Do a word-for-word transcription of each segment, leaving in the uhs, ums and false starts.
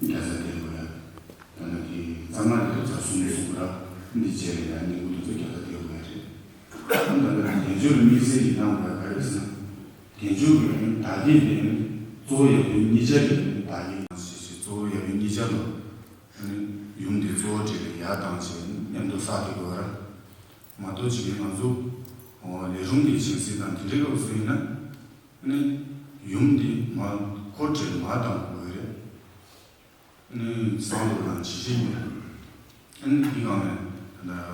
བརྒྱ་རྩ་བསྡད་དགོས་ཡ། ད་ནི་དེ་གཙང་མ་རེད་འདུག་ཚར་གསུམ་གསུམ་ར་འདི་བྱས་རེད་ཡ། ཉིན་གུང་དུས་ཚོད་བརྒྱ་རྩ་བསྡད་དགོས་ཡ་རེད། ད་ནི་དལ་འབྱོར་དམིགས་བསལ་ཡིན་ན་འོ་ཡ་ག་རེ་ཟེར་ན། དལ་འབྱོར་གྱི་ཡོན་ཏན་བདག་གིས་ལེན། གཙོ་བོ་ཡབ་ཡུམ་གཉིས་ཆར་གྱི་ཡོན་ཏན་བདག་གིས་ལེན། ཞེས་ཞེས་གཙོ་བོ་ཡབ་ཡུམ་གཉིས་ཆར་ལ། ཨ་ནི་ ཡུམ་དེ་གཙོ་བོ་གྲས་ལ་ཡར་བཏང་བྱས་མཉམ་དུ་བསགས་ཏེ་དགོས་ར། མ་གཏོགས་ཅིག་ང་ཚོ་ལས་རུང་གི་བྱིན་གཟིགས་དང་དེ་འདྲའི་སྐབས་སུ་ཡིན་ན། ཨ་ནི་ཡུམ་དེ་མ་འཁོར་གྲས་མར་བཏང་དགོས་རེད། ཨ་ནི་བསང་དུ་ལ་ཇི་བྱེད་མེད། ཨ་ནི་འདི་གང་ནས་ད་ལྟ་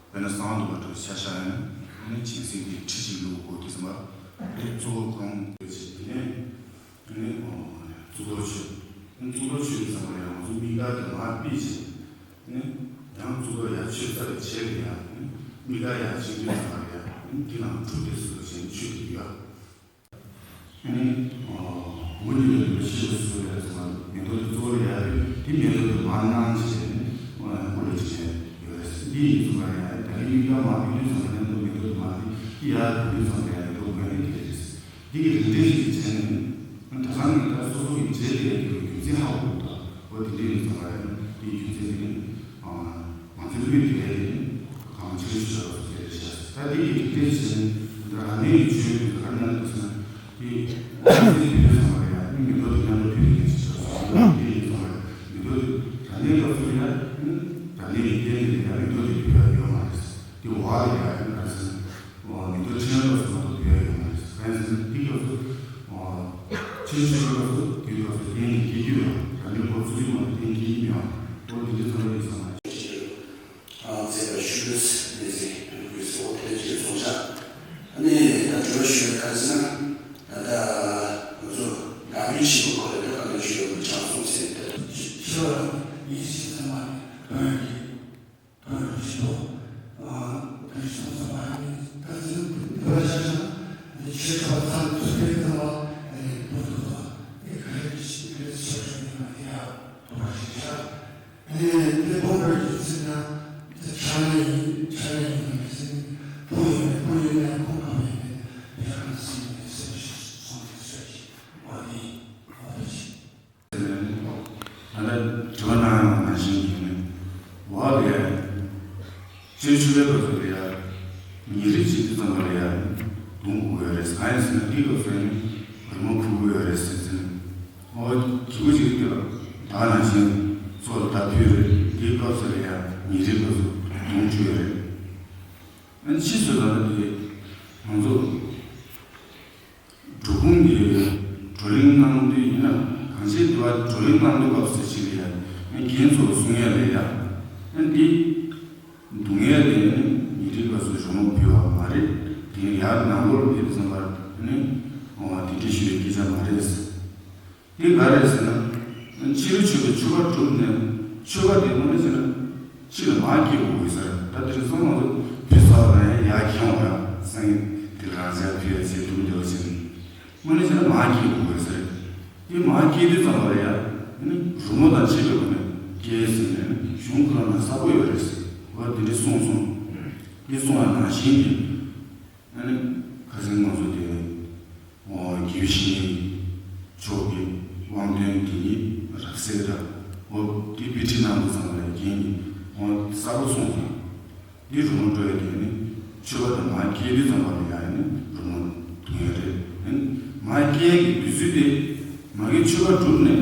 དཔེར་ན་བསང་དུ་བ་འགྲོ་ཆ་བཞག་ཡིན་ན། ཨ་ནི་བྱིན་གཟིགས་དེ་ཁྲི་གཅིག་བླུག་དགོས་དེ་ཙམ་པ་དེ་གཙོ་བོ་ཁོང་དེ་བྱེད་དེ་ནས། ཨ་ནི་གཙུག་ཏོར་མཆོད། གཙུག་ཏོར་མཆོད་པའི་ཙམ་པ་ཡང་ང་ཚོ་མིག་དར་དེ་མར་ཕུད་བྱས། ཨ་ནི་ཡང་གཙུག་ཏོར་ཡར་མཆོད་ཚར་བའི་རྗེས་ལ་ཡང་མིག་དར་ཡར་བཅིངས་དུས་ཙམ་པ་ཡང་འདི་ནང་འཁྲུགས་ཏེ་ཟུར་བཞིན་མཆོད་དེ་ཡོད། ཨ་ནི་འུ་གཉིས་ལ་ལུས་ཤེས་སུ་ཡོད་ཙམ་པ་མེ་ཏོག་དེ་གཙོ་བོ་ཡར་ཕུད་དེ་མེ་ཏོག་དེ་མར་གནང་བྱས་ནས་འུ་ལ་བྱས་ཡོད་རེད། འདི་ཡིན་ཙམ་པ་ཡང་ད་གིན་མིག་དར་མར་ཕུད་དུས་ཙམ་པ་མཉམ་དུ་མེ་ཏོག་དེ་མར་ཕུད་དེ་ཡར་ཕུད་དུས་ཙམ་པ་ཡང་མེ་ཏོག་འོད་ནི་དེ་རེད། འདི་གི་རིགས་འགྲེ་ཞིག་བྱས་ནས། ད་ལྟ་ནི་ད་སོ་སོ་གི་རྗེས་ལ་ཡོད་རྒྱུ་རྒྱུ་མཚན་ཧ་གོ་དགོས། འོ་དེ་འདྲའི་ཡིན་ཙང་ལ་ཡང་དེའི་རྒྱུ་མཚན་དེ་ནི། ང་ཚོའི་ལུས་དེ་ལས་ནི་གང་ཆེ་ཤོས་ལ་སོ་སོའི་རེ་བྱ། ད་འདི་གི་རིགས་འགྲེ་བྱས་ནས་ད་རང་གནས་ཀྱི་ཆོས་ཀྱི་ག་རེ་ཉམས་འདུག་ཟེར་ན། དེ་ང་ཚོའི་ལུས་ཙང་ལ་ཡང་ནི་མེ་ཏོག་དེ་མཉམ་དུ་ཕུལ་ནས་ཀྱི་ཆ་སོ་སོ་ལ་འདི་ཡིན་ཙང་ལ་མེ་ཏོག་དེ་རང་གནས་སྐབས་སུ་ཡང་ནི་རང་གནས་ཀྱི་རྟེན་དེ་ལ་ཡང་མེ་ཏོག་དེ་ཕུལ་ཡ་ཡོད་མ་རེད། དེ་བ་ལ་ཡང་ནི་ག་རེ་ཟེར་ན། མི་འདོད་ཕྲན་བུ་སོགས་ལ་འབད་ཡོང་བ་རེད། གང་ཡིན་ཟེར་ན་འདི་སྐབས་སུ་ཕྱིན་ཆད་སྐབས་སུ་དེའི་སྐབས་སུ་རྟེན་གྱི་སྐྱེ་རྒྱུ་ཡང་ད་ནི་འཁོར་ཚུལ་ཁྲིམས་མ་རྟེན་གྱི་ཡིན་ཡང་འཁོར་འདི་འདྲ་ཚང་མ་ཡིན་ཙང་། མཛད་པ་ཞུས་ནས་ཟེར་དགོས་སོ། དེ་ལས་ཀྱི་ཚོགས་བཅར་ཨ་ནི་ད་དྲི་བ་ཞུ་བའི་ཁ་ཟེར་ན། ད་ལྟ་ང་ཚོ་དགའ་བའི་ཆེད་དུ་ཁོ་ལ་ད་ག་ལ་ཞུ་བའི་ཆང་སོང་ཟེར་ཏེ། ཞི་བ་དང་ཡིད་ཆེས་ཚང་མ་བོན་གྱི། དོན་ཞིག་ཏུ། དོན་ཞིག་ཏུ་མ་ཡིན་ད་ཟིན་དུ་བ་ཤ་ཤ་འདི་ཆེ་ཁ་ཚང་དུ་སྤེལ་ཙམ་ལ་ཨེ་བོད་དུ་དང་དེ་ག་རེ་ཞིག་རེད་ཆོས་ཞུ་ནས་མ་དེ་ཡང་དོ་བ་ཞིག་ཤ་ཨེ་དེ་བོད་པའི་ཡིན་ཟིན་ན་དེ་ཆ་ལས་ཡིན་ཆ་ལས་ཡིན་ན་མི་ཟིན་བུ་ཡིན་ནས་བུ་ཡིན་ནས་ཁོང་ཁ་བ་ཡིན་ནས་དེ་ག་ཟིན་ནས་སེམས་ཤིག་སོང་དེ་ཚོད་ཀྱི་བ་ནི་བོད་པ་ཞིག་ད་ལྟ་དྲི་བ་གནང་ཡོང་བ་ནང་བཞིན་གྱི་ནི། འོག་ལ་ཡ། སྤྱིར་ཆོས་པའི་སྐབས་སུ་ལ་ཡ། ཉིན་རེ་གཅིག་དུས་ཙམ་པ་ལ་ཡ། བརྡུང་དགོས་ཡོད་རེད། གང་ཡིན་ཟེར་ན་འདིའི་སྐབས་སུ་ཡ་ནི་རི་མོ་ཕུལ་དགོས་ཡོད་རེད་ཟེར་ཟེར་ནས། འོ་གི་གུ་གཅིག་དེ་ལ་ད་ནང་བཞིན་སོགས་ལ་ད་ཕུལ་རེད། འདིའི་སྐབས་སུ་ལ་ཡ་ཉིན་རེའི་སྐབས་སུ་བརྡུང་བཅུག་ཡོད་རེད། ཨ་ནི་ཕྱིས་སུ་ད་ལྟ་དེ་ང་ཚོ། འབྲོག་ཁུངས་ཀྱི་བགྲོ་གླེང་གནང་དུས་ཡིན་ན་གང་ཅིའི་དུ་བ་བགྲོ་གླེང་གནང་དུས་སྐབས་སུ་ཅིག་ལ་ཡ་ཨ་རྒན་ཚོ་གསུང་ཡ་ལ་ཡ་ཨ་འདི་རྡུང་ཡ་ལ་ཡ་ཉིན་རེའི་སྐབས་སུ་རི་མོ་ཕུལ་བ་མ་རེད། དེ་ཡར་ནང་ལོགས་ལ་ཕེབས་ཙམ་པར་ཨ་ནི་དེ་འདྲ་ཞུ་བའི་སྐད་ཆ་མ་རེད། འདི་ག་རེད་ཟེར་ན། ཕྱི་རོལ་མཆོད་པའི་མཆོད་པ་གྲུབ་ནས་མཆོད་པ་དེ་དངོས་གནས་བྱས་ན་ཕྱི་ལ་མར་སྐྱེལ་དགོས་ཀྱི་ཟེར། ད་དེ་རིང་སང་ང་ཚོ་ཕུལ་ཚར་བ་ཡང་ཡར་འཁྱེར་འོང་ཡ་སང་ཉིན་དེ་རང་ཅག་ཕུལ་ཡ་བྱེད་ཐུབ་འདོད་བྱས་ནས་དངོས་གནས་བྱས་ན་མར་སྐྱེལ་དགོས་ཀྱི་ཟེར། དེ་མར་སྐྱེལ་དུས་ཙམ་པ་ལ་ཡ་ནི་རི་མོ་དང་བཅས་པའི་སྒོ་ནས་སྐྱེལ་ཟེར་ནས་གཞུང་ཁོ་རང་ནས་གསལ་པོ་ཡོད་རེད་ཟེར་བ་དེ་འདྲ་གསུངས་སོང་། འདི་གསུངས་པ་ནང་བཞིན་གྱི། ཨ་ནི་ཁ་སང་ང་ཚོ་དེ་ནས་དགེ་བའི་བཤེས་གཉེན་མཆོག་གི་དབང་དོན་དེ་ཉིད་རབ་གསལ་དང་འོ་དེ་དཔེ་ཁྲིད་གནང་དུས་ཙམ་པ་ལ་རྒན་གྱིས་འོ་གསལ་པོ་གསུངས་སོང་། འདི་རི་མོ་འགྲོ་ཡ་དེ་ནི་མཆོད་པ་དང་མར་སྐྱེལ་དུས་ཙམ་པ་ལ་ཡང་ནི་རི་མོ་བརྡུང་ཡ་རེད། ཨ་ནི་མར་སྐྱེལ་གྱི་དུས་ཚོད་དེ། མ་གི་མཆོད་པ་གྲུབ་ནས་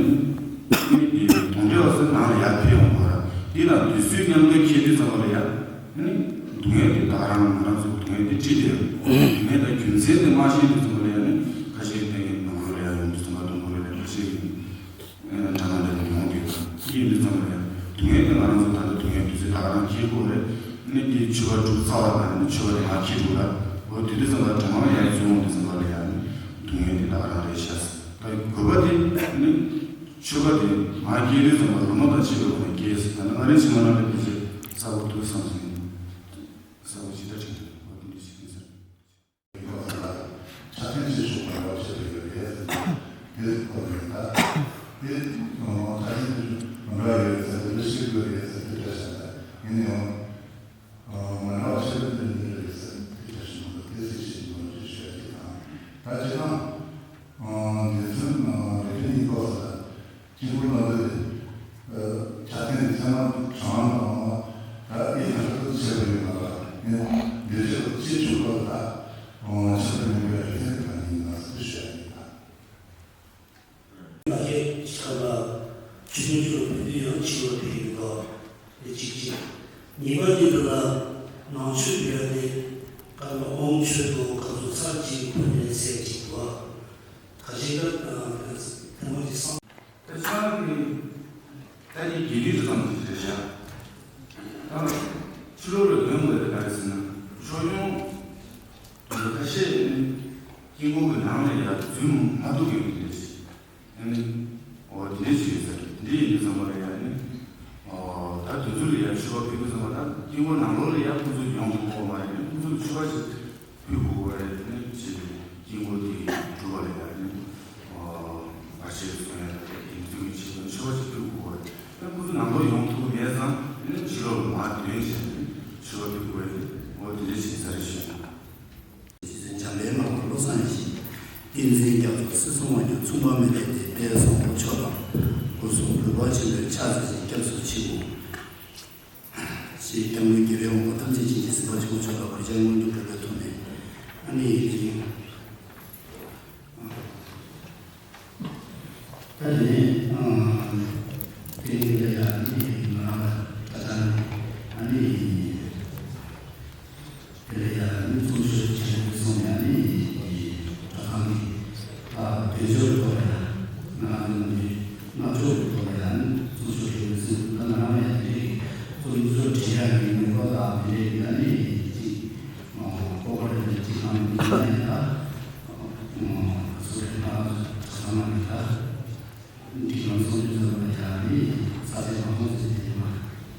ནི་དེ་དོང་འདྲེ་བ་ཚོའི་ནང་ལ་ཡར་ཕེབས་ཡོང་བ་ར། དེ་ལ་དུས་ཚོད་མཉམ་དུ་འཁེལ་དུས་ཙམ་པ་ལ་ཡ་ནི་སྡུག་བསྔལ་དེ་ད་ག་རང་ང་རང་ཚོ་སྡུག་བསྔལ་དེ་འཁྲིད་དེ་ཡོད། སྡུག་བསྔལ་དང་རྒྱུ་མཚན་དེ་མ་ཤེས་དུས་ཙམ་པ་ལ་ཡ་ནི་ཁ་ཤས་དེ་ནང་ལོགས་ལ་ཡ་ཡོང་དུས་ཙམ་པ་སྡུག་བསྔལ་ལ་ཡ་ཁ་ཤས་ཀྱི་དྲན་སྣང་དེ་ཡོང་དུས་ཡིན་དུས་ཙམ་པ་ལ་ཡ་སྡུག་བསྔལ་དེ་ང་རང་ཚོ་ད་ལྟ་སྡུག་བསྔལ་དུས་ཚོད་ད་ག་རང་འཁེལ་དགོས་རེད། ནི་དེ་མཆོད་པ་གྲུབ་ཚར་བ་དང་ནི་མཆོད་པ་དེ་མ་འཁེལ་འགྲོ་ལ་འོ་དེ་དུས་ཙམ་པ་དྲན་སྣང་ཡ་ཡོང་དུས་ཙམ་པ་ལ་ཡ་ནི་སྡུག་བསྔལ་དེ་ད་ག་རང་རེད་ཤག་ད་དགོས་པ་དེ་ནི་མཆོད་པ་དེ་མར་སྐྱེལ་དུས་ཙམ་པ་རི་མོ་དང་བཅས་པའི་སྒོ་ནས་སྐྱེལ་ཟེར། ད་ནི་ང་རའི་ཕྱི་མ་ནང་ལ་དེ་ཚོ་གསལ་པོ་འདུག་བསམ་སོང་། གསལ་པོ་ཇི་ལྟར་དྲན་འདུག་པ་དེ་འདྲ་ཞིག་ཡིན་ཟེར། ཆ་རྐྱེན་ཅི་ཞིག་མ་འདྲ་བ་ཞིག་ཡོད་རེད་ཟེར་ན་དེ་ཁོ་ནས་ད་དེ་ཆ་རྐྱེན་ཅི་ཞིག་མ་འདྲ་ཡོད་ཟེར་དེ་འདྲ་ཞིག་ཡོད་རེད་ཟེར་དེ་འདྲ་བཤད་ད་ཡིན་ཡང་། མ་འདྲ་བ་ཆེ་བའི་དོན་ནི་རེད་ཟེར་དེ་འདྲ་ཞིག་མ་གཏོགས་དེ་ཟེར་ཞིག་མ་རེད་ཞུ་ཡ་དེ་དང་། ད་སྤྱིར་བཏང་། འདི་ཚོའི་རིག་གནས་ཡིན་སྐབས་སུ་ལ་དཀྱིལ་འཁོར་ནང་དུ་ཆ་རྐྱེན་དེ་ཚང་མ་གྲངས་དང་ད་ཨེ་ཁ་ཤས་ཆེ་བ་ཡོད་མ་རེད། འདི་ཚོ་སྤྱི་སྤྱོད་སྐབས་ལ་ཆེ་བ་ཡོད་པའི་རིག་གནས་གང་ཡིན་ན་ཟེར་ཞུ་ཡ་དེ་དང་། མ་གཞི་ཁ་ལ་ཆུ་ཚོད་བཅུ་ལ་ཕེབས་དུས་ཡང་ཕྱི་ལོགས་ཕེབས་ཡོད་པ། ཅིག་ཕུལ་ནས་ཟེར་ཅིག་འདུག་ད་ཅིག་ད་ཕུང་པོ་ཅིག་སངས། ད་ཆ་ནི་ད་ནི་དགེ་སྡིག་ཙམ་ཞིག་རེད་ཤག་ད་ཕྱི་ལོགས་ལ་དོན་མ་རེད། ག་རེ་ཟེར་ན་ཕྱོགས་སྐྱོང་ཁ་ཤས་ནི་དཀྱིལ་འཁོར་གྱི་ནང་ལ་ཡར་འཛུལ་མ་ཐུབ་ཀྱི་ཡོད་རེད། ཨ་ནི། འོ་དེ་འདྲ་ཞིག་ཡོད་ས་རེད། དེ་འདྲ་ཡིན་དུས་ཙམ་པ་ལ་ཡ་ནི། འོ་ད་དེ་ཚོ་ལ་ཡ་མཆོད་པ་ཕུལ་དུས་ཙམ་པ་ད་དཀྱིལ་འཁོར་ནང་ལོགས་ལ་ཡ་ཁོ་ཚོ་ཡོང་ཐུབ་ཀྱི་མ་རེད། ཨ་ནི་ཁོ་ཚོ་ལ་མཆོད་པ་ཞིག་ཕུལ་དགོས་པ་རེད། ཨ་ནི་ཅིག་དཀྱིལ་འཁོར་དེ་སྒྲུབ་པ་ལ་ཡ་ནི། འོ་བར་ཆད་སོང་ཡ་དེ་དེ་ཚོ་གི་ཆེད་དུ་མཆོད་པ་ཞིག་ཕུལ་དགོས་པ་རེད། ཨ་ནི་ཁོ་ཚོ་ནང་ལོགས་ཡོང་ཐུབ་ཀྱི་མེད་ཙང་། ཨ་ནི་ཕྱི་ལོགས་ལ་མར་ཐོན་བྱས་ནས་མཆོད་པ་ཕུལ་དགོས་པ་རེད། འོ་དེ་འདྲ་ཞིག་ཡིན་ས་རེད་ཞུ་ཡ། རྗེ་བཙུན་འཇམ་དཔལ་དམར་པོ་བློ་བཟང་ཡེ་ཤེས། བསྟན་འཛིན་རྒྱ་མཚོ། སྲིད་གསུམ་དབང་སྒྱུར་མཚུངས་པ་མེད་པའི་དེད་དཔོན་བཟང་པོ་མཆོག་དང་། སྐུ་གསུང་ལུས་འཕགས་ཆེན་པོའི་ཕྱག་འཚལ་ཞིང་སྐྱབས་སུ་མཆིའོ། ཞེས་སྐྱབས་གནས་རྒྱལ་བའི་དབང་པོ་ཐམས་ཅད་མཁྱེན་ཅིང་གཟིགས་པ་ཆེན་པོ་མཆོག་ལ་གུས་ཕྱག་སྔོན་དུ་འགྲོ་བའི་ཐོག་ནས། ཨ་ནི་དེ་རིང་། ད་དེ་ནས་ཨ་དེ་རིང་འདི་ལ་ཡ་ནི་ང་རང་ལ་ད་ལྟ་ནི་ཨ་ནི་དེ་ལ་ཡ་ནི་ཚོགས་ཞུགས་བྱེད་དགོས་སོང་། ཡ་ནི་ད་ཁང་གི་ཨ་དོན་གཅོད་ཐོག་ལ་ཡ་ང་རང་ཚོ་ནི་ང་ཚོ་ཐོག་ལ་ཡ་ནི་ཚོགས་ཞུགས་བྱེད་དགོས་སོང་། ད་ང་རང་ཡ་དེ་རིང་ཚོགས་འདི་ཚོ་བྲིས་ཡ་གི་ངོ་ལ་དེ་ལས་ཡ་ནི་ཅིག་ཨ་ཀོ་ཀོ་རེ་ནི་ཅིག་ཁང་གི་ཡ་ནི་ད། སོ་སོའི་ང་ཚང་མ་གི་ད་འདི་ལམ་སང་འདི་ཚང་མ་ཡང་ནི་ས་ཆ་མ་ཧོང་ཟེར་དེ་མ་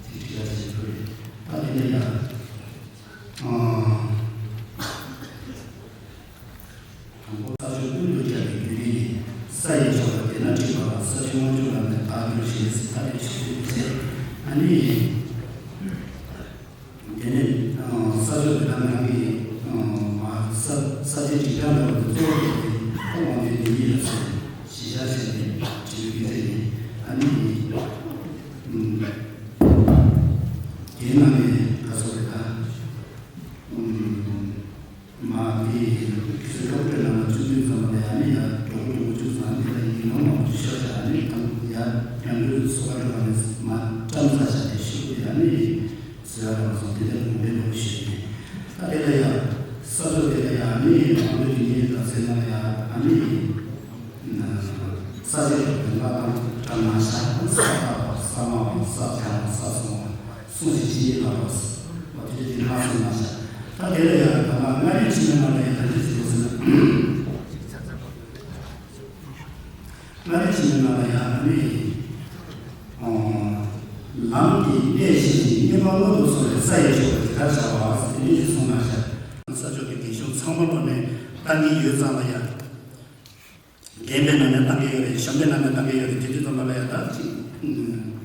དེ་ཁྲི་ཡ་ཞིག་ཐུབ་རེད། ད་དེ་ནས་ཡང་དང་པོ་ས་ཕྱོགས་ཀུན་ཏུ་ཁྱབ་པའི་རྒྱུད་ལས་ནི། ས་ཡི་ཕྱོགས་ལ་དེ་ན་འཁྲིད་པ་ལ་ས་ཆུ་དབང་ཕྱུག་ལ་ནི་བདག་གྱུར་ཞེས་ཟེར། ད་དེ་ཆུ་ཚོད་ཟེར་ཨ་ནི། དེ་ནས་ས་ཕྱོགས་དེ་དག་ནང་གི་མ་ས་ས་ཆའི་འགྲིག་ཐབས་ལ་གཙོ་བོ་དེ་ཁོ་དབང་པོའི་བདེན་བཞི་ལ་སོགས་གཞི་བཞག་བྱས་ནས་བྲིས་པའི་དེ་ནི་ཨ་ནི་དེའི་ནང་ནས་ག་སོགས་རེད་ད། མ་དེ་གི་སྐབས་དེ་ནང་ལ་བཅུ་བདུན་ཙམ་ལ་ཡང་ནི་ཡང་གྲོགས་པོ་དྲུག་ཅུ་ཙམ་དེ་ལ་ཡིན་ནོ་མང་པོ་ཤོར་བྱས་ཨ་ནི་དང་ཡང་མཉམ་འབྲེལ་གསོ་བ་འགྲོ་བ་ནི་མ་བཀྲམ་ས་བྱ་དེ་ཤུགས་ཡང་ནི་ཟེར་བ་རང་སོང་། དེ་ལྟར་དགོངས་པའི་ལོ་ཞུས་ནས་ད་དེ་ལ་ཡང་ས་ཕྱོགས་དེ་ལ་ཡང་ནི་མང་པོའི་དུས་ཡིན་ད་ཟེར་ན་ཡང་ཨ་ནི། ས་ཆའི་ཐོག་ཏུ་ལྷ་དང་བྲམ་ན་ཤ་ས་བདག་པ་ས་དམའ་བ་ས་བྱང་བ་ས་སྲུང་བ་སྲུང་ཞིང་ཇི་སྙེད་ལ་བབས། འོ་དེ་དེ་ལྷ་སྲུང་མ་ཤ། ད་དེ་ལ་ཡང་ད་ལ་མངའ་རིས་ཕྱི་མའི་ནང་ལ་ཡང་ད་ཅི་ཟེར་ཟེར་ན། མངའ་རིས་ཕྱི་མའི་ནང་ལ་ཡང་ནི། ལམ་གྱི་གནས་ཤིང་གཉེན་པོ་སྔོན་དུ་སོང་བའི་ས་ཡི་ཕྱོགས་ལ་ཇི་ལྟར་བྱ་བ་ཟེར་ནས་ཅི་གསུངས་ན་ཤ། ས་ཕྱོགས་ཀྱི་རྒན་གཞོན་ཚང་མ་ལོ་ནས་བཏང་གི་ཡོད་ཙང་ལ་ཡང་། རྒན་པའི་ནང་ནས་བཏང་གི་ཡོད་རེད། གཞོན་པའི་ནང་ནས་བཏང་གི་ཡོད་རེད། དེ་དུས་ཙམ་པ་ལ་ཡང་ད་ཅིག་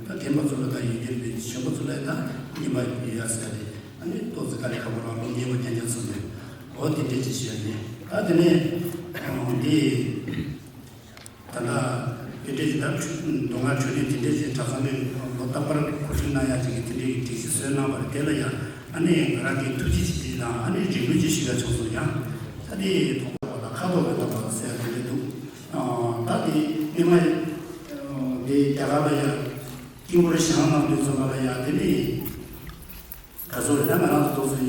ད་རྒན་པ་ཚོ་ལ་ད་ཡོད་ཀྱི་རེད། གཞོན་པ་ཚོ་ལ་ཡང་ད་རྙེད་པ་ཡོད་ཡ་ཟེར་རེད། ཨ་ནི་ཏོག་ཙི་དཀའ་ལས་ཁག་པོ་རང་ལོ་རྒན་པ་རྐྱང་རྐྱང་ཚོ་ནས་འོ་དེ་འདྲས་ཅིག་བཤད་ཡིན། ད་དེ་ནས་འདི་ད་ལྟ་དེ་འདྲས་ཅིག་ད་མདོ་སྔགས་འཕྲོས་ལས་དེ་འདྲས་ཅིག་གྲྭ་ཚང་གི་ལོ་རྟག་པར་གོ་སྒྲིག་གནང་ཡ་ཅིག་གི་དེ་འདྲས་ཀྱི་སྒྲིག་གཞི་བཟོས་གནང་བ་རེད། དེ་ལ་ཡང་ཨ་ནི་ང་རང་གི་ཐུགས་རྗེ་ཆེ་དེ་དང་ཨ་ནི་རེ་སྐུལ་ཅིག་ཞུ་ཡ་བྱུང་སོང་། ཡང་ད་དེ་ཐོག་པ་ལ་ཁ་དོག་གི་ཐོག་པ་ཟེར་ཡ་དེ་འདྲས་འདུག་ད་དེ་སྔོན་མ་དེ་རྒྱ་གར་ལ་ཡ་དཀྱིལ་འཁོར་བཞེངས་གནང་དུས་ཙམ་པ་ལ་ཡ་དེ་ནི་ག་ཚོད་རེད་ན་ང་རང་ཚོ་ཏོག་ཙམ་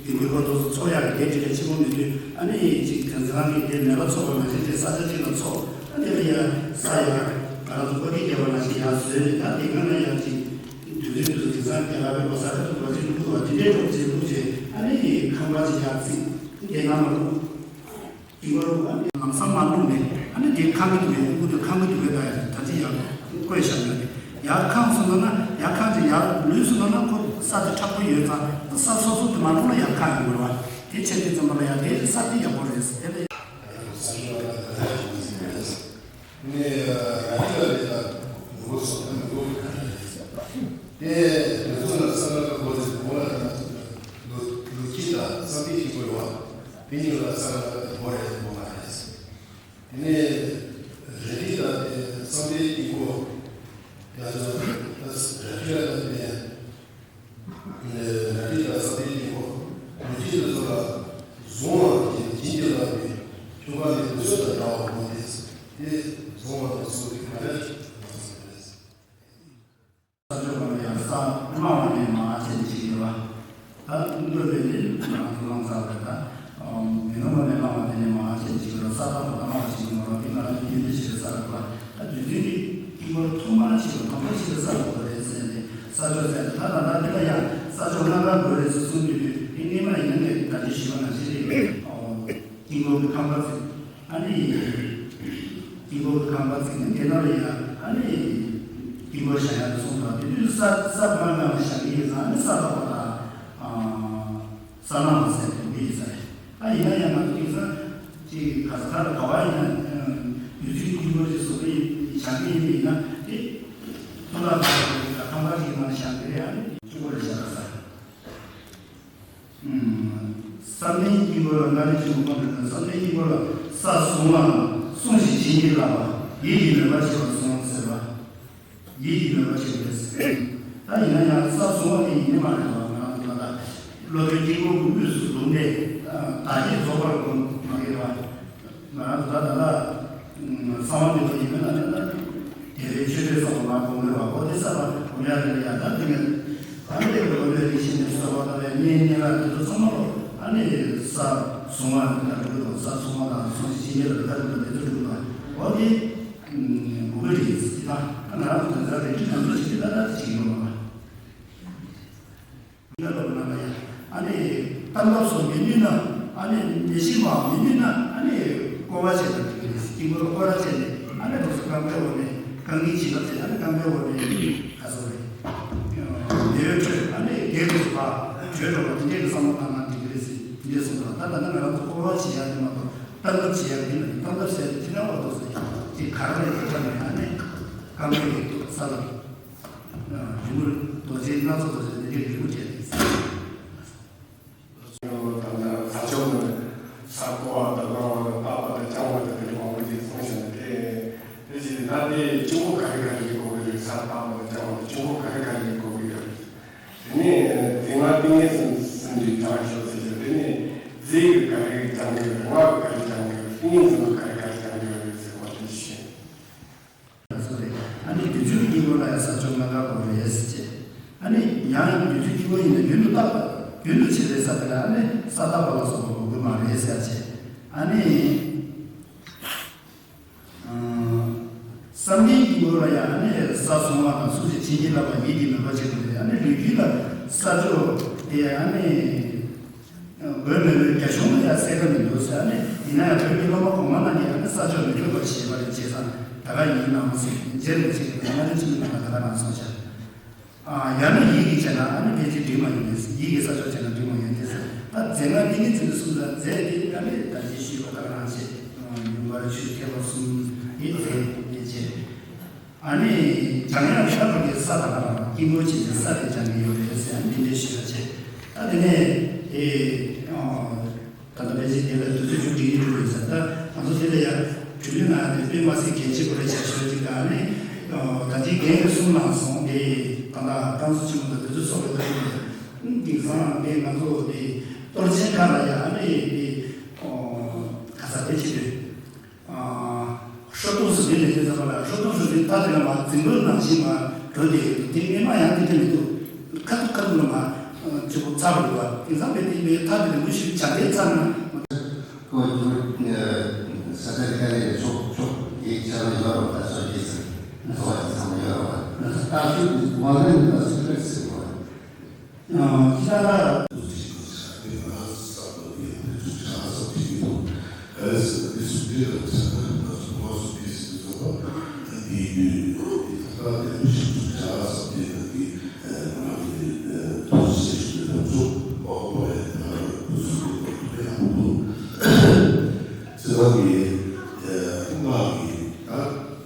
དགེ་འདུན་པ་ཏོག་ཙམ་ཚོགས་ཡག་གི་དེ་དེ་འདྲ་ཆེན་པོ་མི་འདུག་ཨ་ནི་ཅིག་དེང་སང་གི་དེ་མེད་པ་ཚོགས་པ་མ་ཤེས་དེ་ས་ཆ་གཅིག་ལ་ཚོགས་ཨ་དེ་ལ་ཡ་ས་ཡ་ང་རང་ཚོ་བཀའ་བརྒྱུད་རྒྱལ་བ་ནང་བཞིན་ཡ་བཟོས་ནས་ད་དེ་སྔ་ན་ཡ་ཅིག་དུས་ཚོད་དུས་ཚོད་དེང་སང་རྒྱ་གར་བའི་ལོ་གསར་ཁ་ཐུག་པ་ཅིག་བླུགས་པ་དེ་འདྲའི་འགྲོ་ཅིག་བླུགས་བྱས་ཨ་ནི་ཁང་པ་ཅིག་ཡ་བརྩིགས་དེ་ནང་ལ་བླུགས། དེ་བར་དུ་ཨ་ནི་ལམ་སང་མ་བླུགས་ནས་ཨ་ནི་དེ་ཁང་གི་དུ་བས་ཁུ་དུ་ཁང་གི་དུ་བས་ད་ད་ཅི་ཡར་བཀོད་བཞག་ཡོད་དེ་ཡར་ཁང་སོང་ན་ན་ཡར་ཁང་ཅིག་ཡར་ལུས་སོང་ན་ན་ཁོ་ས་དེ་དྲག་པོ་ཡོད་ཙང་ས་སོ་སོ་དུ་མ་བླུགས་ན་ཡར་ཁང་ཡོང་དགོས་རེད་བ། དེ་བྱས་དུས་ཙམ་པ་ལ་ཡང་དེ་ས་དེ་ཡག་པོ་རེད་ཟེར་དེ་ལ། ནས་ར་ཏི་ལ་ལས་ལ་འགོ་སོང་ན་འགོ་དེ་དེ་ཚོ་ལ་ས་ལ་འགོ་ཟེར་འགོ་ལ་ལོ་ལོ་ཁྱི་ལ་ས་དེ་ཞིག་དགོས་བ། དེ་གཉིས་ལ་ས་ལ་འགོ་རེད་འགོ་མ་རེད། དེ་ནས་རི་ཁྲི་དང་དེ་བསམ་པའི་དཀྱིལ་འཁོར་ཡ་ཚོ་རི་ཁྲི་ལ་དེ་ནས་རི་ཁྲི་དང་བསམ་པའི་དཀྱིལ་འཁོར་རི་ཁྲི་ལ་ཚོ་ལ་བཟུང་བ་དེ་བྱིན་གྱིས་བརླབས་པའི་ཆུ་ཁ་ལས་འོད་ཟེར་དང་འདྲ་བ་འོང་སྟེ་དེ་བཟུང་བ་དང་གསུངས་ཏེ་ག་རེ་ཞིག་གསུངས་ཟེར་རེད། ས་ཕྱོགས་པ་ལ་ཡང་ས་དམའ་བ་ནས་མར་བྱས་ནས་བྱེད་ཀྱི་ཡོད་པ། ད་འདོད་པའི་ལས་ང་རང་ཚོ་བླངས་ཚར་བ་ད་མི་ནུས་པ་ནས་བླངས་པ་དེ་ནས་ ཁང་པ་བརྩིགས། ཨ་ནི་དཀྱིལ་འཁོར་གྱི་ཁང་པ་བརྩིགས་ནས་དེ་ནང་ལ་ཡ་ཨ་ནི་དཀྱིལ་འཁོར་བཞེངས་ཡག་གསུངས་པ། དེ་དུས་ས་ས་བར་ན་བཞེངས་ཀྱི་ཡིན་ཙང་། ཨ་ནི་ས་བདག་པོ་དང་ས་བླ་མ་ཟེར་དེ་འདྲ་ཡིན་ས་རེད། ད་ཡིན་ན་ཡང་ང་ཚོ་དེང་སང་ཅིག་ག་ས་ག་ལ་ག་བ་ཡིན་ན་བདུད་རྩིའི་དཀྱིལ་འཁོར་ཅིག་བཟོ་གི་ཡིན། བཞེངས་ཀྱི་ཡིན་པ་ཡིན་ན། དེ་ཚོ་ལ་ཁང་པ་ཅིག་ནང་བཞེངས་ཀྱི་རེད། ཨ་ནི་གཅིག་པོ་རེད་བཞག་ས། བསམ་གཏན་དཀྱིལ་འཁོར་ལ་མངའ་རིས་ཆེན་པོ་སྒོམ་པའི་དོན། བསམ་གཏན་དཀྱིལ་འཁོར་ལ་ས་བཟུང་བའམ་བསྲུང་ཞིང་བྱིན་གྱིས་བརླབས་པ། ཡིད་ཀྱིས་མོས་པ་བྱས་པར་གསུངས་ཟེར་བ། ཡིད་ཀྱིས་མོས་པ་བྱས་པ་རེད། ད་ཡིན་ན་ཡང་ས་བཟུང་བ་དེ་ཡིན་ནི་མ་རེད་པ། ང་རང་ཚོ་ད་ལྟ་སློབ་དཔོན་དཀྱིལ་འཁོར་གྱི་དབུས་སུ་བཟུང་སྟེ་བདག་བསྐྱེད་རྫོགས་པར་སྒོམ་མ་ཡིན་པ། ང་རང་ཚོ་ད་ལྟ་གསང་བ་འདུས་པ་ཡིན་ན་ད་ལྟ་དེ་རིང་ཆོས་འབྲེལ་གསུམ་ལ་སྒོམ་དགོས་པ་གོ། དེ་ས་ལ་སྒོམ་ཡ་རེད། ཡ་ད་དེ་ནས་ད་ནི་སྒོམ་པའི་རིགས་ཤིག་ནས་གསོལ་བ་བཏབ་པའི་བསྙེན་བསྙེན་ལ་དེ་ཚོ་ཚང་མ་ལོ། ཨ་ནི་ས་བཟུང་བ་ལ་འགྲོ་དགོས། ས་བཟུང་བ་དང་བཟུང་ཞིང་བྱིན་གྱིས་བརླབས་པ་དེ་ཚོ་འགྲོ་དགོས། འོ་དེ་མུ་གེ་རེད། དེ་དང་ང་རང་ཚོ་དོན་དག་རེ་འདྲི་དོན་ཚོ་ཞིག་གི་ད་ལྟ་ཞིག་ཡོང་བ། ཡ་ལོ་ན་ལ་ཡ། ཨ་ནི་གཏང་ཐབས་སོགས་མི་ནུས་ན། ཨ་ནི་མི་ཤེས་པའམ་མི་ནུས་ན། ཨ་ནི་སྐོར་བ་བྱས་ན་འགྲིག་གི་རེད། དཀྱིལ་འཁོར་ལ་སྐོར་ར་བྱས་ནས། ཨ་ནི་རོགས་སུ་རྐང་པའི་འོག་ནས་རྐང་གཉིས་བྱིན་རླབས་བྱས། ཨ་ནི་རྐང་པའི་འོག་ནས་ག་ཚོད་རེད། འདོད་ཡོན་འཕྲོད། ཨ་ནི་བགེགས་རེ་ཚོ་ཕར་བྲོས་འགྲོ་བ་དེ་འདྲའི་བསམ་བློ་བཏང་ན་འགྲིག་གི་རེད་ཟེར། དེ་འདྲས་གསུངས་པ། ད་ད་ནི་ང་རང་ཚོ་སྐོར་བ་བྱེད་ཡག་དེ་མ་གཏོགས་གཏང་ཐབས་བྱེད་ཡག་དེ་མ་རེད། གཏང་ཐབས་ཟེར་དེ་ན་འོ་ཐོག་ཟེར་དེ་ག་རེ་རེད། དེ་ད་ནི་ཨ་ནི་རྐང་པའི་ཡོད་དུ་ས་ལ། རི་མོ་རྡོ་རྗེ་སྣ་ཚོགས་རྡོ་རྗེ་འདི་འདྲའི་རི་མོ་བྲིས་ཏེ། ད་ལྟ་ས་ཕྱོགས་ནས་ས་རྐོ་བ་དང་རྐང་བ་དང་བཏགས་པ་དང་བརྐྱང་བ་དང་དེ་འདྲ་མང་པོ་ཅིག་གསུངས་བཞག་ནས། དེ་དེ་ཅི་ན་དེ་གཅུང་པོ་ག་རེ་ག་རེ་གི་གོ་གི་རེད། ས་བཏགས་པ་དང་བརྐྱང་བ་དེ་གཅུང་པོ་ག་རེ་ག་རེ་གི་གོ་གི་རེད། དེ་ནས་དེ་སྔ་ཏིང་ངེ་འཛིན་གྱི་བྱང་ཆུབ་ཟེར་གྱི། དེ་ནས་རྫས་ཀྱི་ག་རེ་གི་བྱང་གི་རེད། ལྔ་གི་ག་རེ་བྱང་གི་རེད། ཏིང་ངེ་འཛིན་གྱི་ག་རེ་ག་རེ་བྱང་གི་རེད་ཟེར་བ་དེ་ཤེས། སོ་རེད། ཨ་ནི་བདུད་རྩིའི་དཀྱིལ་འཁོར་ལ་ཡང་ས་ཕྱོགས་ལྔ་ཀ་གོ་རེད་ཟེར་བྱས། ཨ་ནི་ཡང་བདུད་རྩིའི་དཀྱིལ་འཁོར་ཡིན་ན་རྒྱུན་དུ་བརྟག་རྒྱུན་དུ་བྱེད་པའི་ས་དེ་ལ་ཨ་ནི་ས་བརྟག་པ་ལ་སོགས་པ་གོ་དགོས་མ་རེད་ཟེར་བྱས། ཨ་ནི་བསམ་གཏན་དཀྱིལ་འཁོར་ལ་ཡང་ཨ་ནི་ས་བཟུང་བ་དང་བསྲུང་ཞིང་བྱིན་གྱིས་བརླབས་པ། ཡིད་ཀྱིས་མོས་པ་བྱེད་དགོས་རེད། ཨ་ནི་ལུས་རྒྱུད་ལ་ས་ཕྱོགས་དེ་ཨ་ནི། དགོས་མེད་པའི་རྒྱ་གཞུང་ལ་ཡང་གསལ་ཁ་མི་འདུག་ཟེར། ཨ་ནི་ཡིན་ན་ཡང་བོད་ཀྱི་སློབ་མ་གོང་མ་རྣམས་ཀྱིས་ཨ་ནི་ས་ཕྱོགས་མི་འདོད་པར་བྱེད་པ་རེད། བྱས་ཙང་ད་ག་ཡིན་ནའང་ཟེར། རྗེ་རིན་པོ་ཆེ་གིས་མ་ཎི་བཅུ་གཉིས་པ་ལ་ད་ག་ནང་གསུངས་བཞག་ཨ་ཡང་ན་ཡིད་ཀྱིས་བྱས་ན་ཨ་ནི་ཕལ་ཆེར་འགྲིག་མ་ཡོང་དེ་ཟེར། ཡིད་ཀྱིས་ས་ཕྱོགས་བྱས་ན་འགྲིག་མ་ཡོང་དེ་ཟེར། ད་རྫས་སྔགས་ཏིང་ངེ་འཛིན་གྱི་གསུམ་དང་རྫས་དེ་ཨ་ནི་ད་ཅི་ཞུས་པ་ད་ག་ནང་བྱས། ཡུམ་བར་ཆུ་ཁྱད་པར་གསུམ་ཡིད་རྫས་ཡིད་བྱས། ཨ་ནི་སྦྱང་ཡག་ལ་ཕར་གྱི་ས་དང་དཀྱིལ་འཁོར་བྱེད་ཀྱི་ས་དེ་སྦྱང་གི་ཡོད་རེད་ཟེར། ཨ་ནི་དེ་འདྲའི་ཞུ་བ་བྱས། ད་དེ་ནས་དེ་ད་ལྟ་ཕལ་ཆེར་དེ་ལ་དུས་ཚོད་ཅུང་འགྲིག་ཡོད་རེད་ཟེར། ད་ང་ཚོ་དེ་ལ་ཡ་གྲོས་མོལ་གནང་ཡ་དེ་དཔེ་མ་སྲིད་གལ་ཆེ་པོ་རེད་ཟེར་ཞུ་ཅིག་ཨ་ནི་ད་ཅི་རྒན་གྱིས་གསུངས་གནང་སོང་། དེ་ད་ལྟ་བསྐང་གསོ་ཆེན་མོ་དང་དུས་ཚོད་སོགས་ལ་ད་དེ་དེང་སང་དེ་ང་ཚོ་དེ་གཏོར་ཆེན་ཁག་ལ་ཡ་ཨ་ནི་དེ་ག་ས་དེ་བྱེད་དུས། ཧྲོ་ཏུང་སི་དེ་ལས་དེ་ཚང་མ་ལ་ཧྲོ་ཏུང་སི་དེ་ད་དེ་ལ་མ་རྫིང་བུ་ནང་བཞིན་མ་འགྲོ་དེ་དེ་སྔས་མ་ཡང་དེ་འདྲ་མི་འདུག་ཁ་ཐུག་ཁ་ཐུག་ལ་མ་ཆུ་བོ་ཚ་བ་རེད་བ། དེང་སང་བས་དེ་མེད། ད་དེ་ལ་མུ་ཤི་བྱ་དེ་ཚ་ན། ཁོ་ཡུ་ས་ཆ་དེ་ག་ལས་ཕྱོགས་ཕྱོགས་ཡིག་ཆ་ལ་ཡོད་རོགས། ད་སོ་ཡིག་ཚང་ཚོ་བ་ཡིག་ཚང་མ་ཡོད་རོགས། ད་ཤུགས་མ་ལེན་ད་སུ་ཁ་སི་བ། ཡང་ཅི་ལྟར།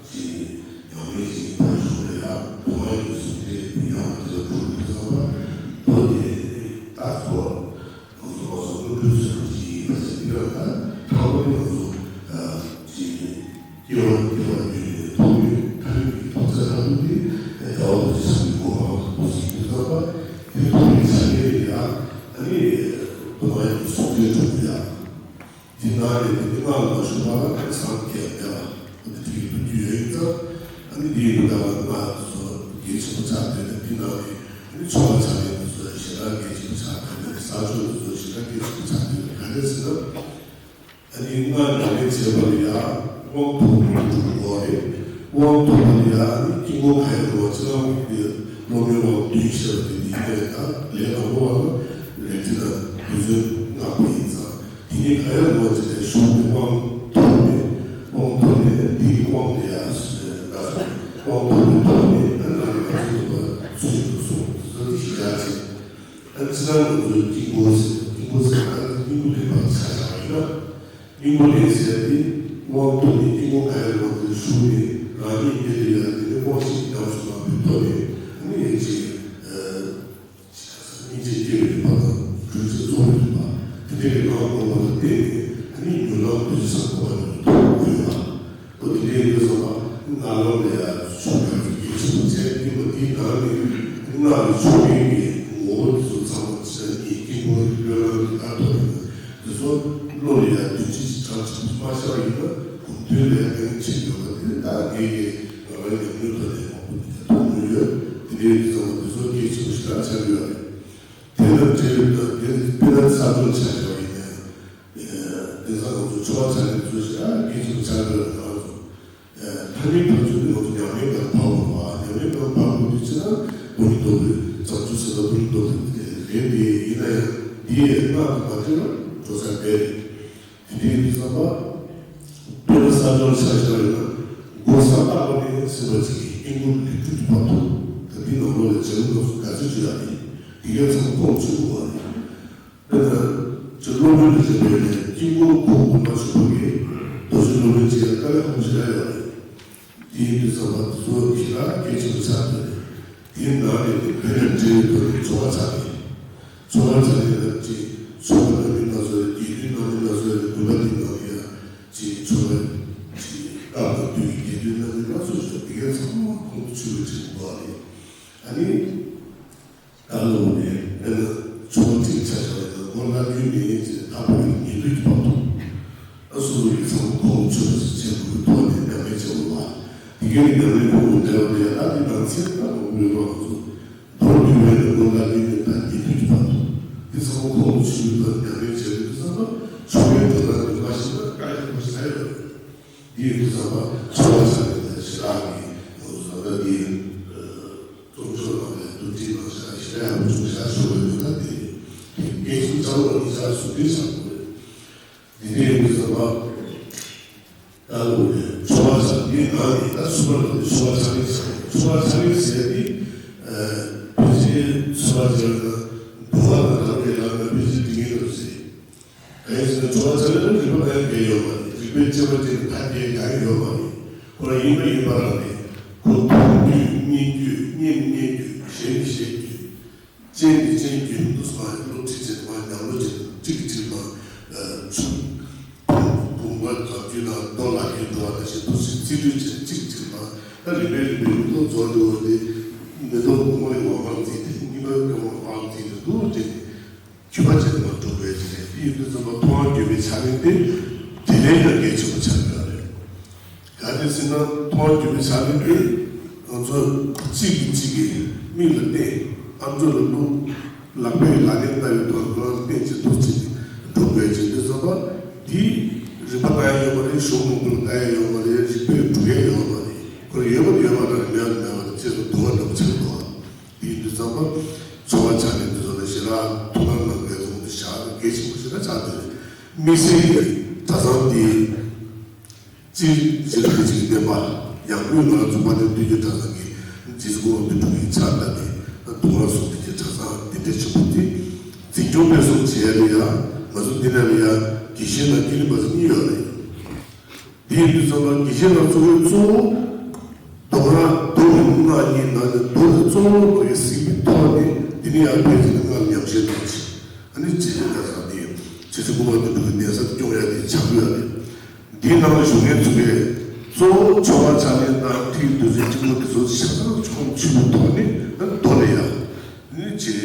ཅིག་ཡང་མིན་ཞིག་ཕར་ཞོག་ལ་ཡང་དུ་མ་ཡིན་པའི་སུམ་སྒྲིལ་ཡང་དེ་ལ་འཁྲུལ་པའི་བསམ་པ་དོན་དེ་ད་ཚོ་ང་ཚོ་བསམ་བློ་འཁྲུལ་ཚུལ་ཅིག་ཡིན་པ་ཞིག་ཡོད་ན། ད་ཁོ་ནི་ང་ཚོ་ཅིག་སྐྱེ་བ་སྐྱེ་བ་བརྒྱུད་ནས་ཐོབ་ཡོད་ཐར་ཡོད་ཀྱི་ཐོབ་ཚད་ཐར་ཐུབ་དེ་ད་བ་ལ་ཅི་བསམ་པའི་གོ་འཕང་དུ་ཞིག་ཡོད་བསམ་པ་དེ་ཐོབ་པའི་ཆ་ནས་ཡང་ཨ་ནི་དུ་མ་ཡིན་པའི་སུམ་སྒྲིལ་འཁྲུལ་པའི་ཡང་། དེ་ནང་ནས་དེ་ནི་ང་ལ་ཞུ་བ་ལ་ཁ་སང་སྐད་བདེ་བ་འདི་དེ་གི་བུ་རྒྱུད་ཡོད་ཙང་། ཨ་ནི་དེའི་བུ་ཟླ་བ་ང་ཚོ་དགེ་ཆེན་པོ་ཆགས་དེ་ནི་དེ་ནང་ནས་ཨ་ནི་ཆོ་ག་ཆགས་ཡོད་ཚོ་ཞེ་དྲག་དགེ་ཆེན་པོ་ཆགས་དེ་ནི་ས་ཕྱོགས་ཚོ་ཞེ་དྲག་དགེ་ཆེན་པོ་ཆགས་དེ་ནི་ག་རེ་ཟེར་ན། ཨ་ནི་ང་ལ་ལས་བྱེད་པ་ལ་ཡང་དབང་ཐོབ་པའི་གྲུབ་དགོས་རེད། དབང་ཐོབ་པ་ལ་ཡང་ཨ་ནི་དཀྱིལ་འཁོར་ག་ཡང་འགྲོ་བ་ཅི་ལ་དབང་དེ་སློབ་མའི་དབང་བདུན་ཤེས་པ་དེ་འདི་ཡིན་པས་ད་ལས་དང་པོ་བ་ལ་ལས་ཀྱི་ལ་དུས་ཚོད་ལྔ་པོ་ཡིན་ཙང་དེ་ དེ་ག་ཡང་མ་བྱས་ཏེ་གཞུང་གི་དབང་ཐོབ་ནས་དབང་ཐོབ་ནས་འདིའི་དབང་དེ་ཡང་ཟེར་ད་དབང་ཐོབ་ནས་ཐོབ་ནས་ཨ་ནི་ང་ཚོ་ཚུལ་དུ་སོང་ཟེར་དེ་ཞིག་ཡང་བྱས། ཨ་ནི་ཕྱི་ནང་ང་ཚོའི་དཀྱིལ་འཁོར་ཟེར་དཀྱིལ་འཁོར་ཟེར་ན་ཨ་ནི་དཀྱིལ་འཁོར་ལེན་པ་ཆ་བཞག་པ་ཡིན་ན། དཀྱིལ་འཁོར་ལེན་ཟེར་ཏེ་དབང་ཐོབ་ནས་དཀྱིལ་འཁོར་ག་ཡང་མ་ཐོབ་གཞུང་ནས་རང་ཉིད་དེ་ལ་ཡང་དེ་ནས་དབང་ཤེས་ཉམས་སུ་བླངས་པའི་ཐོག་ནས་ཨ་ནི་ཡིན་གཅིག་སྙིང་རྗེ་སྐྱེ་བའི་བར་དང་གྲོལ་ཚེ་རྫོགས་པའི་བར་དེ་འདྲའི་ངང་སྒོམ་པ་ལ་བརྟེན་ནས་ཨ་ནི་མྱུར་ལམ་བདུད་རྩི་ཟ་འགོག་པ་ལ་ཐོབ་དགོས་ལ། འོ་དེ་འདྲའི་ཡིན་དུས་ཙམ་པ་སྔགས་ལམ་ལ་ཡང་ཆོས་ཀྱི་གལ་ཆེན་པོ་བྱས་ཏེ་མ་དེའི་ནང་ནས་སྔགས་ཀྱི་ཆོས་ཉིད་ཀྱི་ངོ་བོ་དེ་ཚོ་ཚང་མ་ཟེར་ནས་དཀྱིལ་འཁོར་གྱི་བློས་བསླངས་ཀྱི་ལྟ་ཐོག་ནས་དེ་ཚོ་བློ་ལ་ཡང་དོན་སྤྱི་གྲངས་གཅིག་མ་ཤར་བ་ཡིན་ན་གོམས་འདྲིས་ལ་ཡང་གནོད་བྱེད་ཡོད་པ་དེ་ནི་ད་ངེད་ཀྱི་ང་རང་ཉམས་མྱོང་ཐོག་ནས་མང་པོ་དེ་མཐོང་མྱོང་ཡོད། དེ་འདྲའི་ཡིན་དུས་ཙམ་པ་དེ་ཚོ་གལ་ཆེན་པོ་ཞིག་ལ་ཆགས་ཀྱི་ཡོད་རེད། དེ་ལ་འབྲེལ་ཡོད་ན་དེ་དཔེར་ན་གསར་འགྲོ་ཆ་བཞག་པ་ཡིན་ན་ཡང་། དེང་སང་ང་ཚོ་ཆོ་ག་ཚ་ལེན་ཚོ་ཞིག་ཨ་སྐད་ཆ་ཆ་འགྲོ་ཡོད་ན་ང་ཚོ། ཐ་སྙད་བར་གཅོད་ནི་ང་ཚོ་ཉམས་ལེན་སྒང་ཕར་བ་ཉམས་ལེན་སྒང་ཕར་བ་དུས་ཚོད་ན་མགོ་མི་འདོགས་པའི་བྱང་ཆུབ་སེམས་དཔའ་མགོ་མི་འདོགས་པའི་ལན་དེ་ཡིན་ན་ཡང་འདི་ཡང་སྔགས་དང་མ་འབྲེལ་བར་འགྲོ་ས་མེད་རེད། དེ་འདྲའི་དུས་ཙམ་པ། དཔེར་ན་གསར་འགྲོ་ཆ་བཞག་ཡོད་ན་སྒོ་ས་བཏགས་པ་ནས་ཟིན་པ་ཅིག་གི་དཀྱིལ་འཁོར་ལས་གྲུབ་ཀྱི་བར་དུ་ད་འདི་ནང་ལོགས་ལ་བྱང་ལོགས་སུ་ག་ཚོད་ཅིག་ཡོད་རེད། དེ་གའི་ཚང་མ་ཁོང་ཆུད་དགོས་པ་རེད། དཔེར་ན་ཅིག་སློབ་དཔོན་གྱི་རྗེས་འབྲེལ་ནས་དཀྱིལ་འཁོར་ཁོག་དགུ་མ་ཞུགས་པ་གི་རྡོ་རྗེ་སློབ་དཔོན་ཅིག་ཡང་དཀའ་ལས་ཁག་པོ་ཞེ་དྲག་ཡོད་རེད། དེའི་དུས་ཙམ་པ་དེ་ཚོ་ཞེ་དྲག་གལ་ཆེན་པོ་ཆགས་ཀྱི་རེད། དེའི་ནང་ནས་དེ་ཕན་ཡོན་འབྲེལ་ཡོད་དོ་ནི་ཆོ་ག་ཚ་རེད། ཆོ་ག་ཚ་རེད་ལབ་ཅིག་ཆོ་ག་རྣམ་སྨིན་སྣ་ཚོགས་རེད། དགེ་འདུན་རྣམ་སྨིན་སྣ་ཚོགས་རེད། དགོན་པ་དེའི་ནང་ལ་ཡང་ཅིག་ཆོ་ག་ཅིག་སྐབས་དང་དུས་ཀྱི་དགེ་འདུན་རྣམ་སྨིན་སྣ་ཚོགས་ཡོད། དེ་གའི་ཚང་མ་ཁོང་དུ་ཆུད་པའི་ཆེད་དུ་འདུག་ཨ་ནི། ཨ་ནི། ད་ལོ་ནས་ཨ་ནི་ཆུང་བ་གཅིག་ཆ་བཞག་པ་ཡིན་ན་སྔོན་ལ་ཡུལ་ནས་ཅིག་ད་བར་ཉེ་དུས་ཀྱི་བར་དུ། ཨ་སོ་སོ་ཡི་ཚང་ཁོང་ཆུད་པ་ཞིག་བྱེད་དགོས་ཀྱི་ཐོག་ནས་ཉམས་ལེན་བྱེད་དགོས་པ། དེ་གའི་ཉམས་ལེན་ཁོང་གི་འབྲེལ་བ་དེ་ཡང་ཨ་ནི་ནང་ཚན་ད་ལོ་ཡོད་པ་ང་ཚོ། མདོར་བསྡུས་པའི་སྔོན་ལ་ཡུལ་ནས་ད་ཉེ་དུས་ཀྱི་བར་དུ། དེ་ཚང་ཁོང་ཆུད་པ་ཉམས་ལེན་བྱེད་དགོས་ཀྱི་ཚང་མ་ཆུང་བའི་འགྲོ་སྟངས་དེ་མ་ཤེས་ན་དཀའ་ལས་ཁག་པོ་ཞིག་ཡོད་རེད། འདི་ཡིན་དུས་ཙམ་པ་ཆོ་ག་ཆ་ནས་ད་ཞེ་དྲག་གི་ང་ཚོ་བཟོ་ལྟ་འདི་རྩོམ་སྦྱོར་ནང་ནས་བསྡུ་སྒྲིག་ནང་ཞེ་དྲག་ཞེ་དྲག་ཡག་པོ་བྱུང་ཤག་ཞུ་བའི་ལུགས་ལ་དེ་རེད། དེ་སྐད་ཆ་ལ་ནི་ཆ་ཟུར་འདྲེན་བྱ་དགོས་རེད། འདི་འདྲ་ཡིན་དུས་ཙམ་པ་ད་ལོ་རེད་ཆོ་ག་ཆ་འདི་ནང་ནས་ད་སུ་པ་ལ་ནི་ཆོ་ག་ཆ་ནས་ཆ་ཆོ་ག་ཆ་ནས་ཟེར་ཏེ་བོད་ཆེན་ཆོ་ག་ཆ་ན་འདུལ་བ་དང་འདྲ་བའི་ལམ་ལ་བོད་ཆེན་འདི་ངེས་ལ་ཟེར། གང་ཡིན་ཟེར་ན་ཆོ་ག་ཆ་ལེན་ལ་རིག་པ་གང་ཡང་འགལ་ཡོད་མ་རེད། རིག་པའི་དཔྱད་པ་ཅན་ཐ་སྙད་གང་ཡང་ཡོད་མ་རེད། ཁོ་རང་ཡིན་པ་ཡིན་པ་རང་རེད། ཁོ་མཐོང་རྒྱུ་སྙན་རྒྱུ་སྙན་མི་སྙན་རྒྱུ་ཞེན་མི་ཞེན་རྒྱུ། ཅན་མི་ཅན་རྒྱུ་འདུག་སེ་མ་སློབ་ཁྲིད་བྱེད་མ་ཉམས་ལོ་བྱེད་གཅིག་གིས་གཅིག་མ་ཆུ་བུམ་པ་འཛག་རྒྱུ་དང་རྡོ་ལག་རྒྱུ་འགྲོ་བ་ནང་བཞིན་འདུག་སེ་རྩིས་སྤྲོད་བྱེད་གཅིག་གིས་གཅིག་མ་ད་རིམ་པས་རིམ་པས་མི་ཐོག་རྫོགས་འགྲོ་བ་དེ་མེ་ཏོག་གོང་མ་ཡི་འོག་མར་འཛིན་ཏེ་གཉིས་པ་གོང་མ་འོག་མར་འཛིན་ཏེ་འདུག་སེ། རྒྱུད་པ་ཅན་དུ་མ་གྲུབ་པའི་ཚེ་དེ་ཡིན་དུས་ཙམ་པ་མཐོང་བ་བརྒྱུད་པའི་ཕྱག་ལེན་དེ་དེ་ལས་ཀྱང་གལ་ཆེན་པོ་ཆགས་ཡོད་རེད། གལ་ཏེ་ཟེར་ན་མཐོང་བ་བརྒྱུད་པའི་ཕྱག་ལེན་དེ་ང་ཚོ་གཅིག་གིས་གཅིག་གི་མིག་ལ་བལྟས། ཨམ་ཅོག་ལ་བླུགས། ལག་པས་ལག་ལེན་བསྟར་བའི་ཐོག་ནས་ཁོ་རང་བལྟས་ཅིག་འདུག་ཅིག་འགྲོ་དགོས་ཅིག་དུས་ཙམ་པ་དེ་རིག་པ་བསྟར་ཡ་ཡོད་མ་རེད། གཞུང་མང་པོ་ལ་བལྟ་ཡ་ཡོད་མ་རེད། རིག་པས་སྒྲུབ་ཡ་ཡོད་མ་རེད། ཁོ་རང་ཡོད་པ་ཡོད་པ་འདྲ་རེད། མེད་པ་མེད་པ་རེད། ཅེས་སུ་དུ་བ་འདྲ་པོ་ཆགས་འདུག་ཨ། དེ་ཡིན་དུས་ཙམ་པ་ཆོ་ག་ཆ་ནས་འདི་ཚོ་ལ་ཞེ་དྲག་ཐུགས་སྣང་གནང་དགོས་ཚུལ་འདི་ཞེ་དྲག་གལ་ཆེན་པོ་ཞེ་དྲག་ཆགས་འདུག་དམིགས་བསལ་གྱི་གྲྭ་ཚང་འདི་སྤྱིར་གཞི་རིམ་གྱི་བསྟན་པ་ཡང་སྒོས་ང་རང་ཚོ་དཔལ་ལྡན་སྟོད་རྒྱུད་གྲྭ་ཚང་གི་རྗེ་བཙུན་གོང་མ་དོན་གྲུབ་ཀྱི་ཕྱག་བཏབ་ནས་ཐུགས་སྣང་གསུམ་ལྡན་གྱི་གྲྭ་ཚང་འདི་འདྲ་ཆེན་པོ་འདི་འཛིན་སྐྱོང་སྤེལ་གསུམ་བྱས་ལ་ཡང་ང་ཚོ་འདི་ནས་ལ་ཡང་དགེ་བཤེས་དང་དགེ་ལས་པ་ཚོ་གཉིས་ཡོད་རེད། དེའི་དུས་ཙམ་པ་དགེ་བཤེས་ལ་གཙོ་བོའི་གཙོ་བོ་མདོ་སྔགས་མདོ་གི་སྔགས་གཉིས་ནང་ནས་མདོ་དེ་གཙོ་བོ་དེ་གཟིགས་པའི་ཐོག་ནས་འདི་ནས་ཡར་ཕེབས་ཀྱི་སྔགས་ཉམས་བཞེས་གནང་ཆེད་ཨ་ནི་རྗེ་བཙུན་ག་ས་དེ་རྗེ་བཙུན་གོང་མ་དོན་གྲུབ་ཀྱི་གདན་ས་སྐྱོང་ཡ་དེ་ཆགས་ཀྱི་ཡོད་རེད། འདིའི་ནང་ལ་བཞུགས་མཁན་ཚོ་གས་གཙོ་བོ་ཆོ་ག་ཕྱག་ལེན་དང་ཁྲིད་འདུལ་འཛིན་སྤྲིན་ཕུང་དེ་ཚོ་ཆ་ཚང་ཆོ་ག་ཆུད་པའི་ཐོག་ནས་ཨ་ནི་མདོ་ལ་ཡ། ནི་ཅེས་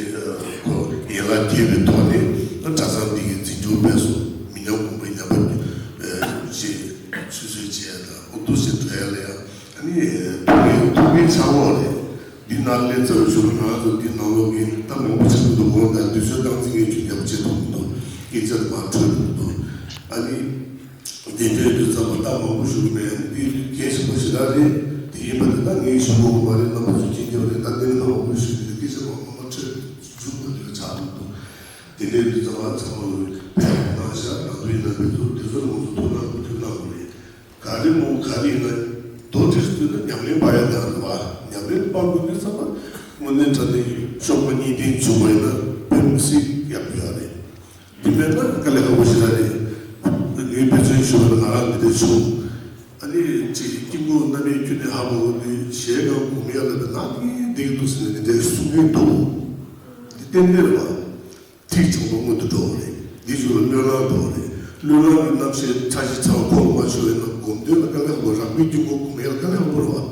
ཁོ་ཡན་ལག་བརྒྱད་པའི་ཐོག་ནས་གྲྭ་ཚང་འདི་གི་འཛིན་སྐྱོང་སྤེལ་གསུམ་མི་ཉམས་གོང་འཕེལ་ཉམས་པ་ཅེས་ཆུད་ཟོས་བྱས་དང་འོ་འདུག་སེ་འགྲོ་ཡ་ལ་ཡང་ཨ་ནི་ཐུགས་ཀའི་ཐུགས་ཀའི་ཕྱག་འོག་རེད། འདི་ནང་སླེབས་ཚར་བའི་གཞུག་ལ་ང་ཚོ་འདི་ནང་ལོགས་ཀྱི་ད་མང་པོ་ཆགས་འདུག་དགོངས་དག་དུས་ཚོད་བཏང་ཚིག་ངས་ཁྱོད་ཉམས་བྱེད་ཐུབ་འདུག་སྐད་ཆ་དུ་མ་འཕྲོད་འདུག་ཨ་ནི། དེ་འདྲའི་དུས་ཙམ་པ་ད་མང་པོ་ཞུ་གི་མེད། འདི་གལ་ཆེན་པོ་ཞེ་དྲག་རེད། དེ་ཡིན་པ་དེ་ད་ངས་ཞུ་དགོས་མ་རེད། རྣམ་པ་ཚོས་མཁྱེན་རྒྱུ་རེད། ད་འདི་ནི་ད་མང་པོ་ཞུ་གི་འདུག་སྐད་ཆ་མང་པོ་མ་འཕྲོད་འཇུག་པ་དེ་ཆགས་མི་འདུག་དེ་འདྲའི་དུས་ཙམ་པ་ཚང་མ་ལོས་ཕན་ཐོགས་གནང་ ཞག་ནང་དུ་ཡིན་ན་མི་ཚོ་དེ་ཚོ་ང་ཚོ་ཐུགས་སྣང་ཐུགས་སྣང་དགོས་རེད། ག་རེ་མོ་ག་རེ་ཡིན་ན་རྡོ་དེར་བཏུས་ན་ཉམས་ལེན་པ་ཡ་དང་རེད་བ། ཉམས་ལེན་པ་དགོས་དུས་ཙམ་པ་དངོས་གནས་དྲང་གནས་ཀྱི་གཤོག་པ་གཉིས་ལྡན་བྱུང་བ་ཡིན་ན་ཕན་སྲིད་ཡག་པོ་ཡོད་རེད། དེ་མེད་ན་དཀའ་ལས་ཁག་པོ་ཞིག་རེད། ངས་དཔེ་མཚོན་ཞུ་བ་ན་ང་རང་འདི་འདྲ་བྱུང་། ཨ་ནི་ཅིག་དཀྱིལ་འཁོར་རྣམ་པའི་ཁྱོན་ནས་ཧ་གོ་གི་འདུག་གཞས་གང་གོ་མི་ཡ་ལ་ན་འདི་འདི་འདུག་ཟེར་ནས་འདི་འདྲ་གསུང་གི་འདུག་འདི་ཏན་ཏན་རེད་བ། ཐིག་ཆུང་པོ་སྔོན་དུ་འགྲོ་བ་རེད། འདི་ཚོ་ལ་བློས་བསླངས་འགྲོ་བ་རེད། བློས་བསླངས་ཀྱི་རྣམ་ཤེས་ཕྲ་ཞིང་ཕྲ་བ་ཁོག་མ་ཤོར་བའི་ནང་སྒོམ་དོན་ལ་དཀའ་ལས་ཁག་པོ་རགས་པའི་དཀྱིལ་འཁོར་སྒོམ་ཡ་ལ་དཀའ་ལས་ཁག་པོ་རེད་བ།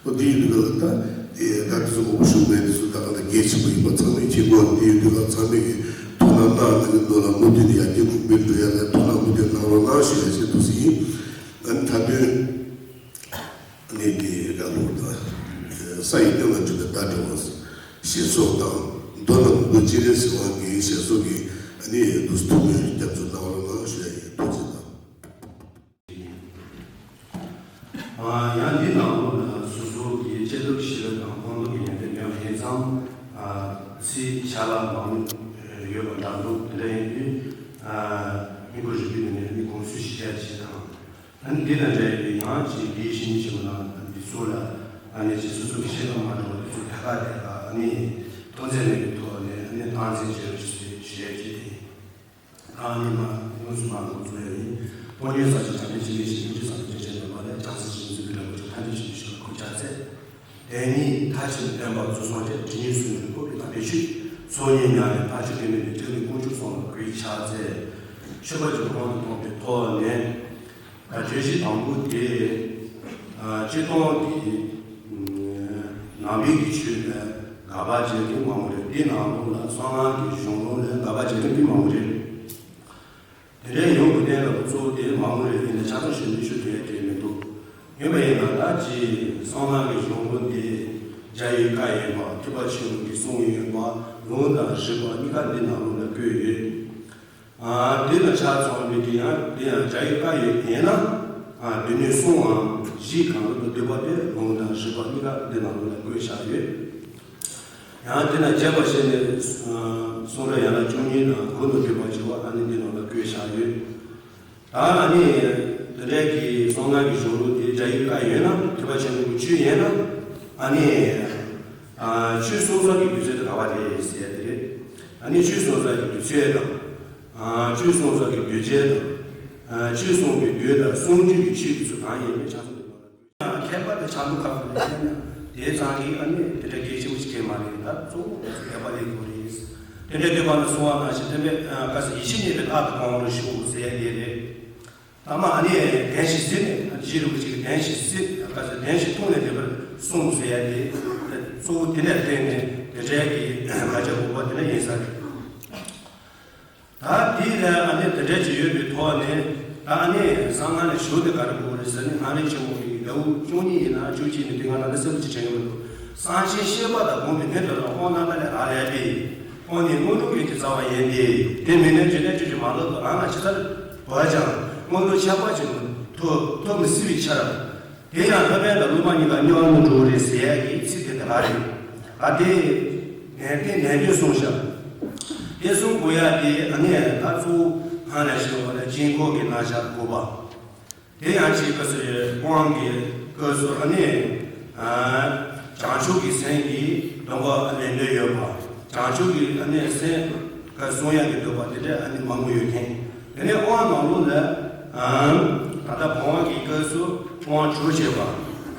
འོ་དེ་ཡིན་དུས་ལ་ད་དེ་ད་དེ་ཚོ་ངོ་བོ་ཤུགས་མེད་དེ་ཚོ་ད་ག་ད་གལ་ཆེན་པོ་ཡིན་པ་ཚང་མས་མཁྱེན་གྱི་ཡོད། དེ་ཡིན་དུས་ལ་ཚང་མས་ཀྱི་ཐུགས་སྣང་གནང་ནས་ཀྱི་ནོར་ལ་མུ་མཐུད་ནས་ཡར་རྒྱས་གོང་འཕེལ་འགྲོ་ཡ་ལ་ཐུགས་སྣང་མུ་མཐུད་གནང་རོགས་གནང་ཞུ་ཡ་ཞིག་འདུག་ཟིན། ཨ་ནི་ད་དོན། ནས་དེའི་དགའ་ལོ་དང་། ས་ཡི་སྟེང་ལ་འཇུག་པའི་ཟླ་བྲལ་བ། ཞེས་སོགས་དང་། མདོ་ནང་མགོན་སྤྱན་རས་གཟིགས་དབང་གི་ཞེས་སོགས་ཀྱི་ཨ་ནི་དུས་ཐུང་ངུའི་སྐྱབས་སུ་གནང་བ་ལ་ཞུ་ཡ་ཡིན། ཐུགས་རྗེ་གནང་། ཡང་འདི་ནང་ལོགས་ལ་སོ་སོ་གི་བཅད་གཏུབ་ཞིབ་ལ་དང་སྤོང་ལོ་གི་ཡོན་ཏན་ཡང་ཧེ་ཙང་ཚིག་ཆ་ལ་མང་ཡོད་པ་འདྲ་འདུག་དེ་འདྲ་ཡིན་དུས་མི་གོ་རིག་པའི་ནང་ནས་ནི་གོམས་སྲོལ་ཞིག་རྒྱ་ཆེ་དང་། ཨ་ནི་འདི་དང་འབྲེལ་བའི་ཡང་ཅིག་འདིའི་ཤེས་ཉིན་ཞིག་ནང་འདི་ཚོ་ལ་ཨ་ནི་ཅིག་སོ་སོ་གི་ཤེས་རབ་མ་འགྲོ་བ་དེ་ཚོ་ཐད་ཀར་ཐད་ཀར་ཨ་ནི་ཐོག་འཛིན་མེད་པའི་ཐོག་ནས་ཨ་ནི་སྟངས་འཛིན་བྱེད་རོགས་ཞེས་ཞུ་ཡ་ཅིག་དེ་ཡིན། ཨ་ནི་མ་དངོས་སུ་མ་འགོ་ཚུགས་ཡ་ཡིན། དཔལ་ལྡན་ས་ཆེན་བྱམས་པའི་ཞིང་ལས་ཞིང་སྐྱོང་ས་དང་སྐྱོང་བྱེད་པ་ལས་བྱང་སེམས་ཞིང་འཛིན་པའི་ལམ་པ་ཆོས་ཐམས་ཅད་ཞིང་ཞིང་ཁུར་ཆ་ཚད། དེ་ཉིད་མཐར་ཕྱིན་བསྟན་པ་གཙོ་སོང་སྟེ་དྲི་ཉིད་གསུམ་དུ་བཀོད་པའི་དམ་པའི་ཆོས། ཚོགས་གཉིས་མཉམ་པའི་ཕ་ཆོས་དེ་མིན་པའི་ཐེག་པའི་དཀོན་མཆོག་གསུམ་ལ་གུས་ཕྱག་འཚལ། མཆོད་པ་ཀྱི་གོང་དུ་ཐོགས་པའི་ཐོག་ནས། བརྗོད་གཞི་དང་པོ་དེ། སྤྱིར་བཏང་གི་ནང་པའི་གི་ཆོས་ལ་དགག་པ་བྱེད་མཁན་མང་པོ་རེད། དེ་ནང་ལོགས་ལ་གསང་སྔགས་ཀྱི་གཞུང་ལུགས་ལ་དགག་པ་བྱེད་མཁན་དཔེ་མང་པོ་རེད། དེ་འདྲའི་ཡོང་དགོས་དོན་ལ་གཙོ་བོ་དེ་མང་པོ་རེད། ཡིན་ན་ཆ་ཚང་ཞུ་མི་ཞུ་དོན་དེ་མི་འདུག་ཡོད་པ་ཡིན་ན་ད་ཅི་གསང་སྔགས་ཀྱི་གཞུང་ལུགས་དེ་རྒྱ་ཡི་བཀའ་ཡིན་པ། ཐེག་པ་ཆེན་པོ་གི་གསུང་ཡིན་པ། ལུང་དང་རིགས་པ་གཉིས་ཀ་འདི་ནང་ལོགས་ལ་བཀོད་ཡོད། དེ་ལ་ཆ་ཚང་མི་དེ་ཡང་དེ་ཡང་རྒྱ་ཡི་བཀའ་ཡིན་ན། དེ་ནས་གསུང་བའམ་གཞི་གང་རུང་དུ་འདུས་པ་དེ་ལུང་དང་རིགས་པ་གཉིས་ཀ་འདི་ནང་ལོགས་ལ་བཀོད་བཞག་ཡོད། ཡང་དེ་ན་རྒྱས་པ་བཤད་ནས་གསུང་རབ་ཡན་ལག་བཅུ་གཉིས་དང་དགུ་ནང་འདུས་པ་བྱེ་བ་ཨ་ནི་འདི་ནང་ལ་བཀོད་བཞག་ཡོད། ད་ཨ་ནི་དེ་འདྲའི་གི་གསང་སྔགས་ཀྱི་གཞུང་ལུགས་དེ་རྒྱ་ཡི་བཀའ་ཡིན་ན། ཐེག་པ་ཆེན་པོའི་ཆོས་ཡིན་ན། ཨ་ནི་ཆོས་གསུང་ས་ཀྱི་དུས་ཚོད་དེ་ག་བ་རེད་ཟེར་ཡ་དེ་རེད། ཨ་ནི་ཆོས་གསུང་ས་ཀྱི་དུས་ཚོད་དང་། ཆོས་གསུང་ས་ཀྱི་དུས་ཆེན་དང་། ཆོས་གསུང་གི་དུས་དང་གསུང་རྒྱུ་གི་ཆོས་ཀྱི་ཚུལ་གང་ཡིན་མིན་ཆ་ཚང་དུ་ཡོད་ལ། ཡང་ཁྱད་པར་དུ་ཆ་འདུག་ཁ་ཁུ་ལ་བཤད་ན་དེའི་ཚང་གིས་ཨ་ནི་དེ་འདྲ་གལ་ཆེན་པོ་ཞིག་གལ་མ་རེད། ད་གཙོ་བོ་དད་པ་ལས་དགོས་རེད། དེ་འདྲ་དད་པ་ནི་གསུང་བ་ནང་བཞིན་དེ་འདྲ་བཀའ་སྲིད་ཡིད་ཆེས་རྙེད་པའི་རྟགས་དང་གང་རུང་ཞུ་ཟེར་ཡ་དེ་རེད། ད་མ་ཨ་ནི་གདན་ཞིག་གཟིགས་ནས་རྗེ་རིན་པོ་ཆེ་གི་གདན་ཞིག་གཟིགས། ག་ཚོད་གདན་ཞིག་མཐོང་ནས་དེ་པར་གསུངས་ཟེར་ཡ་དེ། གཙོ་བོ་དེ་ནས་བརྟེན་ནས་དེ་འདྲའི་གི་བཀའ་རྒྱ་དགོངས་པ་དེ་འདྲ་ཡིན་ས་རེད། ད་དེ་ལ་ཨ་ནི་དེ་འདྲ་ཅིག་ཡོད་པའི་ཐོག་ནས། ད་ཨ་ནི་གསང་སྔགས་ལ་ཞུགས་ཏེ་ག་རེ་དགོས་རེད་ཟེར་ནས། སྔགས་རིམ་ཆེན་མོ་ཡི་ཟླ་བ་བཅུ་གཉིས་ཡིན་ན་བཅུ་གཅིག་ནས་དེ་སྔ་ན་ད་གསལ་པོ་ཅིག་དྲན་གྱི་མི་འདུག་གསང་ཆེན་ཤེས་པ་དང་སྒོམ་པའི་སྣོད་དུ་རང་དབང་རྣམ་དག་ལས་རག་ལས་ཏེ། དབང་ནི་དངོས་གྲུབ་ཀུན་གྱི་རྩ་བ་ཡིན་ཏེ། དེ་མིན་ན་འཇིག་རྟེན་སྤྱོད་ཀྱི་མ་ལག་ཏུ་རང་ལ་ཇི་ལྟར་བབ་ཀྱང་དངོས་གྲུབ་ཁྱབ་པ་ཅན་དུ་ཐོབ་ཐོབ་མི་སྲིད་པའི་ཕྱིར། དེ་ཡང་སློབ་དཔོན་དང་སློབ་མ་གཉིས་ཀ་དམྱལ་བ་ལ་འགྲོ་བ་རེད་ཟེར་ཡ་གི་ཚིག་དེ་དེ་ག་རེད། ད་དེ་ནན་ཏན་ནན་ཏན་གསུངས་བཞག་དེ་གསུང་དགོས་ཡ་དེ་ཨ་ནི་ད་གཙོ་བོ་སྔ་ནས་ཞུས་པ་ལ་དཀྱིལ་འཁོར་གྱི་རྣམ་གཞག་དགོས་པ། དེ་ཡང་ཅིག་སྐབས་སུ་དབང་གི་སྐབས་སུ་ཨ་ནི་བྱང་ཆུབ་ཀྱི་སེམས་ཀྱི་སྡོམ་པ་ལེན་འདོད་ཡོད་པ། བྱང་ཆུབ་ཀྱི་ཨ་ནི་སེམས་ཀྱི་གསུང་ཡག་གི་འདོད་པ་དེ་འདྲ་ཨ་ནི་མང་པོ་ཡོད་མཁན། དེ་ནས་དབང་ནང་ལོགས་ལ་ད་ལྟ་བོད་དབང་གི་སྐབས་སུ་དབང་དྲུག་བྱས་པ།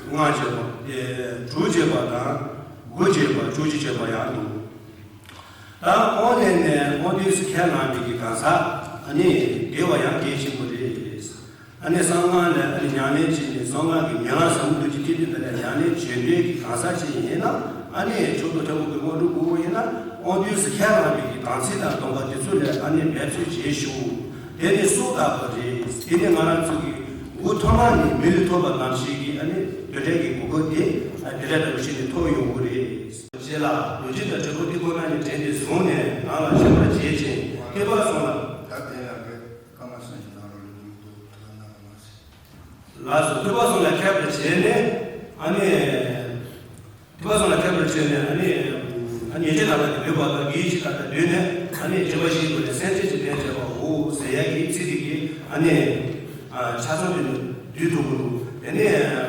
ལྔ་བྱས་པ། དྲུག་བྱས་པ་དང་དགུ་བྱས་པ། བཅུ་གཅིག་བྱས་པ་ཡང་འདུག་ད་དབང་ལེན་ནས་དབང་དུས་སུ་ཁས་བླངས་པའི་གི་གང་ཟག་ཨ་ནི་དེ་བ་ཡང་གལ་ཆེན་པོ་རེད། ཨ་ནི་གསང་སྔགས་ལ་ཨ་ནི་ཉམས་ལེན་བྱས་ནས་གསང་སྔགས་ཀྱི་ཉམས་ལེན་ཟབ་མོ་འདུ་བྱེད་ཐིག་ཐིག་དེ་ལ་ཉམས་ལེན་བྱེད་འདོད་ཀྱི་གང་ཟག་ཅིག་ཡིན་ན། ཨ་ནི་མཆོག་ཏུ་ཐུན་མོང་གི་དངོས་གྲུབ་དགོས་པ་ཡིན་ན། དབང་དུས་སུ་ཁས་བླངས་པའི་གི་དམ་ཚིག་དང་སྡོམ་པ་དེ་ཚོ་ལ་ཨ་ནི་འབད་རྩོལ་བྱེད་ཤོག་དེ་ནི་སྲོག་ལྟ་བུ་རེད། དེ་ནི་ང་རང་ཚོ་གི་འགོ་ཐོག་མ་ནས་མི་ལུས་ཐོབ་པ་ནང་བཞིན་གྱི་ཨ་ནི་དེ་འདྲའི་གི་གོ་སྐབས་དེ་དེ་འདྲ་ལྟ་བུ་ཞིག་ནས་ཐོབ་ཡོང་གི་རེད། རྗེས་ལ་ལུས་སྦྱིན་དང་དྲིལ་བུ་ཏི་ཀོ་ན་ནི་བྲན་ཏེ་བཟུང་ནས་ནང་ལ་བཞག་པར་བྱེད་ཅིང་། ཐེག་པ་གསུམ་ལ། ད་དེ་ཡང་གི་ཀ་མ་སུ་ཡིན་ནང་རོ་ལུ་ཏུ་ཏུ་ན་ན་མ་སི། ལགས་སོ། ཐེག་པ་གསུམ་ལ་མཁས་པར་བྱས་ནས་ཨ་ནི། ཐེག་པ་གསུམ་ལ་མཁས་པར་བྱས་ནས་ཨ་ནི། ཨ་ནི་ཡིན་གཅིག་མཐའ་དག་དེ་འདུས་པ་དང་། གི་ཡིན་གཅིག་མཐའ་དག་འདུས་ནས། ཨ་ནི་དྲན་པ་བཞིའི་སྒོ་ནས་སེམས་ཅན་གྱི་དོན་བྱེད་པའོ་ཟེར་ཡ་གི་ཚིག་དེ་གིས་ཨ་ནི་ཨ་ཆ་ཚང་དུ་ནི་འདུས་ཐུབ་ཀྱི་འདུག་དེ་ནས་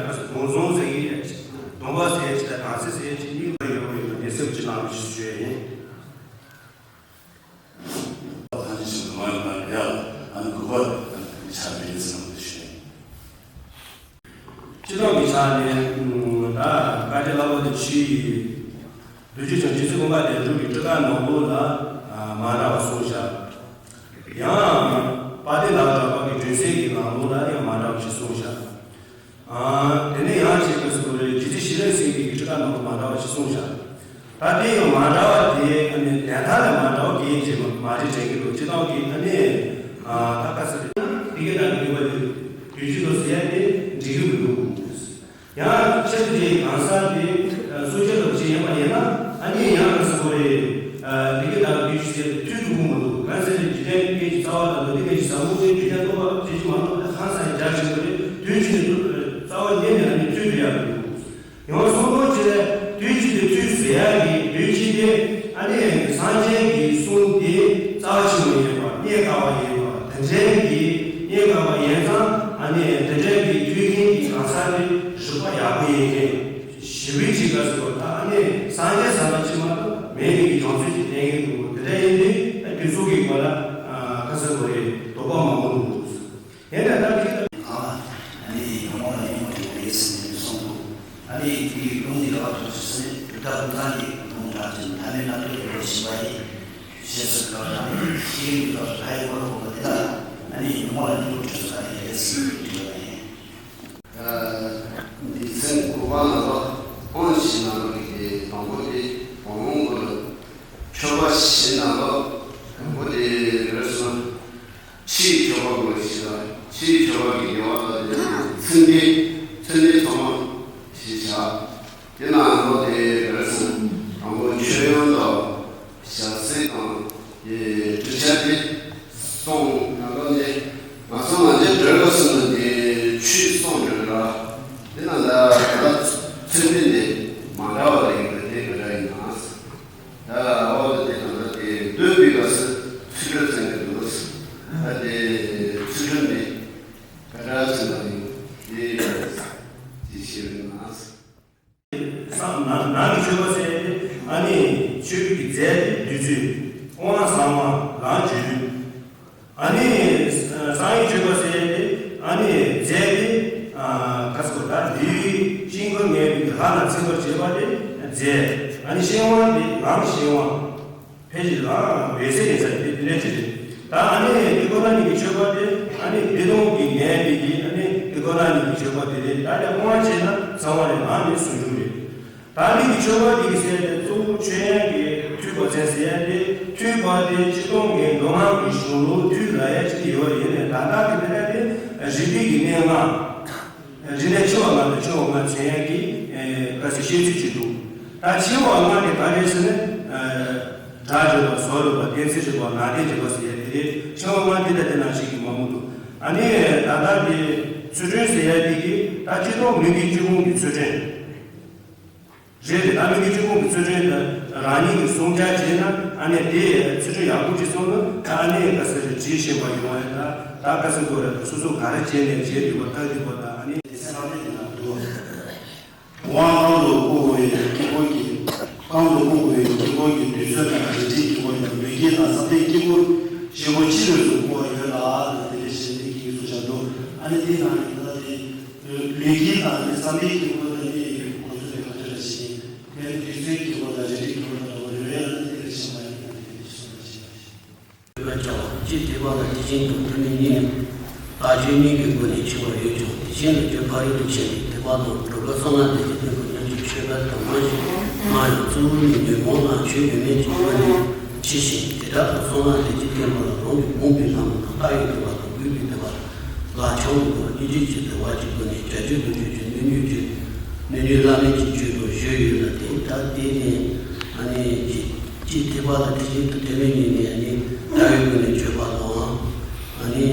ཨ་སྡོམ་བཟུང་ཟེར་གྱི་ཡ་ཅིག་སྡོམ་པ་ཟེར་ཡ་ཅིག་དང་དམ་ཚིག་ཟེར་ཡ་ཅིག་གཉིས་པ་ཡོད་པ་ཡིན་པ་ངས་སེམས་ཀྱི་ནང་དུ་ཞུ་ཡ་ཡིན། ཐམས་ཅད་མ་ཡིན་པར་ཡང་ཨ་ནི་དགོས་པ་ཆ་མེད་ཟེར་བ་ཞུ། སྤྱི་དོན་གྱི་ཆ་ནས་ད་བཀའ་དྲིན་བསླབ་པ་དེ་ཕྱིའི་བདུད་ཅི་ཆང་རྗེ་བཙུན་ཀུན་དགའ་དོན་གྲུབ་ཀྱི་ཊཱི་ཀ་ནང་ལོགས་ལ་མ་འདྲ་བ་གསུངས་བཞག་ཡང་དཔལ་ལྡན་ཟླ་བ་གྲགས་པ་གི་སྒྲོན་གསལ་གྱི་ནང་ལོགས་ལ་ཡང་མ་འདྲ་བ་ཞིག་གསུངས་བཞག་ཨ། དེ་ནས་ཡང་ཅིག་གི་སྐོར་རེད། རྗེ་བཙུན་ཤེས་རབ་སེང་གེ་གི་ཊཱི་ཀ་ནང་དུ་མ་འདྲ་བ་ཞིག་གསུངས་བཞག་ད་དེ་ཡང་མ་འདྲ་བ་དེ་ཨ་ནི་དོན་དག་ལ་མ་འདྲ་བ་གི་ཡིན་གྱི་མ་རེད་དྲན་གྱི་འདུག་སྤྱི་བཏང་གི་ཨ་ནི་ཨ་ད་ག་ཟེར་དེ་གི་ནང་གི་ཡོད་པ་དེ་དུས་ཀྱི་ལོ་ཟེར་ཡ་དེ་འགྲིག་གི་མི་འདུག་ཡང་ཆེད་དུ་དེ་གང་ཟག་དེ་སོ་སྐྱེ་ལ་བྱེད་ཡོད་པ་ཡིན་ན། ཨ་ནི་ཡང་ག་ཟེར་དགོས་རེད། ཨ་དེ་གི་ནང་གི་དུས་ཀྱི་ཟེར་དུས་དུ་གུང་མ་འདུག་ག་ཟེར་རེད། འཇིག་རྟེན་གྱི་རྩ་བ་དང་ལུས་རྟེན་གྱི་ཟབ་མོ་དེ་འཇིག་རྟེན་རྟོགས་པ་ཅན་གྱི་མ་གཏོགས་ཧང་སང་རྒྱག་བཞིན་པ་རེད། དུས་ཀྱི་ནི་རྩ་བ་ཉིད་ནས་ཨ་ནི་དུས་དུ་ཡང་མི་འདུག་ཡང་གསུང་དོན་ཅི་རེད། དུས་ཀྱི་དེ་དུས་ཟེར་ཡ་གི་དུས་ཀྱི་དེ་ཨ་ནི་སངས་རྒྱས་ཀྱི་གསུང་དེ་རྩ་བ་ཆེན་པོ་ཡིན་པ། རྙེད་དཀའ་བ་ཡིན་པ། དེ་འདྲའི་གི་རྙེད་དཀའ་བ་ཡིན་ཙང་ཨ་ནི་དེ་འདྲའི་གི་དུས་ཀྱི་གི་གང་ཟག་དེ་རིག་པ་ཡག་པོ་ཡིན་མཁན་ཞི་བའི་ཅིག་ག་ཟེར་བ་ད་ཨ་ནི་སངས་རྒྱས་ཟེར་བ་ཅིག་མ་གཏོགས་མེད་པའི་གི་བྱང་ཆུབ་ཀྱི་གནས་ཀྱི་འདུག་དེ་འདྲ་ཡིན་དུས་ཨ་དུས་ཚོད་ཀྱི་སྐོར་ལ་ཨ་ག་ཟེར་དགོས་རེད། དོགས་པ་མང་པོ་འདུག་དེ་ནས་ད་ཁྱེད་ཀྱིས་ཨ་ནི་ཡོང་བ་ལ་ཡོང་བ་དྲུག་རེད་ཟེར་ནས་གསུངས་འདུག་ཨ་ནི་དེའི་ལུང་འདི་ལ་བ་ཐོག་ཆུ་སེ་བུ་ད་བུ་ཚང་གི་ལུང་དྲག་ཅིང་ཐ་མའི་རྣམ་ཐོས་ཡོད་པར་ཤེས་པ་ཡིན། ཞེས་སོགས་ཀྱི་ལ་ནི་ཤེས་རིག་གི་ལ་ལྷ་ཡི་འཁོར་ལོ་བ་དེ་ལ་ཨ་ནི་ཡོང་བ་ལ་ཡོང་བ་དྲུག་ཟེར་ནས་ཡོད་ཟེར་ནས་བྲིས་པ་ཡིན། འདི་ཚན་དགུ་པ་ནང་ལ་དབང་བཞི་ནང་ལ་གི་དང་པོ་དེ་དང་པོ་ལ་མཆོད་པ་བཞི་ནང་ལ་དང་པོ་དེ་རེད་སོང་། ཕྱིའི་མཆོད་པ་དགོས་ཞེས་དང་། ཕྱིའི་མཆོད་པ་གི་དགེ་བ་དང་ལྡན་པའི་ཚེ་འདིའི་ཚེ་འདི་ཚང་མ་ཞེས་བྱ། དེ་ན་ལོ་དེ་རེས་དང་པོ་མཆོད་ཡོན་དང་ཞལ་ཟས་དང་དེ་གྲུ་ཆ་དེ་སོང་ན་ལོ་ནས་ང་ཚོ་ང་ཚོའི་འདྲ་བ་སོང་ན་དེ་ཆུས་སོང་འདྲ་ར། དེ་ན་ད་ད་ཚེ་འདི་ནས་མ་འདྲ་བ་རེད་པས་དེ་ག་འདྲ་ཡིན་ན། ད་འོ་ད་དེ་དང་ད་དེ་འདོད་པའི་བ་སི་ཚུལ་ཁྲིམས་ཚན་གྱི་འདུག་ད་དེ་ཚུལ་ཁྲིམས་ནི་ག་འདྲ་ཚན་པ་ནི་དེ་དེ་ཤེས་རིག་ན། སང་ནང་ནང་གི་མཆོད་པ་ཟེར་ཏེ་ཨ་ནི་མཆོད་པའི་རྫས་དེ་བདུད་རྩི། དབང་ཟབ་མོ་ལམ་བརྒྱད་ལུས། ཨ་ནི་གསང་བའི་མཆོད་པ་ཟེར་ཏེ་ཨ་ནི་རྫས་དེ་ག་ཟེར་དགོས། ད་འདིའི་དཀྱིལ་འཁོར་ངེས་པའི་ལྷ་ལ་ཚིམ་པར་བྱེད་པ་དེ་རྫས། ཨ་ནི་གཤེར་དབང་དེ་ལམ་གྱི་གཤེར་དབང་། ཕལ་ཆེར་ལའང་འོད་གསལ་ཡིན་ས་དེ་དེ་འདྲ་ཅིག་རེད། ད་ཨ་ནི་དེ་ཁོ་ན་ཉིད་ཀྱི་མཆོད་པ་དེ་ཨ་ནི་བདེ་སྟོང་གི་ངེས་པའི་གི་ཨ་ནི་དེ་ཁོ་ན་ཉིད་ཀྱི་མཆོད་པ་དེ་རེད། ད་དེ་སྤོང་བ་བྱས་ན་གསང་བ་རེད། ལམ་ནི་ཟུང་འཇུག་རེད། ད་འདི་གི་མཆོད་པ་འདི་གི་ཟེར་ཏེ་གཙོ་བོ་མཆོད་ཡག་གི་ཐུགས་པ་ཚན་ཟེར་ཡག་དེ་ཐུགས་པ་དེ་སྤྱིར་བཏང་གི་མདོ་སྔགས་ཀྱི་གཞུང་ལུགས་ཐུགས་ལ་ཡ་ཅིག་ཡོད་རེད། ཡིན་ནའི་ད་ལྟ་གི་དེ་ལ་དེ་རིགས་པའི་གི་གནས་ལྔ། རིག་གནས་ཆེ་བ་ལྔ་དང་ཆུང་བ་ལྔ་མཚོན་ཡག་གི་ཨེ་ག་ཟེར་བཤད་ཚུལ་ཅིག་འདུག་ད་ཆེ་བ་ལྔ་དེ་ག་རེ་ཟེར་ན། ཨེ་སྒྲ་རིག་པ། བཟོ་རིག་པ། གཏན་ཚིགས་རིག་པ། ནང་རྟེན་རིག་པ་ཟེར་ཡག་དེ་རེད། ཆེ་བ་ལྔ་དེ་ད་དེ་ནང་བཞིན་གྱི་མང་པོ་འདུག་ཨ་ནི་ད་ལྟ་དེ་ཚུལ་ཁྲིམས་ཟེར་ཡག་དེ་གི་ད་སྤྱིར་བཏང་མི་དགེ་བཅུ་སྤོང་གི་ཚུལ་ཁྲིམས། རེད་རེད། ད་མི་དགེ་བཅུ་སྤོང་གི་ཚུལ་ཁྲིམས་དེ་རང་ཉིད་ཀྱིས་སྲུང་སྐྱོབ་བྱས་ན་ཨ་ནི་དེ་ཚུལ་ཁྲིམས་ཡག་པོ་ཅིག་སྲུང་ན་ད་ཨ་ནི་ག་ཟེར་རེད། དྲི་ཞིམ་པ་ཡོང་བ་ཡིན་ན་ད་ག་ཟེར་དགོས་རེད། སོ་སོ་ག་རེ་བྱས་ནས་བྱས་འདུག་པ་ལྟ་འདུག་པ་ད་ཨ་ནི། དེ་ཚེ་རང་རེད་ན་འདུག་དབང་རྐང་དུ་བཀུག་པའི་དཀྱིལ་འཁོར་གྱི། རྐང་དུ་བཀུག་པའི་དཀྱིལ་འཁོར་གྱི་དུས་ཚོད་ན་རལ་གྲིའི་དཀྱིལ་འཁོར་ཡང་ལུས་དཀྱིལ་དང་བསམ་གཏན་དཀྱིལ་འཁོར་ཞིག་པོ་ཅི་རིགས་སུ་བཀུག་པ་ཡོད་ལ་དེ་ལས་གཞན་དེ་གི་སུ་བྱ་འདུག་ཨ་ནི་དེ་ནང་ཡིན་ན་དེ། ལུས་དཀྱིལ་དང་ནི་བསམ་པའི་དཀྱིལ་འཁོར་དང་ནི་གོ་ཚུལ་ལས་ག་ཚོད་ར་ཞིག་ཡིན། དེ་ནི་དུས་ཚོད་དཀྱིལ་འཁོར་དང་རལ་གྲིའི་དཀྱིལ་འཁོར་དང་འདྲ་བ་རེ་རེ་ལ་ནི་དེ་ལས་ཤེས་པ་ཡིན་ན་དེ་ལས་ཤེས་པ་ཞིག་ཡིན། ལྟ་བ་བྱ་བ། གཅིག་ཐེག་པ་ལ་དེ་བཞིན་དུ་ཐེག་དམན་གཉིས་ནི་བརྟག་དཔྱད་གཉིས་ཀྱི་སྒོ་ནས་ཕྱེ་བ་ཡོད་ཀྱང་དེ་བཞིན་དུ་རྒྱུ་ཕ་རོལ་ཏུ་ཕྱིན་པའི་ཐེག་པ་དང་སྒྲུབ་པ་གསང་སྔགས་བདེ་གཤེགས་སྟོན་པ་རྣམས་ཀྱི་མཆོད་པ་དང་མ་ཞིག་སྨྲ་ཡང་གཙོ་བོ་ནི་ཉོན་མོངས་ལྔ་ཆོས་ཡོད་མེད་ཀྱི་སྒོ་ནས་ཕྱེ་ཞིང་དེ་དག་ལ་གསང་སྔགས་བདེ་གཤེགས་སྟོན་པ་ལ་རང་གི་དགོངས་པའི་ལམ་དང་བཀའ་ཡི་བསྟན་པ་དང་དགོས་པའི་བསྟན་པ་ལ་བྱང་དུ་དགོངས་སྙིང་རྗེ་གི་བདེ་བ་གི་སྒོ་ནས་བྱ་སྤྱོད་ལུགས་སྤྱོད་ཀྱི་སྣོད་ཉུལ་གྱི་སྣོད་ཉུལ་བླ་མེད་ཀྱི་སྤྱོད་ལུགས་བཞི་ཡོད་ལ་དེ་ལྟར་དེ་ནི་ཨ་ནི་གཅིག་ཐེག་པ་ལ་དེ་བཞིན་དུ་ཐེག་དམན་གཉིས་ནི་ཨ་ནི་ལྟ་བའི་སྒོ་ནས་བརྗོད་པ་དང་། ཨ་ནི་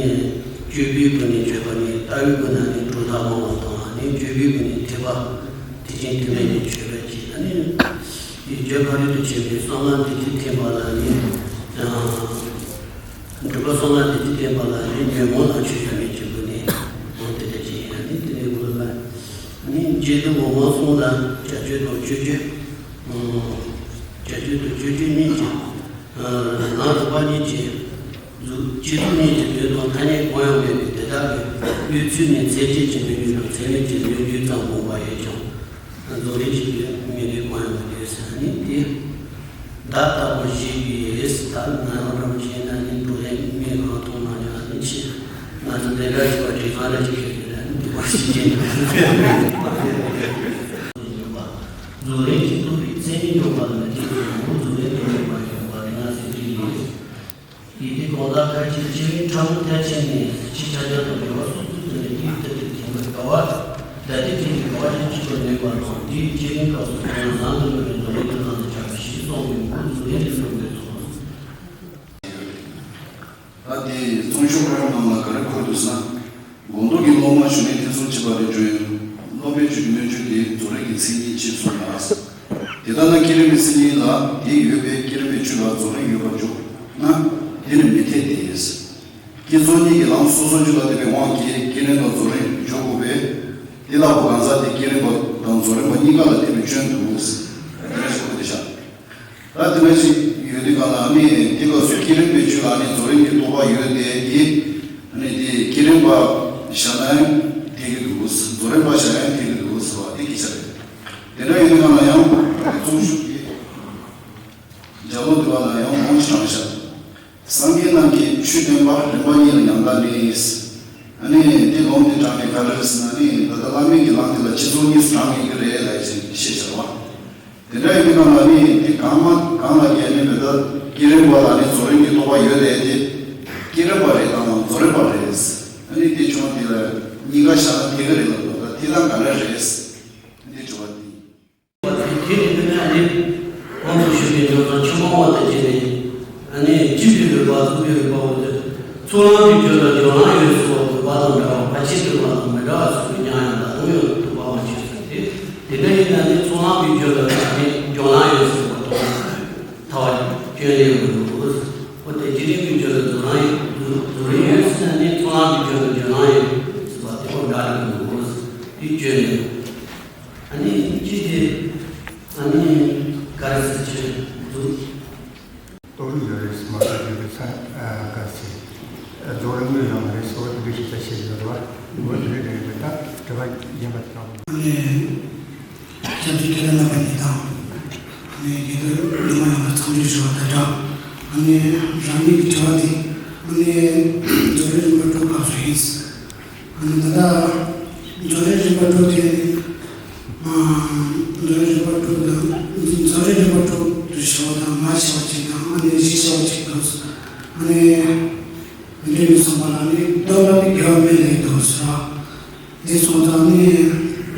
སྤྱོད་པའི་སྒོ་ནས་བརྗོད་པ་ནི་ལྟ་བའི་སྒོ་ནས་ཨ་ནི་གྲུབ་མཐའ་སྨྲ་བ་དང་ཨ་ནི་སྤྱོད་པའི་སྒོ་ནས་ཐེག་པ་དེ་བཞིན་ཐེག་དམན་གཉིས་བརྗོད་པ་གཅིག་ཨ་ནི། དེ་བརྗོད་ཕ་རོལ་ཏུ་ཕྱིན་པའི་གསང་སྔགས་བདེ་ཐིག་ཐེག་པ་ལ་ནི། སྒྲུབ་པ་གསང་སྔགས་བདེ་ཐིག་ཐེག་པ་ལ་ནི་ཉོན་མོངས་ལ་ཆོས་ཡོད་མེད་ཀྱི་སྒོ་ནས་འོ་དེ་འདྲ་ཅིག་ཡིན་ཡང་ནི་དེ་ནས་འོ་ལ་ནི་རྗེ་བཙུན་ངག་དབང་གསུང་ལ་བྱ་སྤྱོད་དང་སྤྱོད་བརྒྱུད། བྱ་སྤྱོད་དང་སྤྱོད་བརྒྱུད་གཉིས་ཀྱི། ལམ་རིམ་པ་གཉིས་ཀྱི། རྗེ་བཙུན་གཉིས་ཀྱི་དོན་དང་ཐ་སྙད་གང་ཡང་མེད་པའི་དེ་དག་གི་ཡུལ་ཚུལ་ནི་མཚན་བཅས་ཀྱི་མི་ཡུལ་དང་མཚན་མེད་ཀྱི་ཡུལ་ཡུལ་ཙམ་དགོངས་པ་ཡོད་ཀྱང་། རྫོགས་རིམ་གྱི་ཡུལ་མི་ཡུལ་གང་ཡང་མི་འདུག་ཟེར་ནི་དེ། བདག་ལྟ་བུ་ཞིག་གིས་ད་ང་རང་རང་བྱས་ན་ནི་འགྲོ་ཡ་མི་གང་མཐོང་ན་ཡང་ནི་ཆེ། ང་ཚོ་འདི་འདྲ་ཞིག་པ་དྲི་ང་འདྲ་ཞིག་ཡོད་ན་ནི་འདུག་པ་ཞིག་བྱས་ནས། རྫོགས་རིམ་གྱི་རྟོགས་པའི་མཚན་ཉིད་ཡོད་པ་ལ་ནི་དེ་ཚོ་རྫོགས་རིམ་དུ་ཡོད་པ་ཡོད་པ་ནི་ང་ཚོས་བྲིས་ཡོད། ཡིད་བདེ་གང་ཟག་ཐར་གྱི་ཕྱིར་ཕྲ་མོ་མཐར་ཕྱིན་ནས་ཕྱི་ཁྱབ་བརྡལ་དང་འབྲེལ་བ་སོགས་སུ་བརྩོན་ནས་དེའི་ཚུལ་དུ་བྱེད་པར་དཀའ་བ། ད་ལྟའི་དུས་ཀྱི་དཀའ་བ་ཅན་གཅིག་ཏུ་གནས་པ་དང་དེའི་བསྐྱེད་རིམ་སྐབས་སུ་ཡང་ཟང་དུ་མི་རུང་རྫོགས་རིམ་དུ་སྣང་དུ་བྱ་བ་ཞེས་གསུངས་པའི་མགོ་རྫོགས་རིམ་དུ་སློབ་པའི་ཚོགས། ད་དེ་ཚོགས་ཞུགས་སློབ་རྣམས་ལ་ག་རེ་འཁོད་འདུག་ཟེར་ན། དགོངས་རྟོགས་ཀྱི་སློབ་མ་ཞུགས་གནས་ཐེ་ཚོམ་བྱེད་པ་ལས་བྱུང་ཡང་སློབ་པའི་ཆོས་ཀྱི་སྣོད་བཅུད་དེ་རྫོགས་རིམ་གྱི་མཚན་ཉིད་ཅེས་གསུངས་ལ། དེ་ལྟར་ན་བསྐྱེད་རིམ་གྱི་མཚན་ཉིད་ལ་དེ་ཡོད་པས་བསྐྱེད་རིམ་པའི་ཆོས་ལ་རྫོགས་རིམ་ཡོད་པར་འཇོག་ན་དེ་ནི་མི་འཐད་དེ། བསྐྱེད་རྫོགས་གཉིས་ཀྱི་ལམ་སོ་སོར་འཇུག་ལ་བརྟེན་པའི་དབང་གིས་བསྐྱེད་རིམ་དང་རྫོགས་རིམ་འཇོག་དགོས་པས། དེ་ལྟ་བུ་གང་ཟག་དེ་བསྐྱེད་རིམ་པ་དང་རྫོགས་རིམ་པ་གཉིས་ཀ་ལ་བརྟེན་པའི་སྐྱོན་འདུག་དེ་འདྲ་ཞིག་གོ་བདེ་ཤག་ད་དེ་འདྲ་ཞིག་ཡོད་དུས་གང་ལ་ནི་དེ་སྐབས་སུ་བསྐྱེད་རིམ་པའི་ཆོས་ལ་ནི་རྫོགས་རིམ་གྱི་རྟོགས་པ་ཡོད་དེ་དེ་ནི་དེ་བསྐྱེད་རིམ་པ་བཞག་ན་ཡང་འཐད་ཀྱི་འདུག་རྫོགས་རིམ་པ་བཞག་ཡང་འཐད་ཀྱི་འདུག་ཟེར་བ་དེ་སྐད་ཆ་རེད། དེ་འདྲ་ཡོད་དུས་གང་ལ་ཡང་ཚོགས་ཞུགས་ཀྱི་ལྗགས་ཀློག་འདི་བ་ལ་ཡང་མང་ཆེ་བ་བཞག་སངས་རྒྱས་རྣམས་ཀྱིས་ཆོས་བསྟན་པ་རིམ་པ་གཉིས་ལ་ཡང་དག་ནས། ཨ་ནི་དེ་ལུང་དེ་དྲངས་ནས་ག་རེ་རེད་ཟེར་ན་ནི་ད་ལྟ་བླ་མེད་ཀྱི་ལམ་དེ་ལ་སྤྱི་ཚོགས་གཉིས་སུ་དྲངས་ཡོད་ཀྱི་རེད་ལབ་ཅིག་བཤད་བྱ་བ། དེ་འདྲ་ཡིན་པའི་སྐབས་ལ་ནི་དེ་གང་མ་གང་ལ་ཡང་ནི་མི་ལྟར་བསྐྱེད་རིམ་པ་ལ་ནི་རྫོགས་རིམ་གྱི་རྟོགས་པ་ཡོད་དེ་དེ་བསྐྱེད་རིམ་པ་རེད་དམ་རྫོགས་རིམ་པ་རེད། ཨ་ནི་དེ་བྱུང་དེ་ལ་གཉིས་ཀ་བཞག་ན་དེ་ག་རེད་ལབ་ན་ད་དེ་ལ་ག་རེ་རེད། དེ་དྲི་བ་དེ། དེ་ནི་དེ་ནི་ཨ་ནི་གོང་དུ་ཞུས་པའི་འཇོག་སྟངས་ཆུ་མང་བ་དང་བཅས་ནས་ཨ་ནི་སྤྱི་པའི་རིག་པ་རྫོགས་པའི་རིག་པ་འོ་དེ་ཚོགས་ལམ་གྱི་རྒྱུད་ལ་འཇོག་སྟངས་ཡོད་ཟེར་བ་དང་བ་དང་འདྲ་བ་ཕར་ཕྱིན་རིག་པ་དང་མི་འདྲ་བ་ཟེར་བའི་མྱང་ཡང་ད་དུང་ཡང་དུ་བ་མ་བྱས་ཟེར་ཏེ། དེ་འདྲ་ཡིན་ན་ནི་ཚོགས་ལམ་གྱི་རྒྱུད་ལ་ཨ་ནི་འཇོག་སྟངས་ཡོད་ཟེར་བ་དང་ཐ་བ་སྐྱོན་ལས་མི་འདུག་འོ་དེ་བསྐྱེད་རིམ་གྱི་རྒྱུད་ལ་འཇོག་སྟངས་ཡོད་འདུག་རྫོགས་རིམ་ཡོད་ཟེར་ན་ནི་ཚོགས་ལམ་གྱི་རྒྱུད་ལ་འཇོག་སྟངས་ཡོད་ཟེར་བ་དེ་ཁོ་འདྲ་རེད་འདུག་དེ་སྐྱོན་ལས། ཨ་ནི་ཅི་སྟེ། ཨ་ནི་ག་རེ་ཟེར་ཆེད་དུ། རྟོགས་རིགས་ཡོད་རེད་མ་གཏོགས་རྒྱུད་པའི་ཚན་ག་ཚེ་རྫོགས་རིམ་དངོས་ཡོད་མ་རེད་ཟེར་བ་དེ་འདྲ་ཞིག་ད་བཤད་ཡོད་རེད་བ། འོ་དེ་རེད་རེད་རེད་ད་དྲི་བ་གཞན་པ་དེ་དང་། ཨ་ནི་སྐྱབས་རྗེ་ཐེག་པ་རྣམ་པ་གཉིས་དང་། ཨ་ནི་དགེ་འདུན་སྒྲོལ་མ་ཡང་ལ་འཚམས་འདྲི་ཞུ་བ་དང་སྦྲགས། ཨ་ནི་རང་ཉིད་ཀྱི་དྲི་བ་དེ་ཨ་ནི་རྫོགས་རིམ་རིམ་པ་དྲུག་སྐབས་སུ་ཡིན། ཨ་ནི་ད་ལྟ་རྫོགས་རིམ་རིམ་པ་དྲུག་དེ་ནི། ཨ་རྫོགས་རིམ་རིམ་པ་དྲུག་དང་རྫོགས་རིམ་རིམ་པ་དྲུག་ཏུ་ཞུ་བ་དང་མ་ཞུ་བ་ཅིག་དང་ཨ་ནི་བཞི་ཞུ་བ་ཅིག་འདུག་ཨ་ནི་འདི་འདྲའི་མི་གསུངས་པ་ལ་ནི་སྡོམ་ལ་ནི་དགེ་བ་མེད་ལས་འདུག་ཟེར་བ། འདི་གསུངས་ཙང་ནི་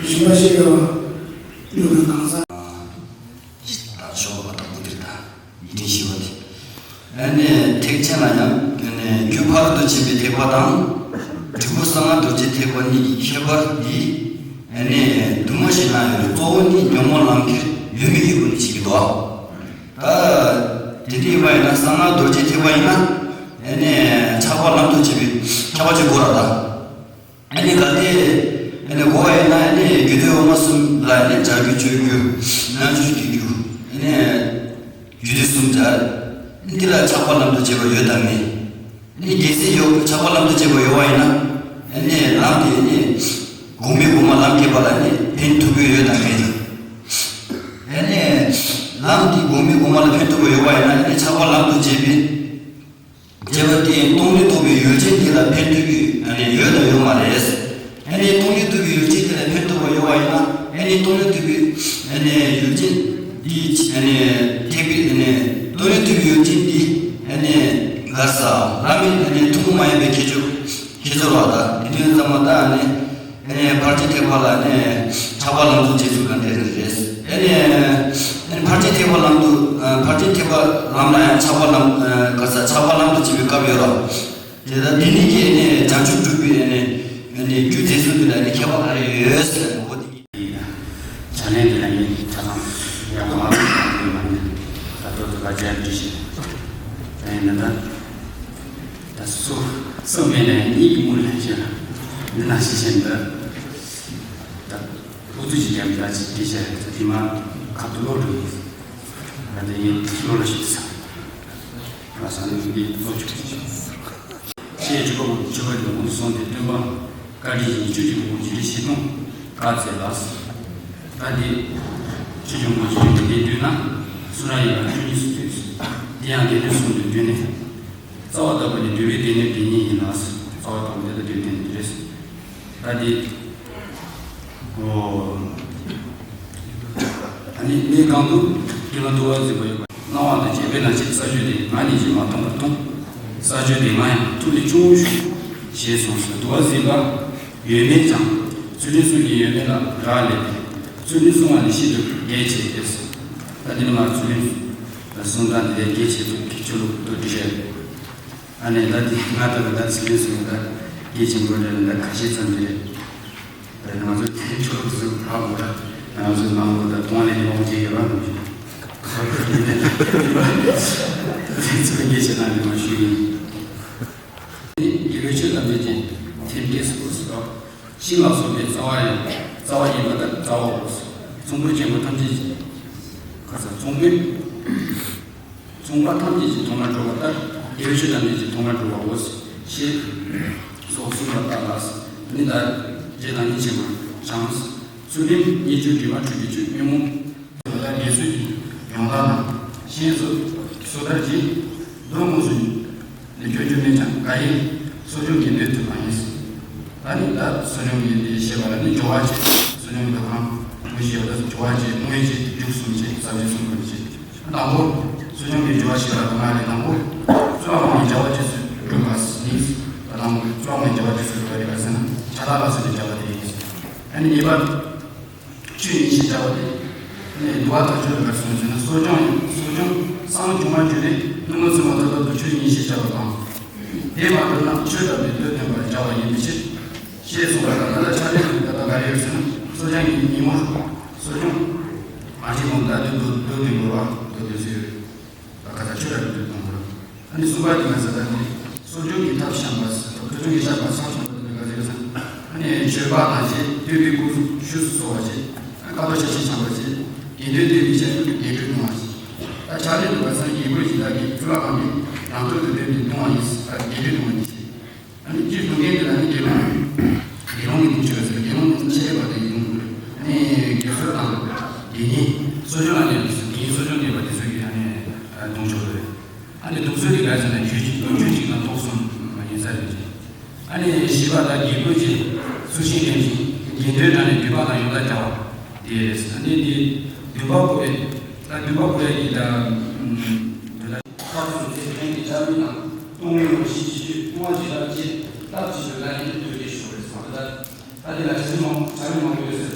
རིམ་པ་བཞི་ཡོད་པ་འདུག་ན་གང་ཟག་ད་ཤོག་པ་དང་པོ་དེར་ད་ཡིད་བརྟན་ཞི་བ་དེ། ཨ་ནི་ཐེག་ཆེན་ལ་ཡང་ཨ་ནི་རྒྱུ་ཕ་རོལ་ཏུ་ཕྱིན་པའི་ཐེག་པ་དང་། འབྲས་བུ་གསང་སྔགས་རྡོ་རྗེ་ཐེག་པ་གཉིས་ཀྱི་ཁྱད་པར་འདི་ཨ་ནི་བསྡུས་མ་ཞིག་གནང་ཡོད་རེད། གཙོ་བོ་ནི་ཉོན་མོངས་ལམ་ཁྱེར་ཡོད་མེད་ཀྱི་སྒོ་ནས་བྱེད་ཀྱི་འདུག་ད་དེ་འདྲ་ཡིན་པ་ཡིན་ན་གསང་སྔགས་རྡོ་རྗེ་ཐེག་པ་ཡིན་ན་ཨ་ནི་ཆགས་པ་ལམ་དུ་བྱེད་པའི་ཁྱད་པར་ཅིག་དགོས་ར་ད། ཨ་ནི་གལ་ཏེ་ཨ་ནི་གོ་བ་ཡིན་ན་ཨ་ནི་རྒྱུད་སྡེ་འོག་མ་གསུམ་ལ་ཨ་ནི་བྱ་རྒྱུད་སྤྱོད་རྒྱུད་རྣལ་འབྱོར་གྱི་རྒྱུད་ཨ་ནི་རྒྱུད་སྡེ་གསུམ་སྦྱར། ཨ་ནི་འདི་ལ་ཆགས་པ་ལམ་དུ་བྱེད་པ་ཡོད་དམ་མེད། ཨ་ནི་གལ་སྲིད་ཡོད་ཆགས་པ་ལམ་དུ་བྱེད་པ་ཡོད་པ་ཡིན་ན་ཨ་ནི་ལམ་དེ་ཨ་ནི་གོང་མའི་གོང་མ་ལམ་ཁྱེར་པ་ལ་ཨ་ནི་ཕན་ཐོགས་ཀྱི་ཡོད་དམ་མེད། ཨ་ནི་ལམ་དེ་གོང་མའི་གོང་མ་ལ་ཕན་ཐོགས་པ་ཡོད་པ་ཡིན་ན་ཨ་ནི་ཆགས་པ་ལམ་དུ་བྱེད་པའི། བྱས་པ་དེས་སྟོང་ཉིད་རྟོགས་པའི་ཡུལ་ཅན་དེ་ལ་ཕན་ཐོགས་ཀྱི་ཨ་ནི་ཡོད་དམ་ཡོད་མ་རེད། ཨ་ནི་སྟོང་ཉིད་རྟོགས་པའི་ཡུལ་ཅན་དེ་ལ་ཕན་ཐོགས་པ་ཡོད་པ་ཡིན་ན་ཨ་ནི་སྟོང་ཉིད་རྟོགས་པའི་ཨ་ནི་ཡུལ་ཅན་འདི་ཨ་ནི་ཐེག་པའི་ཨ་ནི་སྟོང་ཉིད་རྟོགས་པའི་ཡུལ་ཅན་འདི་ཨ་ནི་ག་རེ་ཟེར་བླ་མེད་ཨ་ནི་ཐུན་མོང་མ་ཡིན་པའི་ཁྱད་ཆོས་ཁྱད་ཆོས་རེད་བ། ད་དེ་དུས་ཙམ་པ་ད་ཨ་ནི། ཨ་ནི་ཕར་ཕྱིན་ཐེག་པ་ལ་ནི་ཆགས་པ་ལམ་དུ་བྱེད་ཚུལ་ག་འདྲ་རེད། ཨ་ནི་ཨ་ནི་ཕར་ཕྱིན་ཐེག་པ་ལམ་དུ་ཨ་ཕར་ཕྱིན་ཐེག་པ་ལམ་ལ་ཡང་ཆགས་པ་ལམ་ཨ་ག་ས་ཆགས་པ་ལམ་དུ་བྱེད་པའི་སྐབས་ཡོད་རོ། དེ་ལྟར་འདི་ནི་ཀྱི་ཨ་ནི་བྱང་ཆུབ་སྒྲུབ་པའི་ཨ་ནི་ཨ་ནི་རྒྱུ་མཚན་ཚུལ་འདི་ལ་ནི་ཁྱད་པར་ག་རེ་ཡོད་ཟེར་ན་འོ་དེ་ཡིན། བྱ་ལས་འདི་ལ་ནི་ཆ་ཚང་ཡག་པོ་མ་རེད། རྒྱ་འདྲི་ཞིག་ད་ཡིན་ན་ད་ད་སོ་སོ་མེད་ནས་གཉིད་ཀྱི་མུར་ལེན་ཞེས་ལ་འདི་ན་ཞིག་བཞིན་དུ་ད་ཨུ་ཚུགས་ཀྱི་རྒྱ་མི་ད་ཅིག་འདྲི་བྱས་ད་དེ་མ་ཁ་ཐུག་ལོག་འགྲོ་ཡིན། ད་དེ་ཡིན་བློ་ལ་ཞིག་ས་ང་ས་ནི་འདི་ལོ་ཆུང་ཞིག་ཤེས་ཆོས་པ་ཆོས་པ་ཡོངས་སུ་སོང་སྟེ་སྟོན་པ་བཀའ་དྲིན་ཅན་ཆོས་ཀྱི་འཁོར་བཅས་བཞི་སྟོང་བཀའ་སྩལ་ལ། ད་འདི་ཆོས་ཀྱི་འཁོར་བཅས་འདི་འདོན་ན་སུ་ར་ཡི་བ་ཆོས་ཉིད་སུ་ཐོས། དེ་ཡང་དེ་ནས་གསུངས་ཏེ་འདོན་ནས། རྩ་བ་དག་པ་ནི་འདུལ་བའི་སྡེ་སྣོད་དེ་ཉིད་ཡིན་ལ། རྩ་བ་དག་པ་འདི་ལ་འདོད་དེ་འདི་རེད། ད་འདི། ཨོ། ཨ་ནི་གནས་གང་དུ་དགེ་སློང་དུ་བ་འཛིན་པ་ཡོད་པ། སྣང་བ་དང་བཅས་པས་ན་ཅིག་ས་བཅུ་དེ་ང་ཉིད་ཀྱིས་མ་མཐོང་བར་མཐོང་། ས་བཅུ་དེ་ང་ཡང་ཐུགས་ལས་ཆུང་ངུ་ཞུགས། ཞེས་གསུངས་སོ། དུ་བ་འཛིན་པ་ཡོད་མེད་ཀྱང་། ཚུལ་ཁྲིམས་སྲུང་གི་ཡོད་མེད་ལ་རག་ལས་ཏེ། ཚུལ་ཁྲིམས་སྲུང་བ་ནི་ཤིན་ཏུ་གལ་ཆེ་སྟེ། ད་འདི་ནི་ང་ཚུལ་ཁྲིམས་སྲུང་སྟངས་འདི་ལས་གལ་ཆེ་ཐུབ་ཀྱི་ཆོས་ལུགས་དུ་འདི་རེད། ཨ་ནི་ད་དེ་ང་ད་ད་ཚིག་ལན་གསུངས་ད་དགེ་ཆེན་པོ་འདྲ་ད་ཁ་ཤས་ཙམ་རེད། ད་ང་ཚོ་དེ་ཆོས་ལུགས་སུ་ཧ་གོ་ད་ང་ཚོ་ནང་ལོ་ད་གཏོང་ལེན་ཡོང་གི་ཡོད་ར་མི་ཤེས། ཁ་ཁ་དེ་ནས་དེ་ཚོ་དགེ་ཆེ་ན་འདི་མ་ཞུ་ཡིན། དགེ་བའི་ཆོས་ཐམས་ཅད་ཀྱི་ཐེམ་སྐས་སུ་ཤིང་ལ་སོགས་པའི་རྩ་བ་ཡང་རྩ་བ་ཡིན་པ་ལྟར་རྩ་བའོ། ཚོམ་བུ་ཆེན་པོ་ཐམས་ཅད་ཀྱི་ཁ་ས་ཚོམ་བུའི། ཚོང་པ་ཐམས་ཅད་ཀྱི་ཐོག་མར་འགྲོ་བ་ལྟར་དགེ་བའི་ཆོས་ཐམས་ཅད་ཀྱི་ཐོག་མར་འགྲོ་བའོ། ཞེས་སོགས་གསུངས་པ་ལྟར་ལ། ནི་ད་རྗེ་བདག་ཉིད་ཆེན་པོ་བྱང་ཚུལ་ཁྲིམས་སྙིང་རྗེ་དྲི་མ་འཁྲུད་པའི་ཆོས་ཉོན་མོངས་དེ་ལ་དགེ་ཚུལ་གྱི་ཡོངས་བདག་དང་ཤེས་སུ་སོ་ཐར་གྱི་མདོ་དངོས་སུ་ནི་སྐྱོན་བརྗོད་མེད་ཀྱང་འགའ་ཡིས་གསོ་སྦྱོང་གི་འདོད་དུ་མ་ཡིན། ད་ནི་ད་གསོ་སྦྱོང་གི་འདི་བཤད་པ་ལ་ནི་སྦྱོར་བ་བྱེད། གསོ་སྦྱོང་གི་གང་དངོས་གཞི་ཡོད་ད་སྦྱོར་བ་བྱེད་དངོས་གཞི་རྒྱུ་གསུམ་བྱེད་ས་བཅུ་གསུམ་པར་བྱེད། དང་པོ། གསོ་སྦྱོང་གི་སྦྱོར་བ་བྱེད་པ་དང་ལྔ་རེད། དང་པོ། རྩོལ་བ་མང་བའི་བྱ་བ་རྗེས་སུ་སྒྲུབ་པ་ནི། དང་པོ་རྩོལ་བ་མང་བའི་བྱ་བ་རྗེས་སུ་སྒྲུབ་པ་རེད་པ་ཟེར་ན་ཕྱག་ལས་ལ་སོགས་པའི་བྱ་བ་དེ་ཡིན། ཨ་ནི་གཉིས་པ། ཆོས་ཉིད་ཅེས་བྱ་བ་དེ། ནི་འདུལ་བ་དང་ཆོས་ལ་གསུངས་ཟིན་ན་གསོ་སྦྱོང་ཡིན། གསོ་སྦྱོང་བསམ་བྱུང་བ་བརྒྱུད་ནས་གནོད་མ་ཚུལ་མ་ཐོབ་ཐབས་དུ་ཆོས་ཉིད་ཅེས་བྱ་བ་དང་། དེ་མ་གྲུབ་ན་ཆོས་དམ་པའི་མདོ་སྟོན་པར་བྱ་བ་ཡིན་པའི་ཕྱིར། ཞེས་གསུངས་པ་ལྟར་ད་ལྟ་ཕྱག་ལེན་དུ་ད་ལྟ་ག་རེ་ཡོད་ཟེར་ན་གསོ་སྦྱོང་གི་ཉིན་མོར་གསོ་སྦྱོང་། མ་བྱེད་གོང་ད་དུ་མདོ་མདོ་དོན་དགོས་པ་མདོ་དོན་ཟེར་ཡོད། ད་ག་ད་ཆོས་དམ་པའི་མདོ་དོན་དགོས། ཨ་ནི་གསུམ་པ་དེ་ང་ཚོ་ད་ནི་གསོ་སྦྱོང་གི་ཐབས་བཤམས་པ། གསོ་སྦྱོང་གི་བཤམས་པ་བསམ་བཞིན་པ་དེ་ག་ཚོད་ཟེར་ན། ཨ་ནི་མཆོད་པ་དང་བཅས་བསྟོད་པའི་སྐུ་ཞུས་སུ་གསོལ་བ་བཅས། ཀ་ཏོ་ཤ་ཤེད་འཆང་བ་བཅས་དགེ་འདུན་སྡེ་མི་ཆེན་པོས་དགེ་སྦྱོར་གཏོང་བ་བཅས། ད་ཕྱག་ལེན་དུ་བ་སངས་རྒྱས་པོ་ཞིག་ལ་གི་ཕུ་ལ་གང་གི་རང་ཐོག་ཏུ་སྡོད་དེ་གཏོང་བ་ཡིན། ད་དགེ་སྦྱོར་གཏོང་བ་ཡིན། ཨ་ནི་སྤྱིར་སྡོམ་མཁན་དེ་ལ་ནི་དགེ་སློང་། དགེ་སློང་གི་སྡོམ་ཆོས་ཟེར། དགེ་སློང་དེ་ནི་ཆེ་བ་དེ་ཡིན་དགོས། ཨ་ནི་དགེ་ཚུལ་དང་དགེ་བསྙེན། གསོ་སྦྱོང་ལ་གནས་པ་དེ་ཚོ་དགེ་བསྙེན་གསོ་སྦྱོང་གནས་པ་དེ་ཚོ་གི་ཨ་ནི་སྡོམ་ཆོག་རེད། ཨ་ནི་སྡོམ་ཚུལ་དེ་ག་ཟེར་ན་རྒྱུད་གཅིག་སྡོམ་རྒྱུད་གཅིག་དང་ཐོག་གསུམ་ཡིན་ས་རེད། ཨ་ནི་བཞི་པ་དག་དགེ་བསྐོས་ཀྱི་ཚུལ་བཞིན་ལེན་ཅིང་དགེ་འདུན་དྲངས་ནས་འདུས་པ་དང་ཡོངས་དག་བྱ་བ་དེ་རེད། ཨ་ནི་འདི་འདུན་པ་བསྐོ་བའི་ད་འདུན་པ་བསྐོ་ཡ་གི་ད་འདུན་པ། ཁ་ཐུག་ཏུ་ཚེ་ཕན་གྱི་ཆ་མིན་དང་གཏོང་ལེན་རོ་ཞིག་ཞིག་ཀུན་ཨ་ཇི་ལྟར་བྱེད་སྟབས་ཀྱིས་ཡོད་ན་ཡིན་ཐོས་ཏེ་ཞོག་རེད་སོང་ད། ད་དེ་ལ་ཆ་མིན་མང་ཆ་མིན་མང་པོ་ཡོད་ཟེར།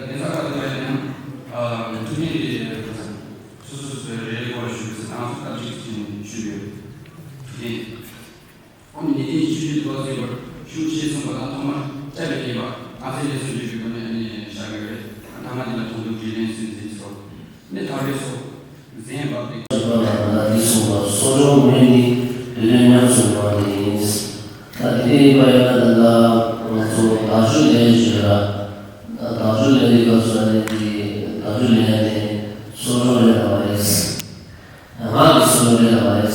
གདན་ས་ཁག་དེ་ལ་ཡིན་ན་ཐུགས་ཉིད་རེད་ཟེར། སོ་སོ་སོ་སོའི་རེ་རེ་སྐོར་ཞུ་གི་ཟེར་ང་ཚོ་སྟབས་གཅིག་ཏུ་བྱས་ནས་ཞུ་གི་ཡོད། ཐུགས་ཉིད། ཁོང་གིས་ཉེ་ཆར་ཆོས་བརྒྱུད་འདུལ་བ་གསན་པར་ཞུ་ཞེས་གསུངས་པ་དང་ཐོག་མར་སྐྱབས་པའི་ཉེས་པ་ང་ཚོའི་ལས་སུ་འཇུག་པའི་སྒོ་ནས་ནི་བཞག་ཡོད་རེད། ཐ་མ་འདི་ལ་དོན་དུ་དྲིས་ལན་སུས་མཛད་སོ། ནི་ཐག་རིང་སོ། གཟན་འབབ་སྟེ། ཞེས་པ་ལ་ད་འདི་གསུངས་པ་གསོ་སྦྱོང་དངོས་ནི་དེ་ལས་ཉམས་སུ་མྱོང་བ་དེ་ཡིན། ད་དེ་ཡིན་པ་ཡིན་ན་ད་ལྟ་ང་ཚོ་དག་སྦྱོར་ལེན་ཞེས་པ། དག་སྦྱོར་ལེན་པའི་སྐབས་སུ་ནི་དེ་དག་སྦྱོར་ལེན་ཡ་དེ་གསོ་སྦྱོང་ལེན་པ་རེད། ངག་གི་གསོ་སྦྱོང་ལེན་པ་རེད། གལ་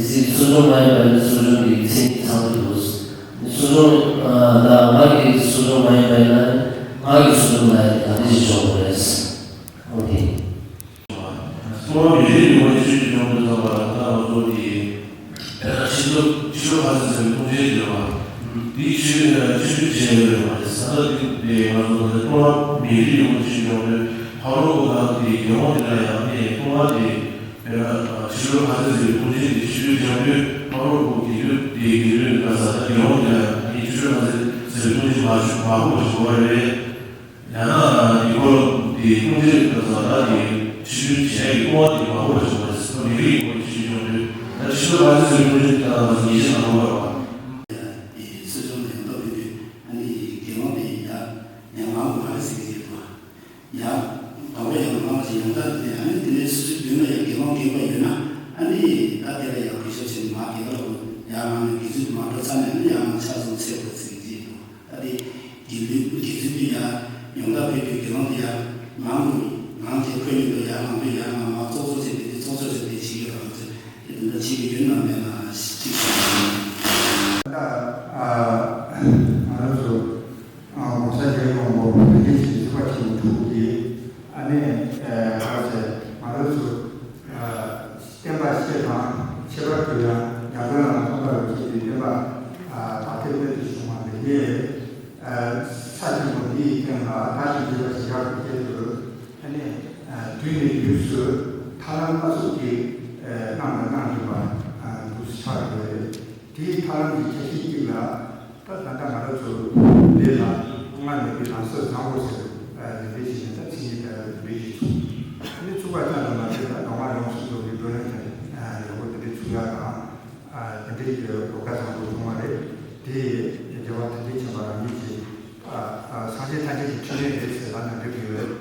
སྲིད་གསོ་སྦྱོང་མ་ཡིན་པ་ཡིན་ན་གསོ་སྦྱོང་གི་མཚན་ཉིད་ཚང་དུ་འདུག་གསོ་སྦྱོང་ད་ངག་གི་གསོ་སྦྱོང་མ་ཡིན་པ་ཡིན་ན་ངག་གི་གསོ་སྦྱོང་ལ་ཡང་དེ་འདྲ་ཞིག་འབྱུང་དགོས་རེད། འོ་དེ། སོ་སོ་མི་རིགས་ཡོངས་ཀྱི་ཆོས་ཀྱི་སྦྱོང་བརྡར་བརྩམས་པ་ལ་ད་ང་ཚོ་གི་ཕྱི་ལོ་ཕྱི་ལོ་ཁ་ཤས་ཟེར་བའི་ཐུང་ཆེན་ཡོད་པ། དེའི་ཆོས་ཆོས་ཆོས་བྱས་ཡོད་པ་རེད། ས་ད་དེ་ང་ཚོ་ད་སོ་སོ་མི་རིགས་ཡོངས་ཀྱི་ཆོས་སྦྱོང་བརྡར་ཕ་རོལ་པོ་དང་དེ་རྒྱལ་དབང་དེ་ལ་ཡང་ནས་སོ་སོ་དེ། དཔེར་ན་ཕྱི་རོལ་ཁ་ཟས་ཟེར་བའི་ཐུང་ཆེན་དེ་ཕྱི་རོལ་རྒྱང་འབོད་ཕ་རོལ་པོ་དགེ་འདུན་དེ་དགེ་འདུན་ག་ས་ད་རྒྱལ་དབང་དེ་ལ་ཡང་ཕྱི་རོལ་ཁ་ཟས་ཟེར་བའི་ཐུང་ཆེན་མ་བྱུང་མ་ཕོག་པ་ཞིག་དགོས་པ་རེད། ཡང་ན་ཡུལ་སྐོར་དེ་ཐུང་ཆེན་ག་ས་ད་དེ་ཕྱི་རོལ་གྱི་ཡུལ་སྐོར་བ་དེ་མ་ཕོག་པ་ཞིག་དགོས་པ་རེད། མི་རིགས་ཡུལ་སྐོར་ཕྱི་རོལ་རྒྱང་འབོད་ད་ཕྱི་རོལ་ཁ་ཟས་ཟེར་བའི་ཐུང་ཆེན་དེ་ད་ང་ཚོ་ཉེས་ཆད་ནང་ལོགས་ཡོད་པ། ཡ། དེ་གསོ་སྦྱོང་ལེན་ཐབས་ཡིན་དུས་ཨ་ནི་དགེ་སློང་དེ་ཡ་ཡང་ང་མ་རེད་ཟེར་གྱི་ཡོད་པ། ཡ། དང་པོ་ཡང་ང་ཞིག་ཡང་དག་དེ་ཨ་ནི་དེ་ནས་སོ་སོའི་མདུན་ལ་ཡང་དགེ་སློང་རྒན་པ་ དགེ་ལུགས་དགེ་ཚུལ་དུ་ཡ། ཡོངས་དག་པའི་དགེ་སློང་དུ་ཡ། ང་ངོ་། ང་དེ་ཁོས་ཉིད་དུ་ཡ། ང་དུ་ཡ། ང་མ་ཙོག་ཙོག་བྱས་ཏེ་དེ་ཙོག་ཙོག་བྱས་ཏེ་བྱེད་ཀྱི་རང་ཚེ་དེ་འདི་འདྲ་བྱེད་ཀྱི་ཡོད་ན་མེད་ན་ཅིག་ད་ང་རང་ཚོ་༸གོང་ས་རྒྱལ་བའི་དབང་པོ་བོད་རྒྱལ་གྱི་གཟིགས་པ་ཆེན་པོ་དྲུག་གིས་ཨ་ནི་ག་རེ་ཟེར་ང་རང་ཚོ། བསྟན་པ་སྤྱི་དང་ཁྱད་པར་དུ་ཡང་ཡར་ལངས་ལ་སྟོན་པ་རིན་པོ་ཆེ་གི་བསྟན་པ་དར་ཁྱབ་སྤེལ་དུ་བྱུང་བ་རེད། ས་ཆེན་པོ་འདིའི་སྟེང་ལ་བདག་གིས་མཛད་པ་ཇི་ལྟར་དུ་སྐྱེལ་དུ་ཨ་ནི་དུས་ནས་དུས་སུ་ཐར་ལམ་སྣ་ཚོགས་ཀྱི་གནང་དང་གནང་བཞིན་པ་འདུག་སེ་ཆགས་ཡོད་རེད། དེའི་ཐར་ལམ་གྱི་ཁྱད་ཆོས་གཅིག་ལ། ད་ད་ལྟ་ང་རང་ཚོ་འདི་ལ་སྔར་མེད་པའི་ལམ་སྲོལ་བཟང་པོ་ཟེར་ལས་འདི་བྱས་ནས་ད་མཚན་ཉིད་དེ་འདི་བྱས་སོང་། ཨ་ནི་ཚུགས་པ་ཙམ་དུ་མ་ཟད་ད་གདོང་དམར་ཡོངས་སུ་རྫོགས་པའི་བགྲོ་གླེང་དེ་ཡག་པོ་འདི་འདྲའི་ཚུགས་ཡག་དང་དེ་འདྲའི་གོ་སྐབས་བཟང་པོ་བྱུང་བ་རེད། དེ་ཡིས་རྒྱལ་བ་ཐམས་ཅད་མཁྱེན་པ་རང་ཉིད་ཀྱི་སངས་རྒྱས་ཐམས་ཅད་ཀྱི་ཕྲིན་ལས་རེད་ཟེར་ལབ་ན་འགྲིག་གི་ཡོད།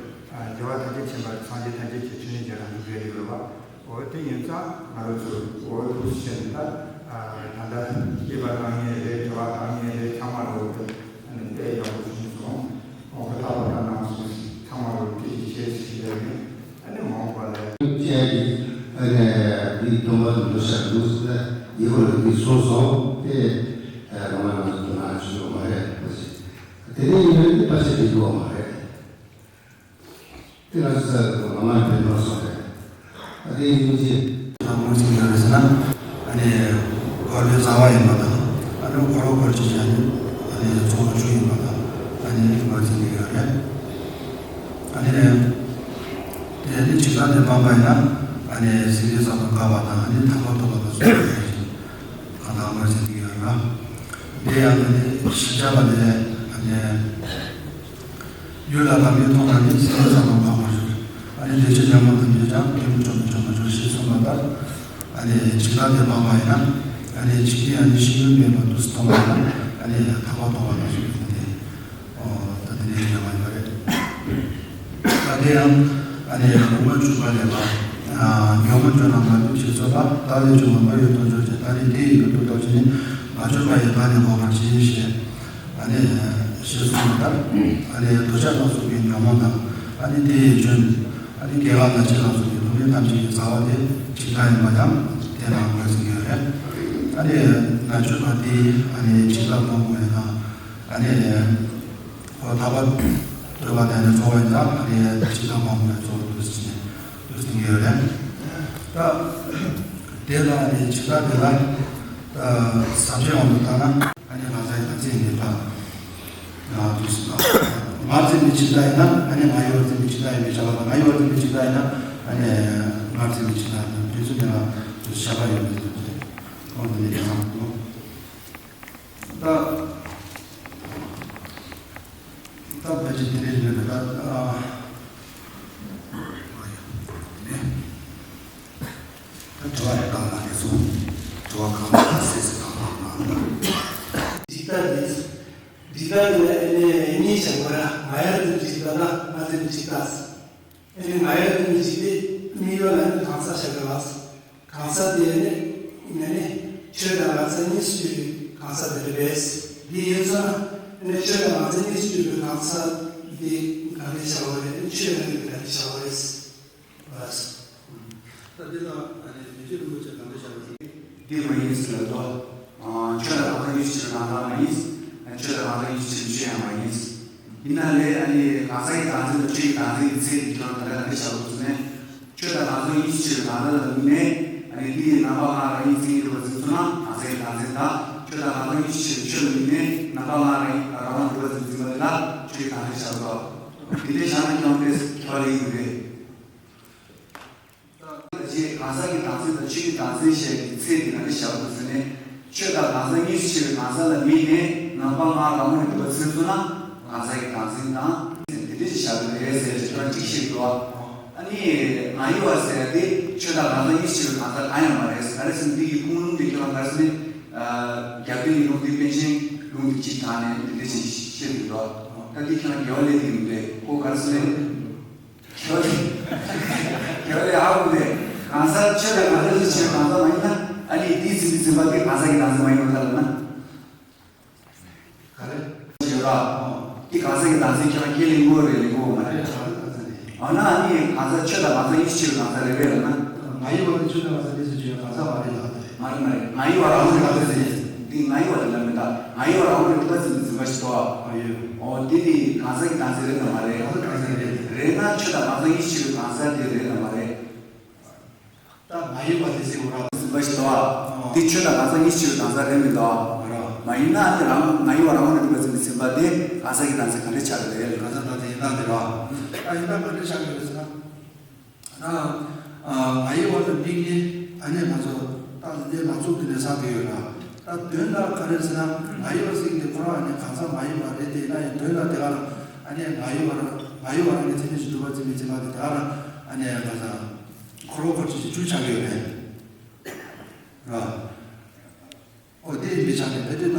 རྒྱལ་བ་ཐམས་ཅད་མཁྱེན་པ་སངས་རྒྱས་ཐམས་ཅད་ཀྱི་ཕྲིན་ལས་ཀྱི་རང་བཞིན་རེད་ཡོད་པ། འོ་དེ་ཡིན་ཙང་ང་རང་ཚོས་འོ་འདུག་སེ་བྱས་ནས་ད་ད་ལྟ་སྐྱེས་པ་བཏང་མཁན་རེད། དྲི་བ་བཏང་མཁན་རེད། ཚང་མ་ལ་འོ་དེ་ཨ་ནི་དཔེ་ཡག་པོ་བྱུང་སོང་། འོ་ཁོ་ཐག་པ་ད་ནང་སོང་ཚང་མ་ལ་འོ་དེ་ཅིག་བྱས་ཟེར་ཞིག་ཡོད་ནས་ཨ་ནི་མ་འོངས་པ་ལ། ཅན་གྱི་ཨ་ནི་འདིའི་སྟོན་པ་འདི་འདུག་ཤར་འདུག་ཟེར་ཡེ་ཧོ་ལ་འདི་གསུངས་སོང་། དེ་ཨ་ང་ང་ཚོ་དོ་སྣང་བྱེད་ཡོད་མ་རེད་པ་ཟེར། དེ་འདྲ་ཡིན་ན་འདི་ཕལ་ཆེར་འགྲིག་གི་ཡོད་མ་རེད། དེ་ང་ཚོ་ས་ལ་མ་མ་དེ་མ་སོང་རེད། ཨ་དེ་ཡིན་གྱི། ད་མོ་ཅིག་ཡོད་རེད་ཟེར་ན། ཨ་ནི། འཁོར་ལོའི་རྩ་བ་ཡིན་པ་དང་། ཨ་ནི་འཁོར་ལོ་འཁོར་བྱེད་ཀྱི་ཨ་ནི། ཨ་ནི་གཙོ་བོ་བཅུ་ཡིན་པ་དང་། ཨ་ནི་མ་ཅིག་ཡོད་རེད། ཨ་ནི། དེ་ནི་འཇིག་ལྟ་དེ་སྤངས་པ་ཡིན་ན། ཨ་ནི་སེམས་ཅན་ཚང་མ་དགའ་བ་དང་། ཨ་ནི་ཐར་པ་ཐོབ་པ་དང་སོགས་པ་ཡོད་རེད། གང་དག་མ་ཅིག་ཡོད་རེད། དེ་ཡང་ཨ་ནི་ཤེས་བྱ་བ་དེ་ཨ་ནི། ཡུལ་ལ་ལམ་མེ་མཐོང་ན་ནི་སེམས་ཙམ་པ་འཕགས་པར་འགྱུར། ཨ་ནི་བདེ་སྐྱིད་ཉོན་མོངས་དང་བཅས་ཀྱང་སྐྱེས་བུ་བཅོམ་པས་བཅོམ་པར་འགྱུར་ཞེས་གསུངས་པ་ལྟར། ཨ་ནི་འཇིག་ལྟ་དེ་སྤངས་པ་ཡིན་ན། ཨ་ནི་འཇིག་རྟེན་ཨ་ནི་ཤེས་ཡུལ་མེད་པར་འདུག་སེ་མཐོང་བ་ཡིན་ན། ཨ་ནི་ཐར་པ་ཐོབ་པ་དང་གསུངས་པ་སྟེ། ཨོ་ད་དེ་འདྲའི་ཉམས་ཡོད་པ་རེད། ད་དེ་ཡང་ཨ་ནི་དབུ་མ་འཇུག་པ་ལས་པ། ཉོན་མོངས་སྐྱོན་རྣམས་ལ་ལུས་ཀྱིས་གཟོད་པ། བདག་ལས་བྱུང་བ་མ་ཡིན་ལྟ་འགྱུར་ཅིང་། ད་ནི་དེ་ཡི་ཡུལ་དུ་རྟོག་བྱེད་ནི། མ་བཅོས་པ་ཡི་བདག་ནི་འགོག་པར་བྱེད་ཞེས། ཨ་ནི་ཞེས་གསུངས་པ་ལྟར། ཨ་ནི་འདོད་ཆགས་ལ་སོགས་པའི་ཉོན་མོངས་དང་། ཨ་ནི་དེ་ཡི་སྐྱོན། ཨ་ནི་སྐྱེ་རྒ་ན་འཆི་ལ་སོགས་པའི་སྡུག་བསྔལ་ཐམས་ཅད་ཀྱི་རྩ་བ་དེ་འཇིག་ལྟ་ཡིན་པ་ཡང་དེ་ནང་འགོད་ཟིན་ཡོད་རེད། ཨ་ནི་མ་བཅོས་པ་དེ་ཨ་ནི་འཇིག་ལྟ་སྤོང་དགོས་ཡིན་ན། ཨ་ནི་ཁོ་ཐར་པ་ཐོབ་པ་དེ་ནི་གཙོ་བོ་ཡིན་ཙང་། ཨ་ནི་འཇིག་ལྟ་སྤོང་དགོས་གཙོ་བོ་འདུག་ཟེར་ནས་འདུག་ཟེར་གྱི་ཡོད་རེད། ད་དེ་ལ་ཨ་ནི་འཇིག་ལྟ་དེ་ལ་ཟབ་ཆོས་དབང་དུ་བཏང་ན། ཨ་ནི་ང་ཚོའི་ད་ཚེ་འདི་ལ་ང་འདུག་ཟེར་ན། ང་འཛིན་པའི་འཇིག་ལྟ་ཡིན་ན། ཨ་ནི་ང་ཡི་བར་འཛིན་པའི་འཇིག་ལྟ་ཡིན་པའི་བྱ་བ་དང་། ང་ཡི་བར་འཛིན་པའི་འཇིག་ལྟ་ཡིན་ན། ཨ་ནི་ང་འཛིན་པའི་འཇིག་ལྟ་ཡིན་ན། དེ་ཚོ་དེ་ལ་བྱ་བ་ཡོད་མེད་དེ་ཁོང་དེ་ནས་ཡང་འདུག་ད། ད་ཕལ་ཆེར་དེ་འདྲའི་ཡོད་པ་ད། ཨ། ཨ་ཡ། ནས། ད་དྲི་བ་རེ་བཏང་ན་རེ་སོང་། དྲི་བ་གང་ལ་ག་སེ་སེ་གང་གང་གང་། འཇིག་ལྟ་རེད། འཇིག་ལྟ་ནི་ཨ་ནི་གཉིས་བྱ་དགོས་ར། ང་ཡར་འཛིན་འཇིག་ལྟ་དང་ང་འཛིན་འཇིག་ལྟ། ཨ་ནི་ང་ཡར་འཛིན་འཇིག་ལྟའི་དམིགས་ཡུལ་ལ་ནི་གང་ཟག་བྱ་དགོས་ལ། གང་ཟག་དེ་ནི་ནི་ནི་ཆོས་དང་ལག་རྩལ་གཉིས་སུ་གྱུར་པའི་གང་ཟག་དེ་རེད་པས། འདི་ཡིན་ཙང་ནི་ཆོས་དང་ལག་རྩལ་གཉིས་སུ་གྱུར་པའི་གང་ཟག་འདི་ག་རེ་བྱ་བ་རེད། ཆོས་ཡང་ནི་ག་རེ་བྱ་བ་རེད། ལགས། ད་འདི་ལ་ཨ་ནི་མི་ཆོས་རིན་པོ་ཆེ་གང་འདྲ་བྱ་བ་ཞིག་འདི་མ་ཡིན་ཟེར་ལ་དོ། ཆོས་དང་ལག་རྩལ་གཉིས་སུ་གྱུར་པའི་གང་ཟག་མ་ཡིན། ཆོས་དང་ལག་རྩལ་གཉིས་སུ་གྱུར་པའི་ཆོས་ཡང་མ་ཡིན། ཡིན་ན་ལས་ཨ་ནི་གང་ཟག་གི་བདག་འཛིན་དང་ཆོས་ཀྱི་བདག་འཛིན་གྱི་ཚད་ཀྱི་ཁྱོད་རང་ད་ལྟ་ག་འདྲ་བྱ་དགོས་ཟེར་ནས། ཆོས་དང་ལག་རྩལ་གཉིས་སུ་གྱུར་པའི་གང་ཟག་ལ་དམིགས་ནས། ཨ་ནི་འདི་ཡི་རྣམ་པ་ལྔ་རང་ཉིད་མཚན་ཉིད་རུ་བ་འཛིན་ཚུལ་ན་གང་ཟག་གི་བདག་འཛིན་དང་། ཆོས་དང་ལག་རྩལ་གཉིས་སུ་གྱུར་པའི་ཆོས་ལ་དམིགས་ནས་རྣམ་པ་ལྔ་རང་ཉིད་རང་རང་རུ་བ་འཛིན་ཚུལ་ལ་ཆོས་ཀྱི་བདག་འཛིན་བྱ་དགོས། འདི་འདྲའི་བྱ་ན་ཀྱང་དཔེ་ཁྱབ་ལེ་ཡིན་རེད། ད་ཅི་གང་ཟག་གི་བདག་འཛིན་དང་ཆོས་ཀྱི་བདག་འཛིན་ཞེས་ཀྱི་ཚད་དེ་ག་འདྲ་བཞག་དགོས་ཟེར་ནས། ཆོས་དང་གང་ཟག་གཉིས་སུ་ཕྱེ་བའི་གང་ཟག་ལ་དམིགས་ནས་རྣམ་པ་ལྔ་རང་ངོས་སྒྲུབ་པ་ཚུལ་སོང་ན་གང་ཟག་གི་བདག་འཛིན་དང་དེ་འདྲ་ཞིག་བཞག་དགོས་རེད་ཟེར་ཁྱོད་རང་གཅིག་ཤེས་དགོས། ཨ་ནི་ང་ཡི་བ་ཟེར་ཡ་དེ་ཆོས་དང་གང་ཟག་གཉིས་སུ་ཕྱེ་བའི་གང་ཟག་གང་ཡང་མ་རེད། ག་རེ་ཟེར་ན་འདི་གི་ཁུངས་ལུང་དེ་ཁྱོད་རང་ག་རེ་ཟེར་ན། རྒྱབ་རྟེན་གྱི་ལུང་དེ་པཎ་ཆེན་ལུང་དེ་གཅིག་དྲངས་ནས་འདི་འདྲ་ཞིག་བཤད་དགོས། ད་འདི་ཁྱོད་རང་དགེ་བ་ལས་དེ་མི་འདུག་ཁོ་ག་རེ་ཟེར་ན། དགེ་བ་ལས་དགེ་བ་ལས་ཧ་གོ་ནས་གང་ཟག་ཆོས་དང་གང་ཟག་གཉིས་ཕྱེ་བའི་གང་ཟག་མ་ཡིན་ན། ཨ་ནི་དེའི་འཛིན་པའི་འཛིན་པ་དེ་གང་ཟག་གི་བདག་འཛིན་མ་ཡིན་པར་ཐལ་ལབ་ན། ག་རེ། ཡོད་ར། དེ་གང་ཟག་གི་བདག་འཛིན་ཁྱེད་རང་ཁས་ལེན་དགོས་རེད་ལེན་དགོས་མ་རེད། ཨ་ན་ཨ་ནི་གང་ཟག་ཆོས་དང་གང་ཟག་ཡིད་ཆེས་པའི་གང་ཟག་རེད་པས་ལབ་ན། ང་ཡི་བ་ནི་ཆོས་དང་གང་ཟག་ཡིད་ཆེས་པའི་གང་ཟག་མ་རེད་ལབ་རེད། མ་རེད་མ་རེད། ང་ཡི་བ་རང་ངོས་ནས་གང་ཟག་འཛིན། འདི་ང་ཡི་བ་ལ་ལབ་མི་འདུག་ང་ཡི་བ་རང་ངོས་ནས་སྒྲུབ་པ་འཛིན་པའི་འཛིན་པ་ཞིག་འདུག་ཨ་ཡོད། ཨོ་དེ་དེ་གང་ཟག་གི་བདག་འཛིན་རེད་དམ་མ་རེད། གང་ཟག་གང་ཟག་རེད། རེད་ན་ཆོས་དང་གང་ཟག་ཡིད་ཆེས་པའི་གང་ཟག་དེ་རེད་དམ་མ་རེད། ད་ང་ཡི་བ་དེ་ཟེར་བ་ར། འཛིན་པ་ཞིག་འདུག་ཨ། དེ་ཆོས་དང་གང་ཟག་ཡིད་ཆེས་པའི་གང་ཟག་རེད་མི་འདུག་ཨ། མ་ཡིན་ན་ཨ་ནི་རང་ང་ཡི་བ་རང་ངོས་ནས་སྒྲུབ་པ་འཛིན་པའི་འཛིན་པ་དེ་གང་ཟག་གི་བདག་འཛིན་ག་འདྲས་ཆགས་ཀྱི་རེད། གང་ཟག་བདག་འཛིན་ཡིན་སྟངས་དེ་ར། ཨ་ཡིན་སྟངས་ག་འདྲས་ཆགས་ཀྱི་རེད་ཟེར་ན། ད་ང་ཡི་བ་དང་དམིགས་ནི་ཨ་ནི་ང་ཚོ་ད་ལས་མ་ཚུགས་དེ་ནས་ཆགས་ཀྱི་ཡོད་ར། ད་དོན་དག་ག་རེ་ཟེར་ན་ང་ཡི་བ་ཟེར་གྱི་འདི་ཁོ་རང་ཨ་ནི་གང་ཟག་མ་ཡིན་པ་རེད་དེ་ཡིན་ན་ཡང་དོན་དག་དེ་ག་རང་ཨ་ནི་ང་ཡི་བ་རང་ང་ཡི་བ་རང་གི་མཚན་ཉིད་ཀྱི་སྒྲུབ་པ་འཛིན་པའི་འཛིན་པ་དེ་དག་རང་ཨ་ནི་གང་ཟག་འཁོར་བ་འཁོར་བྱེད་ཀྱི་རྒྱུ་ཆགས་ཀྱི་ཡོད་རེད་ར། ཨོ་དེ་ཡིན་པའི་ཆ་ནས་ཕལ་ཆེར་ད་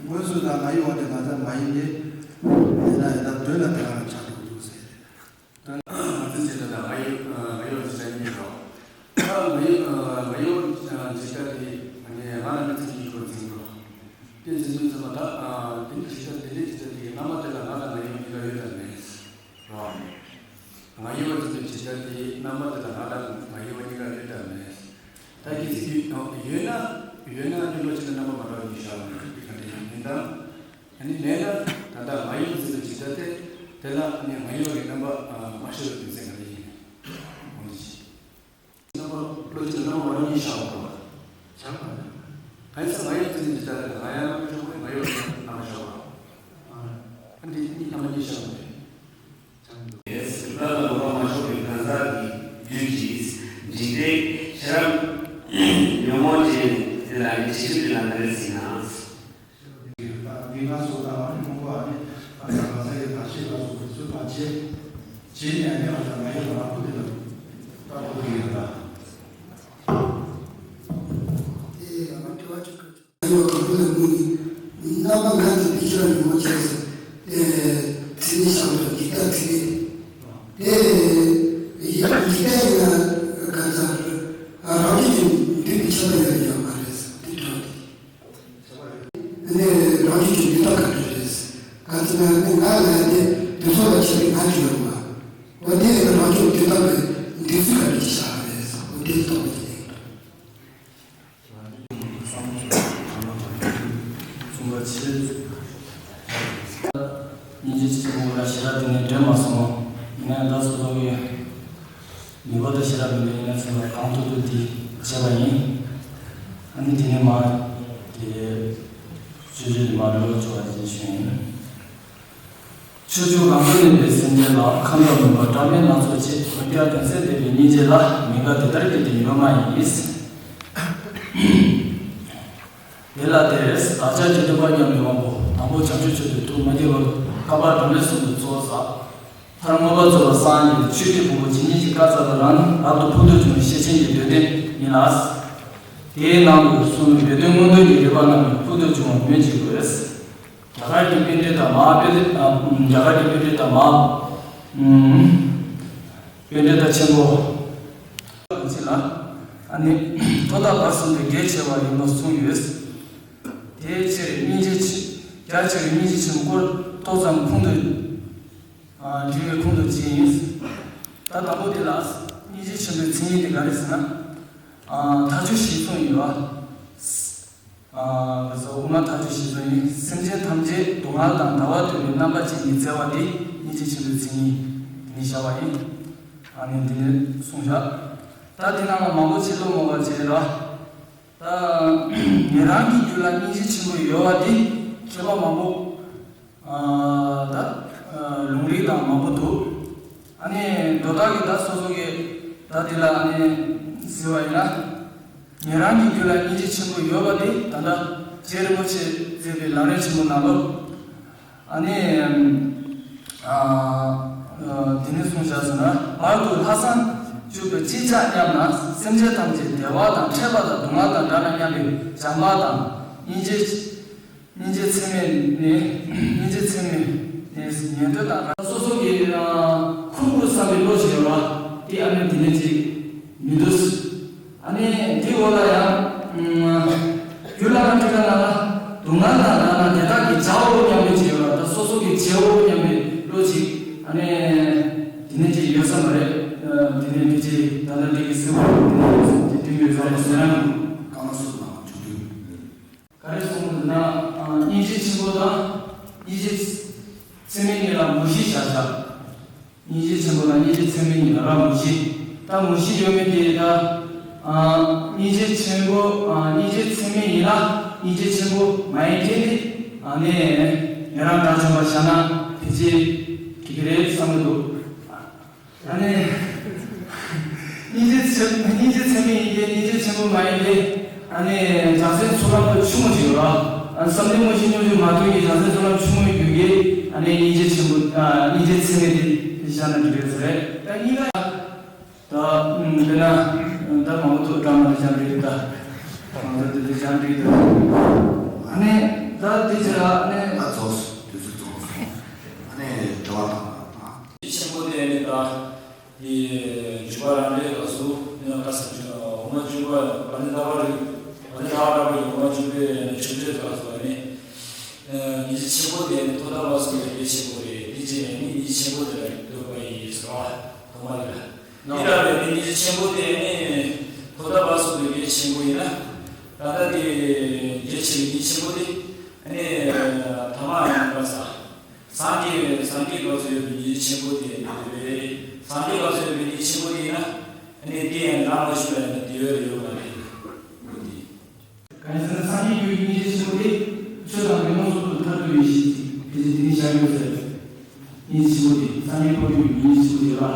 དངོས་སུ་ད་ང་ཡི་བ་དེ་གང་ཟག་མ་ཡིན་ཏེ་ཡིན་ན་ཡང་ད་དོན་ལ་དེ་ག་རང་ཆགས་འགྲོ་གི་འདུག་ཟེར་ཡ་རེད། ང་ཚོའི་ཆེད་དུ་ད་ང་ཡི་ང་ཡི་བ་འཇིགས་སྐྲག་གཉིས་རོ། ད་ང་ཡི་ང་ཡི་བ་འཇིགས་སྐྲག་དེ་ང་ནི་ང་ལ་ནི་ཚིག་གཉིས་ཁོ་འཛིན་འགྲོ། དེ་འཛིན་དུས་ཙམ་པ་ད་དེ་ནི་འཇིགས་སྐྲག་དེ་ནི་འཇིགས་སྐྲག་དེ་ཡི་རྣམ་པ་དེ་ལ་ང་དང་ང་ཡི་བ་གཉིས་ཀ་ཡོད་དམ་མེད་རོ། ང་ཡི་བ་འཛིན་དུས་འཇིགས་སྐྲག་དེ་ཡི་རྣམ་པ་དེ་ལ་ང་དང་ང་ཡི་བ་གཉིས་ཀ་ཡོད་དམ་མེད། ད་གི་ཚིག་ཡོད་ཡོད་ན་ཡོད་ན་ནི་ལོ་གཅིག་ལ་རྣམ་པ་མ་འདྲ་བ་གཉིས་བཞག་པ་ནི་ག་འདྲ་ཡིན་མིན་དང་། ཨ་ནི་མེད་ན་ད་ལྟ་ང་ཡི་བ་འཛིན་དུས་འཇིགས་སྐྲག་དེ་དེ་ལ་ཨ་ནི་ང་ཡི་བ་གི་རྣམ་པ་མ་ཤེས་པའི་རྒྱུ་མཚན་ག་རེ་ཡིན་ནམ། འོ་ནི་ཅི། རྣམ་པ་བློ་ཅི་རྣམ་པ་མ་རང་ཉིད་བཞག་པ། བཞག་པ། གང་ཡིན་ཟེར་ན་ང་ཡི་བ་འཛིན་དུས་འཇིགས་སྐྲག་དེ་ལ་ང་ཡི་རྣམ་པ་བཞག་པ་ང་ཡི་བ་རྣམ་པ་བཞག་པ། ཨ་འདི་གཉིས་རྣམ་པ་གཉིས་བཞག་པ་རེད། ཡེས། བླ་ལ་ལོག་པ་མ་ཞོག་པའི་གང་ཟག་གི་རྒྱུད་ཀྱི་འཇིག་རྟེན་ཤེས་རབ་ཉོན་མོངས་ཅན་དེ་ལ་ནི་ཇི་ཞིག་གི་ལམ་རེད་ཟེར་ན། འདི་ང་སོ་དང་ཨ་ནི་མང་པོ་ཨ་ནི་ཨ་ཙ་གང་ཟག་གི་བར་ཆད་ལ་སོགས་པའི་ཚུལ་དང་བཅས་བྱས་ནས་ཨ་ནི་ཨ་ཙ་ང་ཡི་བ་རང་ཁུ་དེ་ལ་ལྟ་བུ་དེ་ཡོད་ལ། དེ་ཡང་དྲི་བ་གཅིག་གི། ཡོད་གང་པོ་ལ་དགོས་ནི། རྣམ་པ་ལྔ་དེ་དེ་ཕྱིར་ཡོང་བ་བྱས་སོ། དེ་ཚིག་ནི་བྱང་དུ་འཇིག་ལྟ་ཚིག་རེད། དེ་ཡང་འཇིག་ལྟ་ཡིན་ན་ག་ཚ་རང་རྒྱུད་ཀྱི་འདུས་པའི་ཆ་ལ་ཡང་ཡོད་མ་རེད་ཟེར་དེ་འདྲ་དེ། ནས་རང་རྒྱུད་ཀྱི་འདུས་སྟངས་ག་འདྲ་རེད་ཟེར། ག་ཚ་ན་ནི་ང་ལ་ཡང་དེ་དུས་ཚོད་ལ་ཆ་བའི་ང་རྒྱུད་ཡོད་མ། འོ་དེ་ཡང་རང་རྒྱུད་འདུས་སྟངས་ཀྱི་འདུས་ཚུལ་ག་འདྲ་ཅིག་བྱ་བ་རེད་ཟེར། འོ་དེ་ལྟ་བུ་དེ་ཡིན། སྙིང་རྗེ་ཆེན་པོ་ལ་ཞེ་དྲག་དེ་ནས་འདྲེན་མ་སོང་། ཡིན་ན་ཡང་ད་སོ་སོ་གི་ནུས་པ་དང་ཞེ་དྲག་མི་འདུག་ཡིན་ན་ཚང་མ་གང་ཐུབ་ཐུབ་དེ་བྱས་པ་ཡིན། ཨ་ནི་དེ་ནས་མ་དེ་ཆུ་ཆུ་དེ་མ་འགྲོ་ཆོག་པ་དེ་ཞུ་ཡིན། ཕྱོགས་བཅུ་གང་དུ་གནས་པའི་སེམས་ཅན་ལ། ཁམས་དང་མུན་པ་སྐྲག་སྣང་སྣ་ཚོགས་ཆེ། འོན་ཀྱང་དོན་གསལ་བདེ་བའི་སྙིང་རྗེ་ལ། མི་དགའ་དེ་ལྟར་གྱུར་ཏེ་ཉོན་མ་ཡིན། དེ་ལ་དེར་བདག་ཅག་དགེ་འདུན་པ་མཉམ་མེད་དབང་པོ་དང་པོ་བྱང་ཆུབ་མཆོག་ཏུ་ཐུགས་མ་དགྱེས་པར་བསྐལ་པ་འགྲོ་མེད་གསུམ་དུ་འཚོ་བ་བསགས། མཐར་མངོན་པར་རྫོགས་པར་སངས་རྒྱས་ཆོས་ཀྱི་ཕུང་པོ་ཇི་སྙེད་ཅིག་བཀག་ཚར་བ་རང་ནི་རབ་ཏུ་ཕུང་དུ་བྱུང་བའི་ཤེར་ཕྱིན་གྱི་སྡེ་བདུན་ཡིན་ལ། དེའི་ནང་དུ་གསུངས་པའི་སྡེ་བདུན་མངོན་མཐོ་གི་རིགས་པ་རྣམས་ནི་ཕུང་དུ་བྱུང་བ་སྨོས་ཅི་དགོས། རྒྱ་གར་གྱི་པཎྜི་ཏ་མ་པཎྜི་ཏ་རྒྱ་གར་གྱི་པཎྜི་ཏ་མ་པཎྜི་ཏ་ཆེན་པོ་ཅིག་ལ་ཨ་ནི་ཐོག་མཐའ་བར་གསུམ་དུ་རྒྱས་ཆེ་བ་ཡིན་པ་གསུངས་ཡོད། དེའི་ཕྱིར་སྙིང་རྗེ་ཆེ་རྒྱ་ཆེ་བའི་སྙིང་རྗེ་ཆེན་པོ་ཏོག་ཙམ་ཁུངས་དུ་འདྲི་བའི་ཁུངས་དུ་བྱས་ཡིན། ད་དང་པོ་དེ་ལ་སྙིང་རྗེ་ཆེན་པོའི་མཚན་ཉིད་དེ་ག་རེ་ཟེར་ན། མཐའ་དཔྱོད་ཞེས་གསུངས་ཡོད་པ། ཨ་ང་ཚོ་དབུ་མ་ཐག་གཅོད་བྱེད་ཚུལ་ནི་སེམས་ཅན་ཐམས་ཅད་སྡུག་བསྔལ་དང་བདེ་བ་འདོད་པའི་རྣམ་པ་ཅན་གྱི་བརྩེ་བ་འདི་སྙིང་རྗེ་ཆེན་པོའི་མཚན་ཉིད་ནི་བྱ་བ་ཡིན། ཨ་ནི་འདི་ནས་གསུངས་བཞག་ད་འདི་ནང་ལ་མང་པོ་ཅིག་བློ་མོ་བ་བྱས་ལ། ད་ཉན་རང་གི་རྒྱུད་ལ་སྙིང་རྗེ་ཆེན་པོ་ཡོད་པ་འདི་མཁས་པ་མང་པོ། ཨ་ད་ཨ་ལུང་རིགས་དང་མང་པོ་འདུག་ཨ་ནི་མདོ་དག་གི་ད་སོ་སོ་གི་ད་འདི་ལ་ཨ་ནི་ཟེར་བ་ཡིན་ན། ཉན་རང་གི་རྒྱུད་ལ་སྙིང་རྗེ་ཆེན་པོ་ཡོད་པ་དེ་ད་ལྟ་རྗེ་རིན་པོ་ཆེས་མཛད་པའི་ལམ་རིམ་ཆེན་མོ་ནང་ལོ། ཨ་ནི་ཨ་ཨ་དེ་ནས་གསུངས་བཞག་ཟེར་ན། བར་དུ་ལྷག་བསམ་བཅུག་པས་ཅི་བྱ་སྙམ་ན། སེམས་ཅན་ཐམས་ཅད་བདེ་བ་དང་འཕྲད་པ་དང་སྡུག་བསྔལ་དང་བྲལ་ན་སྙམ་པའི་བྱམས་པ་དང་སྙིང་རྗེ། སྙིང་རྗེ་ཚད་མེད་ནི་སྙིང་རྗེ་ཚད་མེད་ནི་ཉན་ཐོས་དང་། སོ་སོ་གི་ཁུར་ཁུར་བསམ་པའི་བློ་ཞིག་ཡོད་པ་དེ་ཨ་ནི་དེ་ནས་ཅིག་མི་འདུག་ཨ་ནི་དེའི་འོག་ལ་ཡང་རྒྱུད་བླ་མ་ཏི་ཀ་ན་ལ་སྡུག་བསྔལ་དང་བྲལ་ན་དེ་དག་གི་བྱའོ་སྙམ་པའི་ཅིག་ཡོད་པ། སྙིང་རྗེ་ཚད་མེད་ཉིད་ལ་མུ་བཞི་བཞག་བཞག་སྙིང་རྗེ་ཆེན་པོ་ལ་སྙིང་རྗེ་ཚད་མེད་ཉིད་ལ་ར་མུ་བཞི། ད་མུ་བཞི་ཡོད་མེད་དེ་ད། ཨ། སྙིང་རྗེ་ཆེན་པོ། ཨ། སྙིང་རྗེ་ཚད་མེད་ཡིན་ན་སྙིང་རྗེ་ཆེན་པོ་མ་ཡིན་དེ་ནི། ཨ་ནི་ཉན་རང་དགྲ་བཅོམ་པ་བཞག་ན་དེ་ཅི་དེ་གི་རེད་བསམ་གི་འདུག་ཨ་ནི། སྙིང་རྗེ་ཆེ། སྙིང་རྗེ་ཚད་མེད་ཡིན་ཏེ་སྙིང་རྗེ་ཆེན་པོ་མ་ཡིན་ཏེ། ཨ་ནི་བྱང་སེམས་ཚོགས་ལམ་དུ་ཆུང་ངུ་ཅིག་ཡོད་ར། ཨ་ནི་བསམ་གཏན་དངོས་གཞི་སྙོམས་འཇུག་མ་ཐོབ་ཀྱི་བྱང་སེམས་ཚོགས་ལམ་ཆུང་ངུའི་རྒྱུད་ཀྱི། ཨ་ནི་སྙིང་རྗེ་ཆེན་པོ། ཨ། སྙིང་རྗེ་ཚད་མེད་དེ་བཞག་ན་འགྲིག་གི་རེད་ཟེར་རེད། ད་གཉིས་ཀ་ད། ཨུམ། དཔེར་ན། ད་མང་པོ་འདུག་སྒྲ་མ་འདི་སྦྱང་གི་རེད་ད། མང་པོ་འདི་འདི་སྦྱང་གི་རེད་ད། ཨ་ནི་ད་འདི་ཚེ་ལ་ཨ་ནི། ད་རྫོགས་སོང་། དུས་ཚོད་རྫོགས་སོང་། ཨ་ནི་དྲི་བ་དང་། ཆེན་པོ་དེ་ནི་ད། དེ་འཇུག་པ་རང་འགྲེལ་སྐབས་སུ་ནི་བཀའ་སྲུང་འོག་མ་འཇུག་པ་བ་ནི་ལྟ་བ་རེད། བ་ནི་ལྟ་བ་ར་བའི་འོག་མ་འཇུག་པའི་ཆོས་འབྲེལ་སྐབས་སུ་ནི། སྙིང་རྗེ་ཆེན་པོ་དེ་ནི་ཐོག་མཐའ་བར་གསུམ་དུ་གལ་ཆེན་པོ་རེད། དེ་རྗེས་ནས་ནི་སྙིང་རྗེ་ཆེན་པོ་དེ་ལ་འདོད་པ་ཡིན་ཟེར་བ། ཐོག་མ་རེད། དེ་ལྟ་བུའི་ནི་སྙིང་རྗེ་ཆེན་པོ་དེ་ནི་ཐོག་མཐའ་བར་གསུམ་དུ་གལ་ཆེན་པོ་ཡིན་ན། ད་ལྟ་དེ་གལ་ཆེ་བའི་སྙིང་རྗེ་ཆེན་པོ་དེ་ནི་ཐ་མ་ཡང་བར་ས། སངས་རྒྱས། སངས་རྒྱས་སྐབས་སུ་ཡོད་པའི་སྙིང་རྗེ་ཆེན་པོ་དེ་ཡང་དེ་རེད། སངས་རྒྱས་སྐབས་སུ་ཡོད་པའི་སྙིང་རྗེ་ཆེན་པོ་དེ་ཡིན་ན། ཨ་ནི་དེ་ཡང་རང་མ་ཞུ་ལ་ཡང་དེ་ཡོད་རེད་ཡོད་མ་རེད། འོ་དེ། གང་ཡིན་ཟེར་ན་སངས་རྒྱས་ཀྱི་སྙིང་རྗེ་ཆེན་པོ་དེ་ཆོས་དང་ཉོན་མོངས་ཚོགས་དང་ཐར་འདོད་ཡིན་ཞེས་དེ་དེ་ནི་བཤད་ཡོད་ཟེར། སྙིང་རྗེ་ཆེན་པོ་དེ་སངས་རྒྱས་འཁོར་དུ་ཡོད་པའི་སྙིང་རྗེ་ཆེན་པོ་དེ་ལ།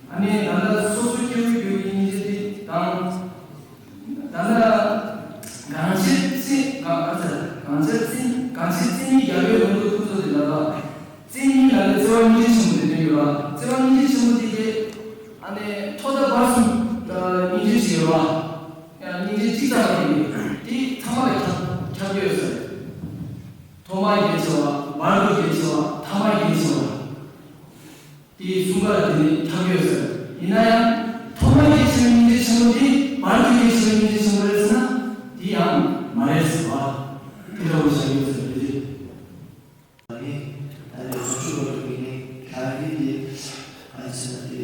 ཨ་ནི་ད་ལྟ་སོ་སོ་སྐྱེ་བོའི་རྒྱུད་ཀྱི་སྙིང་རྗེ་དེ་དང་། ད་ལྟ་གང་ཕྱིར་བརྩེ། གང་ཟེར། གང་ཕྱིར་བརྩེ། གང་ཕྱིར་བརྩེ་ཉིད་རྒྱལ་བའི་ལུང་དུ་ཁུ་ཚུར་དེ་ལ་ལ། བརྩེ་ཉིད་ལ་ནི་བརྩེ་བ་སྙིང་རྗེ་ཆེན་པོ་དེ་སྟོན་ཡོད་ལ། བརྩེ་བ་སྙིང་རྗེ་ཆེན་པོ་དེ་གའི་ཨ་ནི་ཐོག་མཐའ་བར་གསུམ་དུ་སྙིང་རྗེ་ཞིག་ཡོད་ལ། ཡང་སྙིང་རྗེ་གཅིག་ཙམ་ཡིན་པས་དེ་ཚང་མ་ལ་ཁྱབ་ཁྱབ་ཀྱི་ཡོད་ཟེར། ཐོག་མ་གལ་ཆེ་བ། བར་དུ་གལ་ཆེ་བ། ཐ་མ་གལ་ཆེ་བ། དེའི་གསུམ་ཀ་ལ་དེ་ནི་ཁྱབ་ཡོད་ཟེར། ཡིན་ན་ཡང་ཐོག་མ་གལ་ཆེ་བའི་སྙིང་རྗེ་ཆེན་པོ་དེ་བར་དུ་གལ་ཆེ་བའི་སྙིང་རྗེ་ཆེན་པོ་རེད་ཟེར་ན་དེ་ཡང་མ་རེད་ཟེར་བ། དེ་འདྲ་བོ་བྱ་ཡོད་ཟེར་རེད། ནི་ད་ནི་བཟོ་བཅོས་པ་དེ་ནི་ཁྱད་ཡིན་ཏེ། གང་ཟེར་ན་དེ་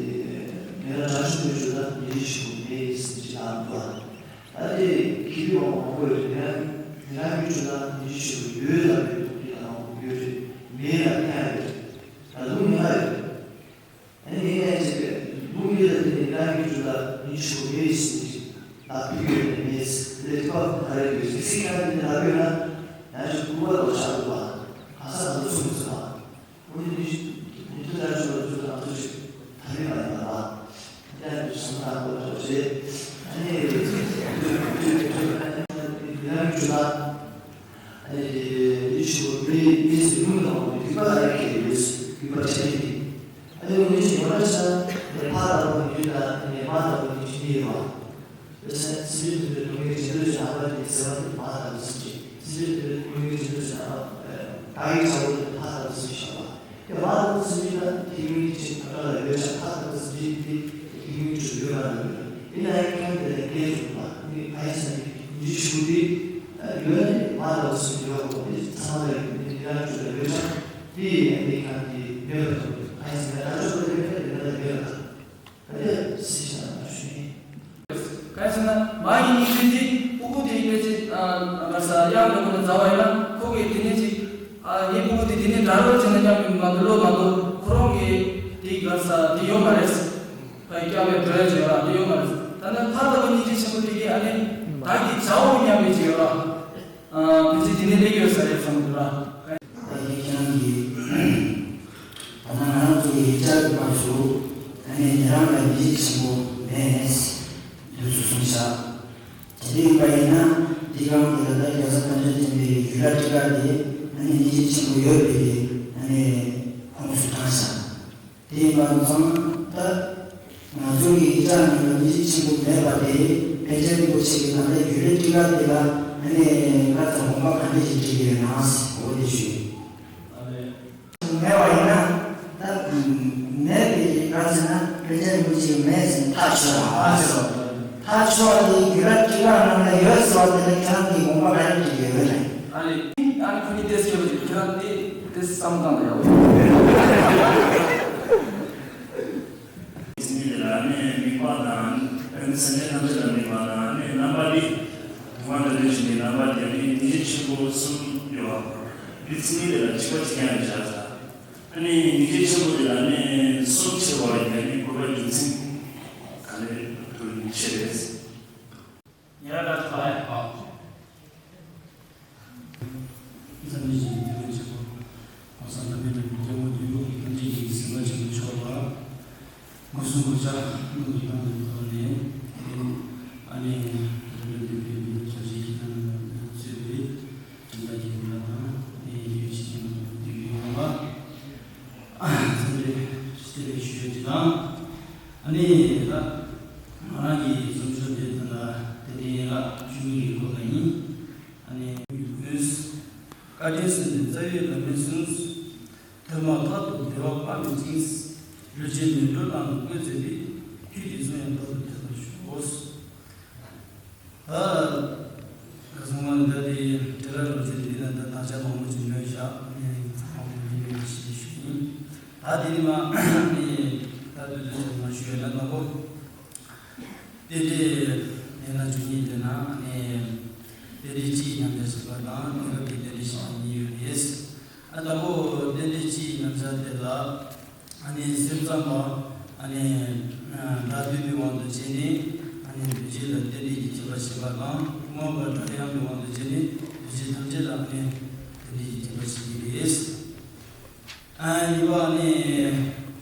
ངེད་ལ་དགྲ་བཅོམ་པའི་ཆོས་ལ་སྙིང་རྗེ་ཆེན་པོ་མེད་ཟེར་གྱི་ལ་འདུག་ད་དེ་ཁྱི་ལུད་མང་པོ་ཡོད་རེད། ཡང་ཡང་ཡུལ་ཆོས་ལ་སྙིང་རྗེ་ཆེན་པོ་ཡོད་ལ་མེད་དུ་ཡང་མང་པོ་ཡོད་རེད། མེད་ལ་ཡང་ཡོད་རེད། ད་ལུང་ཡང་ཡོད་རེད། ཨ་ནི་ངས་ཅིག་ལུང་ཡོད་ལ་དེ་ནི་ཡང་ཡུལ་ཆོས་ལ་སྙིང་རྗེ་ཆེན་པོ་མེད་ཟེར་གྱི་ལ་ཕུལ་ཡོད་ནས་མེད་ཟེར། དེ་ལས་ཁ་ད་རེ་ཡོད་ཟེར་ཁ་ནི་ལ་ཡོད་ན་ཡང་ཅིག་ཁུ་བ་ལོ་ཆགས་འདུག་བ། ག་ས་ག་ཚོད་ཚོད་ཟེར་བ། འོ་ནི་མི་མི་ཐུབ་ལྟར་ཆོས་ལ་ཚུལ་དང་ཚུལ་ཞིག་ཐ་མི་མ་ཡིན་པ་ལ། ཡང་བསམ་བློ་བཏང་དགོས་པ་རེད། ཨ་ནི་ཡང་ཆོས་ལ་ཨ་ནི་དེ་ཡིད་ཆེས་པོ་མི་མི་ཟེར་ཡོང་དང་འོ་ནི་རིག་པ་ལ་ཡང་ཁྱེད་ཡོད་ཡིག་པ་ཆ་ནི་ཨ་ནི་འོ་ནི་ཅིག་ཡོང་ན་ཆ་ནས་ཕ་དང་པོ་ནི་ཡོད་ད་ཨ་ནི་མ་དང་པོ་ནི་ཅིག་མི་ཡོད་པ། དེ་ནས་སེམས་ཅན་ཐམས་ཅད་སྡུག་བསྔལ་གྱི་འགྲན་བསྡུར་གྱི་ནང་པ་དེ་ཟེར་བ་དེ་མ་ལྟ་བུ་ཟིན་ཅིང་། སེམས་ཅན་ཐམས་ཅད་སྡུག་བསྔལ་གྱི་འགྲན་བསྡུར་གྱི་ནང་པ་བདག་གི་བྱ་བ་དེ་མ་ལྟ་བུ་ཟིན་ཞིག་ལ། དེ་མ་ལྟ་བུ་ཟིན་ཅིང་ན་ཐེག་དམན་གྱི་ཆོས་ཐམས་ཅད་ལ་ཡོད་ཀྱང་མ་ལྟ་བུ་ཟིན་ཅིང་དེ་ཐེག་དམན་གྱི་ཆོས་ཡོད་པ་ལ་ཡོད། ཡིན་ན་ཡང་ཁྱོད་དེ་ལས་སྐད་ཅིག་པ་ནི་ཨ་ཡིག་ཟེར་ནི་འདི་ཆུ་དེ་ཡོད་ནི་མ་ལྟ་བུ་ཟིན་ཡོད་གོ། དེ་ཚང་མ་ལ་ཡོད་ནི་དེ་ལ་ཆོས་ལ་ཡོད་ཀྱང་དེ་ཡང་དེ་ཁྱོད་དེ་མེད་པ་དང་ཨ་ཡིག་ཟེར་ན་ད་ཆོས་པ་དེ་མེད་པ་དེ་ལ་ཡོད་ལ། ག་རེ་སྲིད་ཤག་ཞུ་ནི། གང་ཟེར་ན་མ་ཡི་སྙིང་རྗེ་འདི་ཕྲུ་གུ་དེ་ཡིན་ནས་ཅི་ག་ས་གཡང་ལ་ཁོ་ན་མཛའ་བ་ཡིན་ན་ཁོ་གིས་དེ་ནས་ཅི་ངའི་ཕྲུ་གུ་དེ་དེ་ནས་དགྲ་རོགས་བྱས་ན་སྙམ་པའི་མ་འདོད་བློ་མ་འདོད་ཁོ་རང་གིས་དེ་ག་ས་དེ་ཡོད་མ་རེད། ཕ་ཡི་སྐྱབས་ལས་འགྲོ་ཡ་ཅིག་ཡོད་ར་དེ་ཡོད་མ་རེད། ད་ནི་ཕ་ལྟ་བུ་སྙིང་རྗེ་ཆེན་པོ་དེ་གིས་ཨ་ནི་བདག་གི་བྱའོ་སྙམ་པའི་ཅིག་ཡོད་ར། ཨ་ཕལ་ཆེར་དེ་ནས་སླེབས་ཡོད་ས་རེད་བསམ་གྱི་འདུག་ལ། ད་ཡིག་རྐྱང་གི་ད་ནང་ང་རང་ཚོ་གི་ཡིག་ཆ་གི་སྐབས་སུ་ཨ་ནི་ཉན་རང་ལ་ཡིད་ཆེས་ཆེན་པོ་མེད་འདུག་སུ་གསུངས་ཤག་དེ་འདྲ་ཡིན་པ་ཡིན་ན་དེ་གང་དེ་ལ་ད་རྒྱལ་ཚབ་དམ་ཆོས་སྟོན་པའི་ཡུལ་ལ་ཊཱི་ཀ་དེ་ཨ་ནི་ཡིད་ཆེས་ཆེན་པོ་ཡོད་པའི་ཨ་ནི་ཁོངས་སུ་བགྲངས་ཤག་དེ་ཡིན་པ་ཙང་ད་ང་ཚོ་གི་ཡིག་ཆ་ནང་ལ་སྙིང་རྗེ་ཆེན་པོ་མེད་པ་དེ་པཎ་ཆེན་རིན་པོ་ཆེ་གིས་ད་ལྟ་ཡུལ་ལས་ཊཱི་ཀ་དེ་ལ་ཨ་ནི་བཀའ་དང་དགོངས་པ་ག་འདྲ་ཞིག་བྲིས་ཡོད་ན་འོ་དེ་ཞུས། མེད་པ་ཡིན་ན་ད་མེད་པའི་ག་ཟེར་ན་པཎ་ཆེན་རིན་པོ་ཆེ་མེད་ཟེར་ཐག་ཆོད་ལ། ཐག་ཆོད་དེ་ཡུལ་ལས་ཊཱི་ཀ་ནང་ལ་ཡོད་ཟེར་བ་དེ་ལ་ཁྱེད་རང་གིས་དགོངས་པ་ག་རེ་བྲིས་ཡོད་ན། ཨ་ནི་ཨ་ནི་ཁོ་གཉིས་ཏེས་སྐྱེ་བ་ཅིག་ཁྱེད་རང་ཏེ་ཏེས་བསམ་བཏང་ད་ཡག་པོ་ཡོད། ཟིན་གྱི་ལ་ནི་དམིགས་པ་དང་ཨ་ནི་སེམས་ཅན་ཐམས་ཅད་ལ་དམིགས་པ་དང་ཨ་ནི་རྣམ་པ་འདི་དགོངས་པ་འདི་ལས་བྱུང་བའི་རྣམ་པ་དེ་ནི་སྙིང་རྗེ་ཆེན་པོ་གསུམ་ཡོད་པ། འདི་ཚིག་ངན་དེ་ལ་གཅིག་པ་གཅིག་རྐྱང་རེད་བཞག་ཙང་། ཨ་ནི་ཉིན་བྱེད་ཆེན་པོ་དེ་ལ་ནི་གསུམ་ཕྱེ་བ་ཡིན་ན་ནི་དགོས་པ་རྒྱུ་མཚན་ག་རེ་ཐུག་ཡིན་ཆེ་རེད། ཉེ་རང་ལ་ཐོག་ལ་ཡང་འཛམ་གླིང་ཞིག་གི་དེ་བས་ཆེ་བ། ༸གོང་ས་འཐུས་མི་རིན་པོ་ཆེ་སྐྱབས་མགོན་ཆེན་པོ་སྐུ་ཕྲེང་བཅུ་གཅིག་པའི་སེམས་དཔའ་ཆེན་པོ་མཆོག་ལ་སྒོ་གསུམ་གོ་ཆ་སྔོན་གྱི་ཡང་དུ་ཐོག་ནས་ཨ་ནི་རིན་པོ་ཆེ་དེ་བས་ཕྱག་བཞེས་ཀྱི་ཐོག་ནས་གཙོས་པའི་སྦྱིན་བདག་གི་ལས་དང་ཨ་ནི་ཡུལ་ཕྱི་ནང་དུ་ཡོང་བ། འཚམས་འདྲི་བཀྲ་ཤིས་བདེ་ལེགས་ཞུ་ཡ་ཅིག་དང་། ཨ་ནི་ད་ང་རང་གི་གསུང་ཆོས་འདི་ད་ལྟ་དེ་འདྲའི་ཡིན་ལ་ཆུ་མིག་གི་སྐོར་ལ་ཡིན། ཨ་ནི་ཡུལ་ཀུན། བཀའ་དྲིན་གསུམ་ལྡན་རྩ་བའི་བླ་མའི་གསུང་། ཐོག་མ་ཐག་ཏུ་བདེ་བ་དཔག་མེད་ཅིང་། རིན་ཆེན་མི་འགྲོ་ལམ་ལ་བཀོད་མཛད་པའི། ཁྱེད་ཀྱི་གསུང་ཡང་རྟག་ཏུ་ཐོས་པར་ཤོག། ད་ག་ཚང་མ་འདི་དེ་དེ་ལ་རོལ་རྩེད་འདི་ན་ད་དག་ཆ་མང་པོ་ཅིག་ཉོས་བཞག་ནས་ཚང་མ་ཉོས་ནས་ཞེས་ཞུ་ཡིན། ད་དེ་ནི་མ་ནི་ད་དུས་དུས་ཚོད་མ་ཞུ་ཡོད་ན་དང་པོ། དེ་དེ་ཡིན་ན་ཆོས་ཉིད་དེ་ན་ནི་དེ་དེ་སྤྱིའི་རྣམ་ཐར་ཞིག་པ་དང་དེ་ག་གི་དེ་དེ་ཞིག་གཉིས་ཡོད་རེད། ཨ་དང་པོ་དེ་དེ་སྤྱིའི་རྣམ་ཐར་དེ་ལ། ཨ་ནི་སེམས་ཙམ་པ་ཨ་ནི་སྒྲ་སྡུད་པའི་དབང་དུ་བྱས་ནས་ཨ་ནི་འདུས་བྱས་ལ་རྟེན་འབྲེལ་གྱི་ཁྱད་པར་བྱེད་པ་དང་། ཐུན་མོང་བ་སྒྲ་དབྱངས་ཀྱི་དབང་དུ་བྱས་ནས་འདུས་བྱས་ཐམས་ཅད་ལ་ཨ་ནི་རྟེན་འབྲེལ་གྱི་ཁྱད་པར་བྱེད་ཀྱི་རེད། ཨ་གཉིས་པ་ཨ་ནི་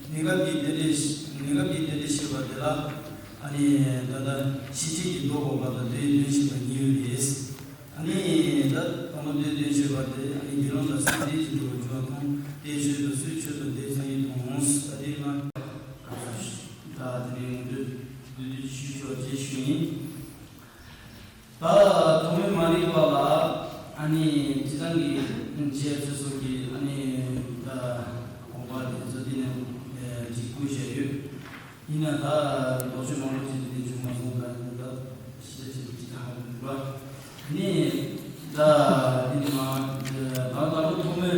གནས་སྐབས་ཀྱི་རྟེན་འབྲེལ། གནས་སྐབས་ཀྱི་རྟེན་འབྲེལ་བཤད་པ་དེ་ལ་ཨ་ནི་ད་ལྟ་ཤེས་བྱེད་ཀྱི་མདོ་དགོངས་པ་དང་དེའི་དོན་བཤད་པ་གཉིས་ཡོད་རེད། ཨ་ནི་ད་དང་པོ་དེ་དོན་བཤད་པ་དེ་ཨ་ནི་དགེ་སློང་དང་སངས་རྒྱས་ཀྱི་འགྲོ་བ་བཅུ་པ་དང་། དེའི་ཆོས་དང་སུའི་ཆོས་དང་དེའི་སངས་རྒྱས་དང་། ཨ་དེ་ལ་ད་དེ་ནས་ང་ཚོས་བསྡུས་བསྡུས་ཞུ་ཆོག་ཅེས་ཞུ་ཡིན། ད་ཐོགས་མེད་མ་རིག་པ་ལ་ཨ་ནི་སྤྱིར་བཏང་གི་འཆད་རྩོད་སོགས་ཀྱི་ཨ་ནི་ད་དགོངས་པ་དེ་ཚོ་དེ་ནས་ཅིག་བཀོད་བཞག་ཡོད། ཡིན་ན་ད་ལོ་ཆུང་མང་པོ་ཅིག་དེ་འདྲ་བྱུང་མ་སོང་། ད་ད་ཤེས་ཅིག་ཅིག་ད་ཧ་གོ་གི་འདུག་ཨ། ནི་ད་དེ་ནི་མ་ད་ད་ལོ་ཐོགས་མེད་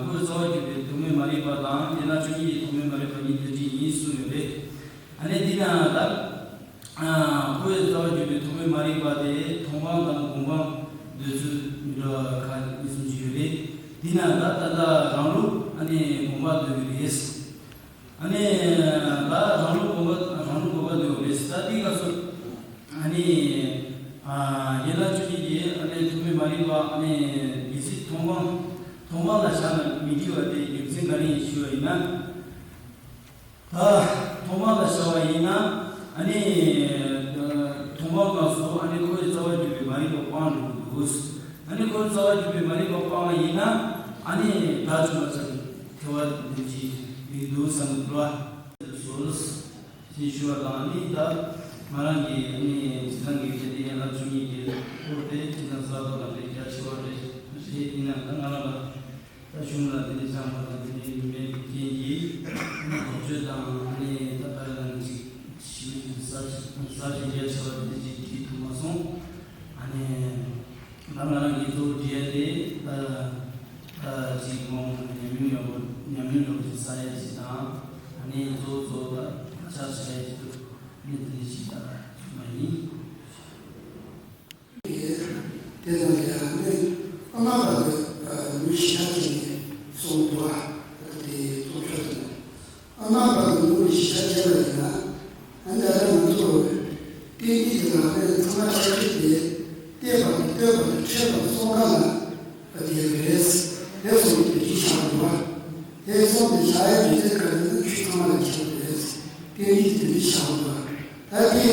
ཁོའི་རྩ་བ་བརྒྱུད་པའི་ཐོགས་མེད་མ་རིག་པ་དང་། དེ་ན་ཆོས་ཉིད་ཀྱི་ཐོགས་མེད་མ་རིག་པ་གཉིས་དེ་འདྲ་ཡིན་གསུངས་ཡོད་རེད། ཨ་ནི་དེ་ན་ད་ཁོའི་རྩ་བ་བརྒྱུད་པའི་ཐོགས་མེད་མ་རིག་པ་དེ་མཐོང་སྤང་དང་སྒོམ་སྤང་འདོད་ཚུལ་མི་འདྲ་བ་ཁག་གཉིས་གསུམ་ཅིག་ཡོད་རེད། དེ་ན་ད་ད་ལྟ་རང་ལུགས་ཨ་ནི་སྒོམ་པ་འདོད་ཀྱི་རེད། ཨ་ནི་ད་རང་ལུགས་སྒོམ་པ་རང་ལུགས་སྒོམ་པ་འདོད་ཀྱི་རེད། ད་དེའི་སྐབས་སུ་ཨ་ནི་ཡན་ལག་བཅུ་གཉིས་ཀྱི་ཨ་ནི་ཐོགས་མེད་མ་རིག་པ་ཨ་ནི་རྒྱལ་སྲིད་མཐོང་སྤང་མཐོང་སྤང་ལ་བཞག་ན་མི་འགྲིག་པ་དེ་རྒྱུ་མཚན་ག་རེ་ཡིན་ཞུ་བ་ཡིན་ན། ད་མཐོང་སྤང་ལ་བྱ་བ་ཡིན་ན་ཨ་ནི་མཐོང་སྤང་སྐབས་སུ་ཨ་ནི་ཁོའི་རྩ་བ་བརྒྱུད་པའི་མ་རིག་པ་སྤང་འགྲོ་གི་འདུག་ཨ་ནི་ཁོའི་རྩ་བ་བརྒྱུད་པའི་མ་རིག་པ་སྤངས་པ་ཡིན་ན་ཨ་ནི་བདག་བཅོམ་པ་ཚར་གྱི་ཐེ་བ་འདོན་གྱི་མི་འདུག་བསམ་གྱི་འདུག་ཨ། སོ་ཞེས་ཞུ་བ་དང་། ཨ་ནི་ད་ང་རང་གི་ཨ་ནི་སྤྱིར་བཏང་གི་དེ་འདྲའི་ཡན་ལག་བཅུ་གཉིས་ཀྱི་སྐོར་དེ་སྤྱིར་བཏང་གསར་གཏོད་ལ་དཔེ་རྒྱ་ཆེ་བ་རེད། རེད། ཡིན་ནའང་ད་ང་རང་ལ། ད་གཞུང་ལ་དེ་འདྲའི་བཅངས་པ་དང་དེ་འདྲའི་མེད་པའི་རྐྱེན་གྱིས་ལོ་རྒྱུས་དང་ཨ་ནི་ད་ད་ལྟ་ནང་གི་ཞིབ་ཞིབ་གསར་ཞིབ་གསར་ཞིབ་རྒྱ་ཆེ་བ་དེ་འདྲ་ཅིག་བྲིས་ཐུབ་མ་སོང་། ཨ་ནི་ད་ང་རང་གིས་གཙོ་བོ་བྲིས་ཡ་དེ་ད་ད་ཅིག་མོ་ཉམས་མྱོང་ཡོད་པ་ཉམས་མྱོང་ཡོད་པ་ཅིག་གསར་ཡ་ཅིག་དང་། ཨ་ནི་གཙོ་བོ་གཙོ་བོ་ད་ཆ་བཞག་ཡ་ཅིག་འདུག་ཨ་ནི་དེ་འདྲ་ཅིག་ད་ཐུབ་མ་ཡིན། དེ་དང་ཡང་ནི་ཨ་མ་པ་དེ་ལུས་ཞིག་ཆགས་ཀྱི་གསུངས་འདུག་པ། དེ་གཙོ་ཆོས་དང་ཨ་མ་པ་དེ་ལུས་ཞིག་ཆགས་བྱས་པ་ཡིན་ན། ཨ་ནི་ད་ལྟ་ང་ཚོ་བསྟན་རྒྱུན་དེ་ནང་ནས་ཚང་མ་ཆགས་ཀྱི་དེ་བལྟས་པ་དང་ལྟོས་པ་དང་འཕྲད་པ་སོགས་གང་ལ་བ་དེ་རེད། དེ་སོགས་ཀྱི་རྒྱུ་ཆགས་འདུག་པ། དེ་སོགས་ཀྱི་ཆགས་ཡ་རྒྱུ་མཚན་ག་རེ་ན་ཆོས་ཚང་མ་ལ་ཆགས་པ་རེད། བསྟན་རྒྱུན་དེ་འདྲ་ཆགས་འདུག་པ། ད་དེ།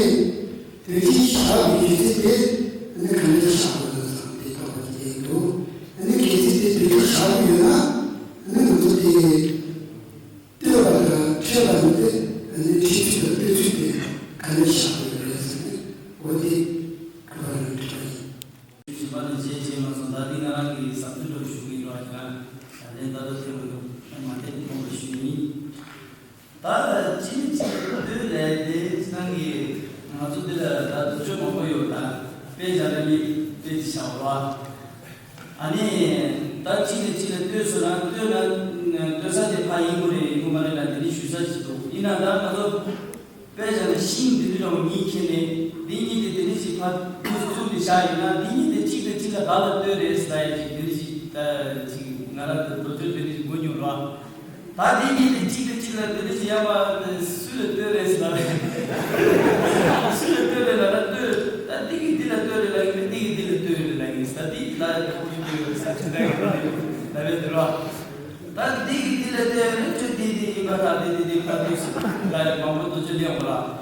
དོན་གྱིས་བཞག་པའི་རྒྱུ་མཚན་དེ་ནི་ག་འདྲ་བཞག་དགོས་ན་བསམ་སྟེ་བརྟག་པ་དེ་ཡིན་འདུག་ཨ་ནི་གལ་སྲིད་དེ་དོན་གྱིས་བཞག་པ་ཡོད་ན་ཨ་ནི་ང་ཚོ་དེ་ལྟོས་པ་དང་འཕྲད་པ་ཡིན་ཏེ། ཨ་ནི་འཕྲད་ཚུལ་དང་ལྟོས་ཚུལ་དེ་ག་འདྲ་བཞག་དགོས་རེད་ཟེར་ནས་འོ་དེ་ག་པར་ཡང་འདྲི་བ་ཡིན། རྗེས་མ་ནས་བྱས་བྱས་མ་སོང་། ད་འདི་ང་རང་གི་བསམ་ཚུལ་འདྲ་ཞུ་གི་ཡིན་རོགས་ཀྱང་ད་ལན་ད་ལྟ་ཐེངས་མ་ཐེངས་མཐོང་བ་ཞུ་ཡིན། ད་ཅི་ནས་ཅི་ལྟོས་ལས་དེ་ཅི་ནང་གི་ང་ཚོ་འདི་ལ་ད་དུ་ཆོས་མང་པོ་ཡོད། ད་དཔེ་བཞག་ན་མི་དཔེ་ཅི་བྱ་བ། ཨ་ནི་ད་ཅི་ནས་ཅི་ལ་ལྟོས་སོང་ན་ལྟོས་ན་ལྟོས་ས་དེ་ཕ་ཡིན་དགོས་རེད་ཡིན་དགོས་མ་རེད་ལ་དེ་ནི་ཞུ་ས་ཅིག་འདུག་ཡིན་ན་ད་ང་ཚོ་དཔེ་བཞག་ན་ཤིང་འདི་འདྲ་བ་གཉིས་ཁྱེར་ནས་འདི་གཉིས་དེ་དེ་ནི་ཅིག་ཕ་དུས་སུ་བཙུགས་ཏེ་བཞག་ཡིན་ན་འདི་གཉིས་དེ་གཅིག་དང་གཅིག་ལ་ག་ལ་ལྟོས་རེད་ཟེར་ཡ་ཅིག་དེ་ནི་ཅིག་ད་ཅིག་ང་རང་ཚོ་རྡོ་རྗེ་དེ་འདྲ་ཞིག་མགོ་མྱོང་རོགས། ད་དེ་གཉིས་དེ་གཅིག་དང་གཅིག་ལ་དེ་འདྲ་ཞིག་ཡང་མ་སུ་ལ་ལྟོས་རེད་ཟེར་ལ། སུ་ལ་ལྟོས་རེད་ལ་ལ་ལྟོས། ད་འདི་གིས་འདི་ལ་ལྟོས་རེད་ལ་ཡིན་འདི་གིས་འདི་ལ་ལྟོས་རེད་ལ་ཡིན་ས་འདི་ལ་ཁོ་ཡིན་དུས་ས་ཆུ་ད་གི་ལ་རེད་དེ་རོགས། ད་འདི་གིས་འདི་ལ་ལྟོས་རེད་ཆུ་འདི་འདི་ཡིན་པ་དང་འདི་འདི་འདི་ལྟ་དུས་སུ་ལ་རེད་མང་པོ་དུ་ཆུ་ལེན་དགོས་ལ།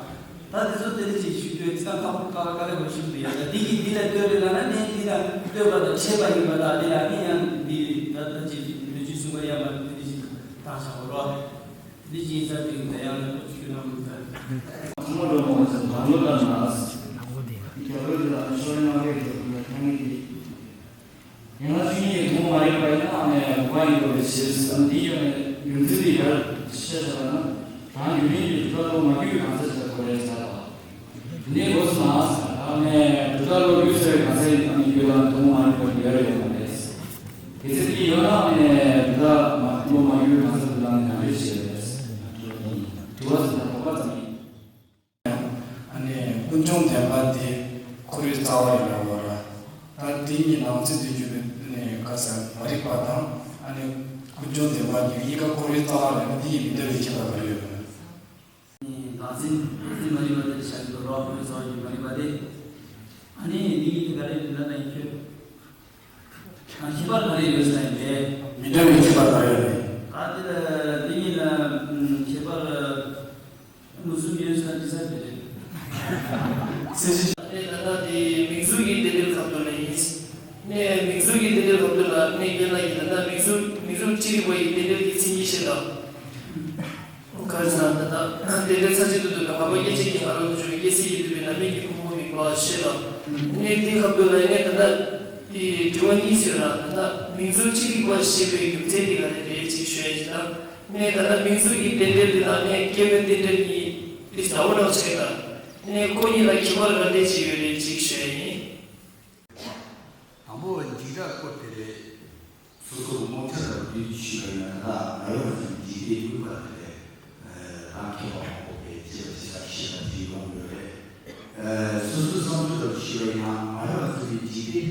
ད་དེ་ཚོ་དེ་འདྲ་ཞིག་ཞུ་རྒྱུ་ཅི་ཙམ་ཁག་པོ་དཀའ་བ་དཀའ་ལས་པོ་ཞིག་འདུག་ཡ། ད་འདི་གིས་འདི་ལ་ལྟོས་རེད་ལབ་ན་ནས་འདི་ལ་ལྟོས་པ་དང་ཆད་པ་ཡིན་པ་དང་འདི་ལ་ནི་ཡང་འདི་ད་ད་ཅིག་ལུས་ཅིག་གསུང་པ་ཡང་མ་འདི་འདྲ་ཞིག་བཏང་བཞག་པ་རོ། འདི་ཅིག་ཡིན་ས་དེ་ཡིན་ད་ཡང་ལ་ཁོ་ཅིག་ཡོད་ན་མི་ཚར། ཐུན་མོང་སྒྲོལ་མ་ཟེར་ལམ་ལུགས་ལ་ན། རྒྱ་བོད་ལ་ཤོར་ཡང་ལས་སྒྲུབ་ལ་ཐང་ངེས་ཀྱི། ཡང་ན་ཆོས་ཉིད་ཀྱི་ཐུན་མོང་མ་ཡིན་པ་ཡིན་ན་ཨ་ནི་དགོངས་པ་ཡིན་དགོས་པའི་ཕྱིར་ཟེར་འདི་ཡོད་ནས་རྒྱུ་མཚན་འདི་ཡར་བཤད་བྱ་བ་ན་རང་ཡུལ་ཡིན་པའི་སྒྲུབ་པ་བློ་མ་རྒྱུས་པའི་གང་ཟག་ཅིག་ལ་གོ་རེ་བྱ་བ། འདི་ནས་འགོ་སོང་ན་ཟེར་ཨ་ནི་སྒྲུབ་པ་བློ་རྒྱུས་ཟེར་བའི་གང་ཟག་ཡིན་ཨ་ནི་རྒྱུད་ལ་ཐུན་མོང་མ་ཡིན་པ་ཡོད་རེད་ཡོད་མ་རེད། དེ་ཚེ་འདི་ཡོད་ན་ཨ་ནི་སྒྲུབ་པ་མ་བློ་མ་རྒྱུས་པའི་གང་ཟག་ཅིག་ལ་ནི་གང་འདྲ་བྱེད་རེད། དྲི་བ་ཟེར་ན་དོགས་པ་ཙམ་ཡིན། ཨ་ནི་ཀུན་འབྱུང་བདེན་པ་དེ་འཁོར་བའི་རྩ་བ་རེད་ལབ་པ་ར། ད་དེ་གཉིས་ནང་ཚན་དུ་གྱུར་པའི་ནི་ག་ས་མ་རིག་པ་དང་ཨ་ནི་ཀུན་འབྱུང་བདེན་པ་གཉིས་གཉིས་ཀ་འཁོར་བའི་རྩ་བ་རེད་ན་དེ་ཡི་མི་འདྲ་བའི་ཁྱད་པར་ག་རེ་ཡོད་ན། ནི་ནང་ཚན་ནང་ཚན་མ་རིག་པ་དེ་ཆ་གི་རོགས་འཁོར་བའི་རྩ་བ་གཉིས་མ་རིག་པ་དེ། ཨ་ནི་འདི་གཉིས་དེ་ག་རེ་ཡིན་ན་ད་ཡིན་ཁྱོད། ཁྱད་པར་ག་རེ་ཡོད་ས་ཡིན་པས། མི་འདྲ་བའི་ཁྱད་པར་ག་རེ་ཡོད་རེད། ད་དེ་ལ་དེ་གཉིས་ལ་ཁྱད་པར། མུ་གསུམ་ཡོད་ས་འདི་ས་དེ་རེད། སེ་ཤི། ཨ་ནི་ད་ལྟ་དེ་མིང་གཟུགས་ཀྱི་རྟེན་འབྲེལ་ཁ་ཐུག་ལ་ཡིན། ནས་མིང་གཟུགས་ཀྱི་རྟེན་འབྲེལ་ཁ་ཐུག་ལ་ནས་རྒན་ལགས་ཀྱིས་ད་ལྟ་མིང་གཟུགས་མིང་གཟུགས་ཅི་རིགས་པ་ཡི་རྟེན་འབྲེལ་གྱི་མཚན་ཉིད་བཤད་དང་། ག་རེ་ཟེར་ན་ད་ལྟ་རྟེན་འབྲེལ་ཚར་གཅིག་ཏུ་འདུས་པའི་ངག་པ་སྐྱེ་མཆེད་ཀྱི་ང་རོ་དུ་འཇུག་པའི་སྐྱེ་སྲིད་ཀྱི་འདུས་པའི་རྣམ་སྨིན་གྱི་ཕུང་པོ་དམིགས་པ་བཤད་དང་། ནས་དེའི་ཁ་ཐུག་ལ་ནས་ད་ལྟ་དེ་དྲི་བ་གཉིས་ཟེར་ན་ད་ལྟ་མིང་གཟུགས་ཅི་རིགས་པ་ཞེས་པའི་རྒྱུ་མཚན་དེ་ག་རེ་རེད་ཅེས་ཞུ་ཡ་ཡིན་ན། ནས་ད་ལྟ་མིང་གཟུགས་ཀྱི་རྟེན་འབྲེལ་འདི་དང་ནས་སྐྱེ་བོའི་རྟེན་འབྲེལ་གཉིས་འདི་ཟླ་བོ་ནང་བྱས་ད། ནས་ཁོ་གཉིས་ལ་ཁྱད་པར་ག་འདྲས་ཅིག་ཡོད་རེད་ཅིག་ཞུ་ཡ་ཡིན། དང་པོ་འཇིགས་སྐྲག་སྐོར་དེ་རེད། སོ་སོ་རྨོངས་ཆ་དང་བསྡུས་ཞུས་པ་ཡིན་ན་ད་ང་ཡོད་ཟིན་འཇིག་རྟེན་དམིགས་པ་དེ་རེད། ད་མཁས་པ་མང་པོ་གིས་དཔྱད་པ་ཅི་ཟ་ཤེས་པ་ཅིག་ཡོང་ཡོད་རེད། སོ་སོའི་བསམ་ཚུལ་ལ་ཞུས་པ་ཡིན་ན་ང་ཡོད་ཟིན་འཇིག་རྟེན་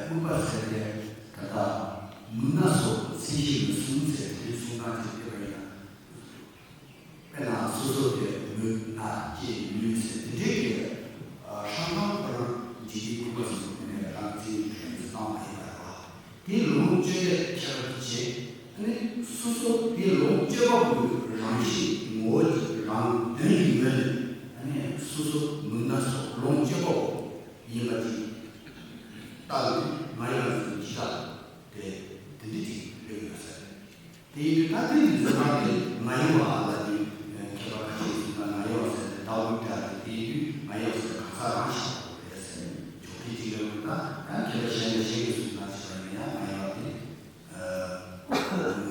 དམིགས་པ་ཟེར་ཏེ་ད་ལྟ་མུན་སྣ་ཚོགས་མཚན་ཤས་ནི་གསུམ་ཟེར་དེ་གསུང་སྟངས་ཅིག་བལྟས་པ་ཡིན་ན། དཔེར་ན་སོ་སོ་དེ་མུན་སྣ་ལྕེ་ལུས་ཟེར་དེ་འདྲའི་གི་ཧྲང་ཧྲང་ཁོ་རང་འཇིག་རྟེན་དམིགས་པ་ཟེར་དེ་ནས་རང་བཙན་གྱི་ཁྲོད་དུ་བཏང་བ་ཡིན་པ་རེད་བ། དེ་ལོངས་སྤྱོད་པའི་ཁྱད་པར་གྱིས་ཨ་ནི་སོ་སོ་དེ་ལོངས་སྤྱོད་པ་པོའི་རང་བཞིན་ངོ་བོ་གྱི་རང་དོན་གྱི་ངོས་ནས་ཨ་ནི་སོ་སོ་མུན་སྣ་ཚོགས་ལོངས་སྤྱོད་པ་པོ་ཡིན་པ་ཅིག་བལྟས་ནས་ང་ཡང་འཇིགས་སྐྲག་དེ་དེ་འདྲ་ཅིག་སླེབས་ཡོད་ས་རེད། དེ་ཡིན་དུས་ད་ལྟའི་འཛིན་སྟངས་དེ་ང་ཡི་བ་ལ་དེ་ཁྱད་པར་ཁ་ཤས་ཟིན་ན་ང་ཡི་བ་ཟེར་ནས་ཟླ་བོའི་སྒྲ་དེ་དེ་ཡིན་དུས་ང་ཡི་བ་ཟེར་གང་ཟག་རང་ཞིག་རེད་ཟེར་ནས་འཇོག་མཁན་ཅིག་ཡོད་པ་ན་ཡང་ཁྱེད་ལ་གཞན་ལ་གཞན་གྱིས་ཟིན་ན་ཅི་ལ་ཡིན་ཡང་ང་ཡི་བ་དེ་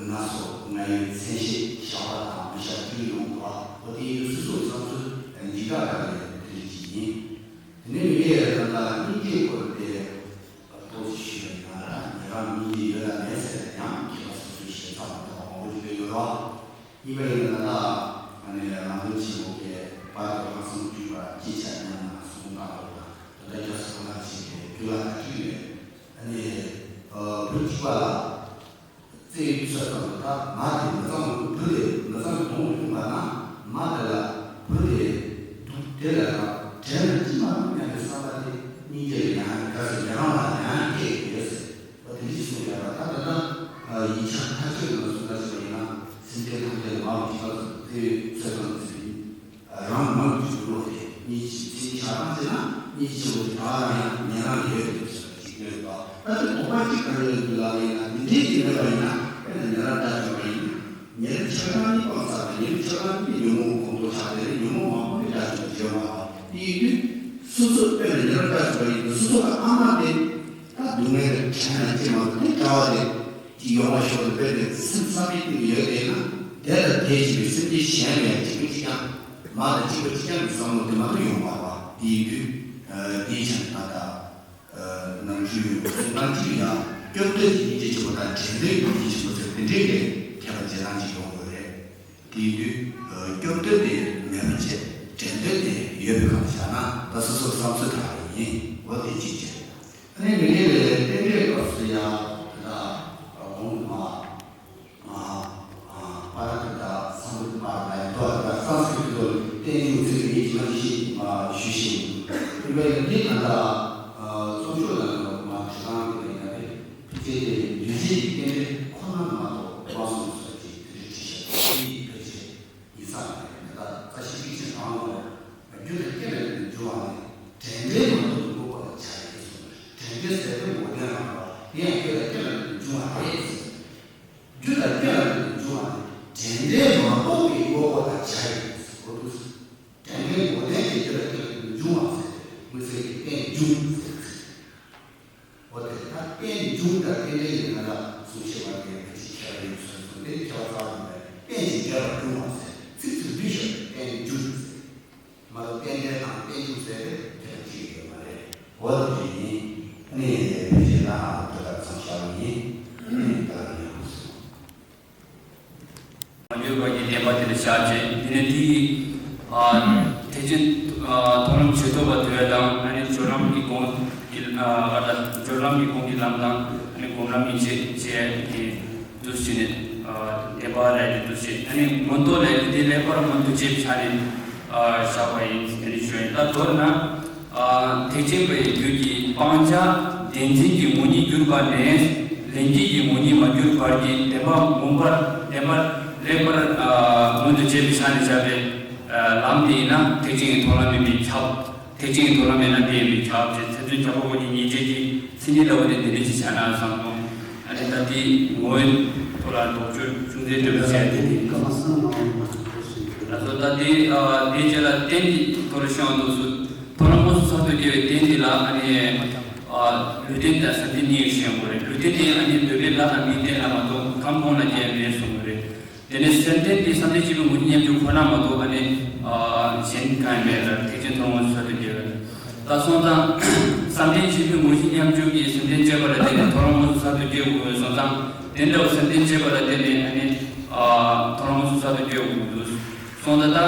ང་སོ་ང་ཡི་མཚན་ཤས་བྱ་བ་དང་མི་བྱ་སྤྲུལ་ཡོང་གོ་ཨོ་དེ་ཡིན་དུས་སོ་སོའི་བསམ་ཚུལ་འཇིགས་སྐྲག་དགའ་བའི་དེ་རིགས་ཅིག་ཡིན། དེ་ནས་མི་སྐད་ཡར་ལ་སྙིང་རྗེའི་སྐོར་དེ། ཏོག་ཙམ་ཞུས་པ་ཡིན་ན་ར་ཉེ་རང་སྙིང་རྗེ་ཡོད་ལ་མེད་ཟེར་ན་ཡང་མཁས་པ་སོ་སོའི་ཞེ་ས་མི་འདུག་མང་པོ་ཞིག་ཡོད་རོགས། ཡིན་པ་ཡིན་ན་ད་ཨ་ནི་རང་དོན་ཆེན་པོ་གས་པར་དུ་ལྷག་བསམ་བརྒྱུད་པ་ཅི་བྱ་སྙམ་ན་གསུང་སྟངས་ལོག་ན་ད་ལྟ་རྒྱ་སོ་ཁོ་ན་ཞིག་གིས་རྒྱུ་ལ་ད་ཅིག་ཡོད། ཨ་ནི་བུ་གཅིག་པ་ལ། བཙས་ཡུལ་ས་དང་ད་མ་དེ་མི་གཙང་བུ་དེ་མི་གཙང་གདོང་ལ་ཡོང་པ་ན་མ་དེ་ལ་བུ་དེ་དུག་དེ་ལ་དང་དྲན་ན་ཅི་མ་རུང་སྙམ་པའི་བསམ་པ་དེ་སྙིང་རྗེ་ལ་ཡང་དགའ་ཟེར་ཉེ་རང་ལ་ཡང་སྐྱེས་ཡོད་ཟེར་བ་དེ་འདྲ་ཞིག་གསུངས་ཡོད་པ་ད་ད་ལྟ་ཡིག་ཆ་མཐའ་དཔྱོད་ནང་གསུངས་ད་ཞིག་པ་ཡིན་ན་སེམས་ཅན་ཐམས་ཅད་ལ་མ་བུ་གཅིག་པ་བཙས་ཡུལ་ས་དང་བཙས་ཡུལ། རང་མང་གཅིག་ཏུ་བློ་དེ་གཉིས་ཀྱི་ཚིག་ཆ་རང་བྱས་ན་གཉིས་ཆེན་པོ་དེ་ག་ལ་ཡང་ཉན་རང་ཡོད་དེ་ཟེར་བ་ཅིག་ཡོད་པ། ད་དེ་དོགས་པ་གཅིག་གང་ཡོད་འདུག་ལབ་ཡིན་ན་འདི་འདྲའི་ཅིག་མེད་པ་ཡིན་ན་དཔེར་ན་ཉན་རང་ལྟ་བྱུང་བ་ཡིན་ན་ཉན་ཆགས་སྡང་གཉིས་སྤངས་ཚར་བ་ཉན་ཆགས་སྡང་གཉིས་ཉོན་མོངས་ཁོང་ཁྲོ་ཆགས་དེ་ཉོན་མོངས་མང་པོ་གི་ལྟ་བྱུང་བ་བྱེད་པ་དེ་ཡིན་དུས་སོ་སོ་དཔེར་ན་ཉན་རང་ལྟ་བྱུང་བ་ཡིན་ན་སོ་སོ་ལ་ཨ་མ་དེ་ད་སྡུག་བསྔལ་དེ་དྲན་ན་ཅི་མ་རུང་དེ་དྲ་བ་དེ། ཀྱི་ཡོང་བ་ཤོར་དུ་སྤེལ་ཏེ་སེམས་བསམ་པའི་སྟེང་དུ་ཡོད་དེ་ན་དེ་ལ་དེ་བཞིན་པའི་སེམས་ཅན་གཞན་ལ་ཡང་གཅིག་པ་གཅིག་རྐྱང་མ་དང་གཅིག་པ་གཅིག་རྐྱང་གི་བསམ་བློ་དེ་མ་གཏོགས་ཡོང་བ་བ་དེ་ཡིན་དུས་དེའི་ཆ་ནས་ད་ལྟ་ནམ་རྒྱུན་གསུང་སྟངས་གཅིག་ཡང་སྐྱོབ་འདོད་ཀྱི་སྙིང་རྗེ་ཆེན་པོ་དང་འདྲེན་འདོད་ཀྱི་སྙིང་རྗེ་ཆེན་པོ་ཟེར་དེ་འདྲའི་གི་ཁྱད་པར་འབྱེད་སྟངས་ཅིག་ཡོང་དགོས་རེད། དེ་ཡིན་དུས་སྐྱོབ་འདོད་དེ་མེད་པ་བྱས་འདྲེན་འདོད་དེ་ཡོད་པའི་ཁ་བཞག་ན་ད་སོ་སོར་བསམ་ཚུལ་དག་ཡིན་འོ་དེ་གཅིག་བྱས། ཨ་ནི་མི་ལས་ལས་རྟེན་འབྲེལ་སྐབས་སུ་ཡང་ད་ དེ་ད་ལྟ་རྩོམ་ཤོག་ནང་ལ་མ་བྲིས་ཁང་དེ་ལ་ཡིན་ན་རེད། ཕལ་ཆེར་དེ་འདུས་བྱས་ཀྱི་རྟེན་འབྲེལ་ཁོ་ན་མ་གཏོགས་དབང་གསུམ་སོགས་ཀྱི་དེ་འདྲ་བྲིས་ཤག་དེ་ཕལ་ཆེར་ཡིག་ཚགས་རེད། ད་ལྟ་རྩ་ཤེ་པིག་ཆེན་རང་ལ་རྒྱུ་དང་རྐྱེན་ལས་འབྱུང་བ་ནི་དྲན་འབྲེལ་མ་གཏོགས་འགོག་པར་བྱ་ཡི་གསུངས། དྲན་འབྲེལ་ཟེར་དུས་འགོག་བདེན་རང་བ་དེ་ཡང་རྒྱུ་དང་རྐྱེན་ལས་འབྱུང་བ་རེད། རྒྱུ་དང་རྐྱེན་ལས་འབྱུང་བ་ནི་དྲན་འབྲེལ་མ་གཏོགས་པའི་འགོག་པ་དང་བྱ་ཡི་གསུངས། དྲན་འབྲེལ་འགོག་བདེན་གྱི་རྒྱུ་དང་རྐྱེན་ལས་འབྱུང་བ་ཟེར་ཏེ་དམིགས་བསལ་གྱི་རྟེན་འབྱུང་ཟེར། འོ་དེ་ལྟར་རྟེན་འབྱུང་དང་རྟེན་འབྲེལ་ཡིན་ན་ལ་གསུང་བཤད་པ་དེ་ག་ཅིག་ཁྱད་པར་ཡོད་ཟེར་གསུངས་ཏེ། ཁྱད་པར་རྩ་བ་ནས་རྟེན་ཅིང་འབྲེལ་བར་འབྱུང་བ་ཟེར། ཚིག་ཚིག་བསྡུས་ཤོག་རྟེན་འབྱུང་ཟེར། མ་གཏོགས་རྟེན་འབྲེལ་དང་རྟེན་འབྱུང་ཟེར་ཏེ་ཁྱད་པར་ཅི་ཡང་ཡོད་མ་རེད། འོ་དེ་ཡིན། ཨ་ནི་ཕལ་ཆེར་ད་དེ་ལྟར་མཚམས་བཞག་པ་ཡིན། ཨ་ནི་ད་ག་ནས་ཡོང་སོང་། མ་གྱུར་པ་གི་བདེན་པ་དེ་ལ་བཞག་བྱས། དེ་ནས་དེ་ཡི་ཨ་ཐེག་ཆེན་ཨ་མཐོང་ལམ་ཇི་ལྟ་བ་དེ་དང་། ཨ་ནི་སྦྱོར་ལམ་གྱི་སྒོམ་གྱི་ཨ་ཨ་ད་སྦྱོར་ལམ་གྱི་སྒོམ་གྱི་ལམ་དང་། ཨ་ནི་སྒོམ་ལམ་ཡན་ཆད་བཅས་ཀྱི་འདུ་བྱེད་ནི་ཨ་བདེན་པ་ལས་ཀྱི་འདུ་བྱེད། ཨ་ནི་མངོན་རྟོགས་ལས་ཀྱི་དེ་ལེགས་པར་མངོན་དུ་བྱས་པའི་ཆ་ནས་ཨ་བཞག་པ་ཡིན་ཟེར་ནས་ཞུ་ཡིན། ད་མདོར་ན། ཨ་ཐེག་ཆེན་པའི་རྒྱུད་ཀྱི་སྤང་བྱ་བདེན་འཛིན་གྱི་ངོ་བོ་ཉིད་གྱུར་པ་ནས། ལྷན་སྐྱེས་ཀྱི་ངོ་བོ་ཉིད་མ་གྱུར་བར་གྱི་བདེན་པ་མངོན་པར་བདེན་པར་ལེགས་པར་ཨ་མངོན་དུ་བྱས་པའི་ཆ་ནས་བཞག་པའི་ཨ་ལམ་དེ་ཡིན་ན་ཐེག་ཆེན་གྱི་མཐོང་ལམ་ཡིན་པས་ཁྱབ། ཐེག་ཆེན་གྱི་མཐོང་ལམ་ཡིན་ན་དེ་ཡིན་པས་ཁྱབ་ཅེས། མཚན་དོན་ཁྱབ་པ་པོ་གི་ཉེར་སྤྱོད་ཀྱི་མཚན་ཉིད་ལྟ་བུ་དེ་འདི་འདྲ་ཞིག་བྱས་ན་བསམ་སོང་། ཨ་ནི་ད་དེའི་ངོ་བོའི་ཐོག་ལ་དོགས་གཅོད་ཅུང་ཟད་འདྲ་པོ་བྱས་ཏེ། དེ་ཡིན་སྐབས་སུ་མ་འོངས་པ་ཞིག་ལ་སོགས། ད་དེ་ཨ་དེའི་རྗེས་ལ་རྟེན་གྱི་ཐོག་ལ་ཤོང་དུས་སུ། མཐོང་ལམ་དངོས་སུ་གསར་དུ་སྐྱེ་བའི་རྟེན་འདི་ལ་ཨ་ནི་ཨ་ལུས་རྟེན་དང་སེམས་རྟེན་གཉིས་ཤེས་དགོས་རེད། ལུས་རྟེན་དེ་ཨ་ནི་འདོད་པའི་ལྷ་དང་མིའི་རྟེན་ལ་མ་གཏོགས་ཁམས་གོང་ལ་སྐྱེ་ཡ་མེད་གསུངས་དགོས་རེད། དེ་ནས་སེམས་རྟེན་དེ་བསམ་གཏན་བཞི་པའི་ངོ་བོ་ཉིད་མཉམ་སྦྱོར་ཁོ་ན་མ་གཏོགས་ཨ་ནི་ཨ་གཞན་གང་ཡང་མེད་ལ། ཐེག་ཆེན་མཐོང་ལམ་དངོས་སུ་གསར་དུ་སྐྱེ་བ་རེད། ད་སོང་ཙང་བསམ་གཏན་བཞི་པའི་ངོ་བོ་ཉིད་མཉམ་སྦྱོར་གྱི་སེམས་རྟེན་བཅས་པ་ལ་བརྟེན་ནས་མཐོང་ལམ་དངོས་སུ་གསར་དུ་སྐྱེ་དགོས་པའི་སོང་ཙང་། དེ་འདྲ་བ་སེམས་རྟེན་བཅས་པ་ལ་བརྟེན་ནས་ཨ་ནི་ཨ་མཐོང་ལམ་དངོས་སུ་གསར་དུ་སྐྱེ་དགོས་འདུག་སོང་ཙང་ད་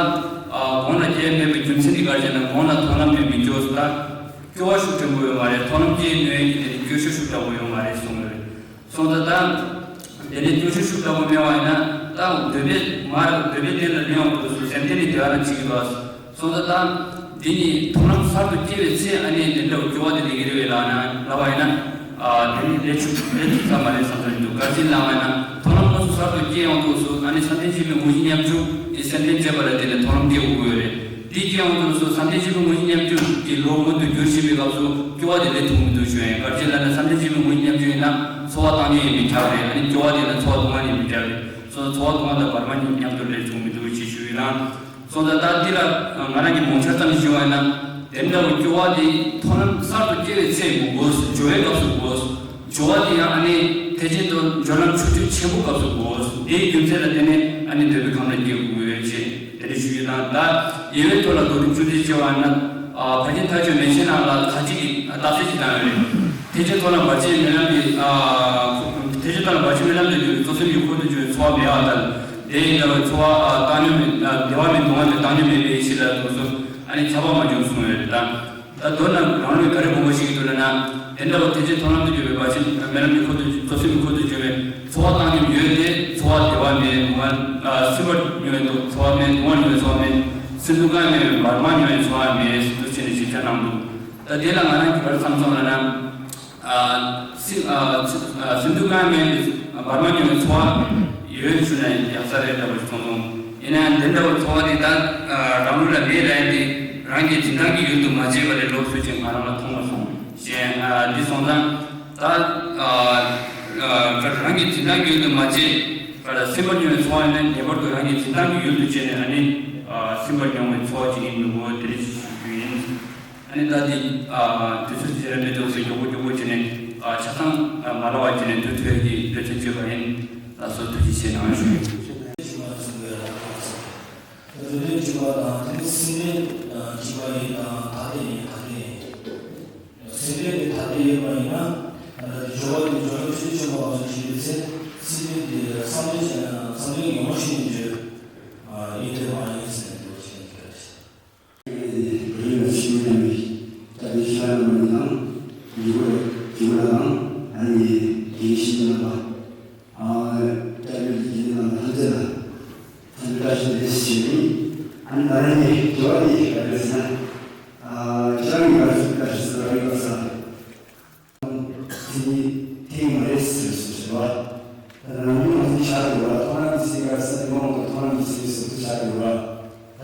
ཨ་གོང་ལ་སྐྱེ་མེད་པའི་རྒྱུ་མཚན་དེ་ག་རེ་ཟེར་ན། གོང་ལ་མཐོང་ལམ་མེད་པའི་སྐྱོ་ད་སྐྱོ་བ་ཤུགས་ཆེན་པོ་ཡོད་མ་རེད། མཐོང་ལམ་སྐྱེ་ནུས་ཀྱི་དེ་ནི་སྐྱོ་ཤས་ཤུགས་དྲག་པོ་ཡོད་མ་རེད་གསུངས་ཡོད་རེད། སོང་ཙང་ད་དེ་ནི་སྐྱོ་ཤས་ཤུགས་དྲག་པོ་མེད་པ་ཡིན་ན། ད་འདོད་པའི་མར་འདོད་པའི་རྟེན་ལ་ལེན་འོང་དུས་སུ་སེམས་རྟེན་ནི་བདེ་བ་དང་བྱེད་ཀྱི་འདུག་སོང་ཙང་ད་འདི་ནི་མཐོང་ལམ་གསར་དུ་སྐྱེ་བའི་ཚེ་ཨ་ནི་དེ་འདྲ་བ་སྐྱོ་བ་དེ་ལས་ཀྱི་རེད་པས་ལབ་ན་ལབ་པ་ཡིན་ན། ཨ་དེ་ནི་ལས་ཆུང་ལས་ཆུང་ཙམ་མ་རེད་བསམ་ཚོར་འདུག་ག་རེ་ལབ་པ་ཡིན་ན། མཐོང་ལམ་དངོས་སུ་གསར་དུ་སྐྱེ་ཡོང་དུས་སུ་ཨ་ནི་བསམ་གཏན་བཞི་པའི་ངོ་བོ་ཉིད་མཉམ་སྦྱོར་དེ་སེམས་རྟེན་བཅས་པ་ལ་བརྟེན་ནས་མཐོང་ལམ་སྐྱེ་དགོས་ཀྱི་ཡོད་རེད། དེ་སྐྱེ་ཡོང་དུས་སུ་བསམ་གཏན་བཞི་པའི་ངོ་བོ་ཉིད་མཉམ་སྦྱོར་གྱི་བློ་མངོན་དུ་འགྱུར་བཞིན་པའི་སྐབས་སུ་སྐྱོ་བ་དེ་ལས་ཐུག་མི་འདུག་ཞུ་ཡ་ཡིན། ག་རེ་ལབ་ན་བསམ་གཏན་བཞི་པའི་ངོ་བོ་ཉིད་མཉམ་སྦྱོར་ཡིན་ན་ཚོར་བ་བཏང་ཉིད་ཡིན་པས་ཁྱབ་རེད། ཨ་ནི་སྐྱོ་བ་དེ་ཡིན་ན་ཚོར་བ་སྡུག་བསྔལ་ཡིན་པས་ཁྱབ་རེད། སོ་ཚོར་བ་སྡུག་བསྔལ་དང་བར་མ་གཉིས་མཉམ་དུ་ལས་ཐུག་མི་འདུག་ཅེས་ཞུ་ཡི་ལགས། སོང་ཙང་ད་འདི་ལ་ང་རང་གི་མོ་ཆ་ཙམ་ཞུ་བ་ཡིན་ན། དེ་འདྲ་བའི་སྐྱོ་བ་དེ་མཐོང་ལམ་གསར་དུ་སྐྱེ་བའི་ཚེ་མི་དགོས། སྦྱོར་བའི་སྐབས་སུ་དགོས། སྦྱོར་བ་དེ་ཡང་ཨ་ནི་ཐེག་ཆེན་དུ་སྦྱོར་ལམ་ཆོ་འཕྲུལ་ཆེན་པོ་སྐབས་སུ་དགོས། དེའི་རྒྱུ་མཚན་ལ་བརྟེན་ནས་ཨ་ནི་འདོད་པའི་ཁམས་ལ་སྐྱེ་དགོས་ཡོད་ཅེས་དེ་འདྲ་ཞུ་རྒྱུ་དང་། ད་དབྱེ་བའི་ཐོག་ལ་མདོར་བསྡུས་ཅུང་ཟད་བྱས་པ་ན། ཨ་ཕར་ཕྱིན་མཐར་ཕྱིན་མན་ཆད་ནང་ལ་ཁ་ཅིག་གིས་རྟགས་གསལ་ཞིག་བཏང་ཡོད་རེད། ཐེག་ཆེན་མཐོང་ལམ་བར་ཆད་མེད་ལམ་གྱི་ཨ་ཐེག་ཆེན་མཐོང་ལམ་བར་ཆད་མེད་ལམ་དུ་གྱུར་པའི་གཙོ་སེམས་ཀྱི་འཁོར་དུ་གྱུར་པའི་ཚོར་བ་མེད་པ་ལྟར། དེ་ཡིན་ལ་བའི་ཚོར་བ་ཨ་བཏང་སྙོམས་མེད། ཨ་བདེ་བ་མེད་སྡུག་བསྔལ་མེད་བཏང་སྙོམས་མེད་པའི་ཕྱིར་ལ་དུ་སོ། ཨ་ནི་ཁྱབ་པ་མ་བྱུང་གསུངས་ཡོད་རེད། ད་ད་མདོར་ན་རང་ལུགས་ག་རེ་དགོངས་པ་ཞིག་འདུག་ལབ་ན། དེ་འདྲ་བ་ཐེག་ཆེན་མཐོང་ལམ་དུ་གྱུར་པའི་བར་ཆད་མེད་ལམ་གྱི་འཁོར་དུ་གཙོ་སེམས་ཀྱི་འཁོར་དུ་གྱུར་པའི་ཚོར་བ་བཏང་སྙོམས་ཡོད་དེ། ཚོར་བ་བདེ་བ་མེད་སྡུག་བསྔལ་ཨ་སིམ་པར་མྱོང་བའི་འདུག་ཚོར་བ་མེད། སྡུག་བསྔལ་མྱོང་བའི་ཚོར་བ་མེད། སིམ་སྡུག་གང་མེད་པའི་བར་མ་མྱོང་བའི་ཚོར་བ་མེད་ཟེར་འདུག་བྱས་ནས་ཞིབ་ཆ་གནང་འདུག་ད་དེ་ལ་ང་རང་གིས་ག་རེ་བསམ་སོང་ལབ་ན། ཨ་སིམ་ཨ་སིམ་ཨ་སིམ་སྡུག་གང་མེད་པའི་བར་མ་མྱོང་བའི་ཚོར་བ་ཡོད་ཞུ་ན་ཡག་ས་རེད་འདྲ་བ་ཞིག་མཐོང་སོང་། ཡིན་ན་ཡང་དེ་འདྲ་བའི་ཚོར་བ་དེ་ད་ཨ་རང་ལུགས་ལ་མེད་ལབ་ཡ་དེ་རང་གི་འཛིན་སྟངས་ཀྱི་ཡུལ་དུ་མ་བྱས་པ་ལས་ལོགས་སུ་ཅིག་ང་རང་ལ་མཐོང་མ་སོང་། གཞན་ཨ་འདི་སོང་ཙང་ད་ཨ་ཨ་རང་གི་འཛིན་སྟངས་ཀྱི་ཡུལ་དུ་མ་བྱས་པར་སིམ་པར་མྱོང་བའི་ཚོར་བ་ཡིན་ན་ངེས་པར་དུ་རང་གི་འཛིན་སྟངས་ཀྱི་ཡུལ་དུ་བྱས་ནས་ཨ་ནི་ཨ་སིམ་པར་མྱོང་བའི་ཚོར་བ་ཅིག་ཡིན་འདུག་གོ། དེ་རེད་ཞུ་རྒྱུ་ཡིན། ཨ་ནི་ད་འདི་ཨ་དུས་ཚོད་ཅིག་རེ་མི་འདུག་ཟེར་མགྱོགས་པོ་མགྱོགས་པོ་བྱས་ནས་ཨ་ཆ་ཚང་ཨ་མ་ལབ་པ་བྱས་ནས་དུས་ཚོད་ཀྱི་འབད་བརྩོན་བྱས་པ་ཡིན། ལགས་སོ། ཐུགས་རྗེ་ཆེ་གནང་ཞུ། རིག་གནས་བཅུ་པ་དང་དེ་ནི་སེམས་རིག་གཅིག་པ་ཡིན་དང་ཐ་དད་ཡིན། ཐ་དད་ཡིན། སེམས་རིག་དེ་ཐ་དད་ཡིན་པ་ཡིན་ན། སྦྱོར་བ་དེ་སྦྱོར་བ་ཆོས་ཅན་མ་ལ་སོགས་བྱེད་པའི་ཚེ་སེམས་རིག་དེ་བསམ་གཏན་བྱས་ན་བསམ་གཏན་ཡོངས་ཤེས་ནས་བརྗོད་ཡིན་དེ་མ་ཡིན་ཟེར་ནས་འདུག་ཅེས་བཤད། རིག་ལ་ཕྱི་མ་རྣམས་ཀྱི་ལྟ་བའི་ཤ་ལ་མ་ནི་དང་། ཡུ་གུར་ཡུ་གུར་དང་ཨ་ནི་དེའི་ཤིང་རྣམ་པ། ཨ་ལྟ་བའི་ལས་ཀྱི་རྣམ་པ་ཐམས་ཅད་ལ་ཐམས་ཅད་བཀྲ་ཤིས་བདེ་ཞེས་ནི། ཨ་ནི་ད་རེས་ནི་དྲི་བ་འདི་ག་རེ་ཟེར་ན། ཨ་ཁྱེད་རང་གིས་ག་རེ་ཟེར་བཀྲ་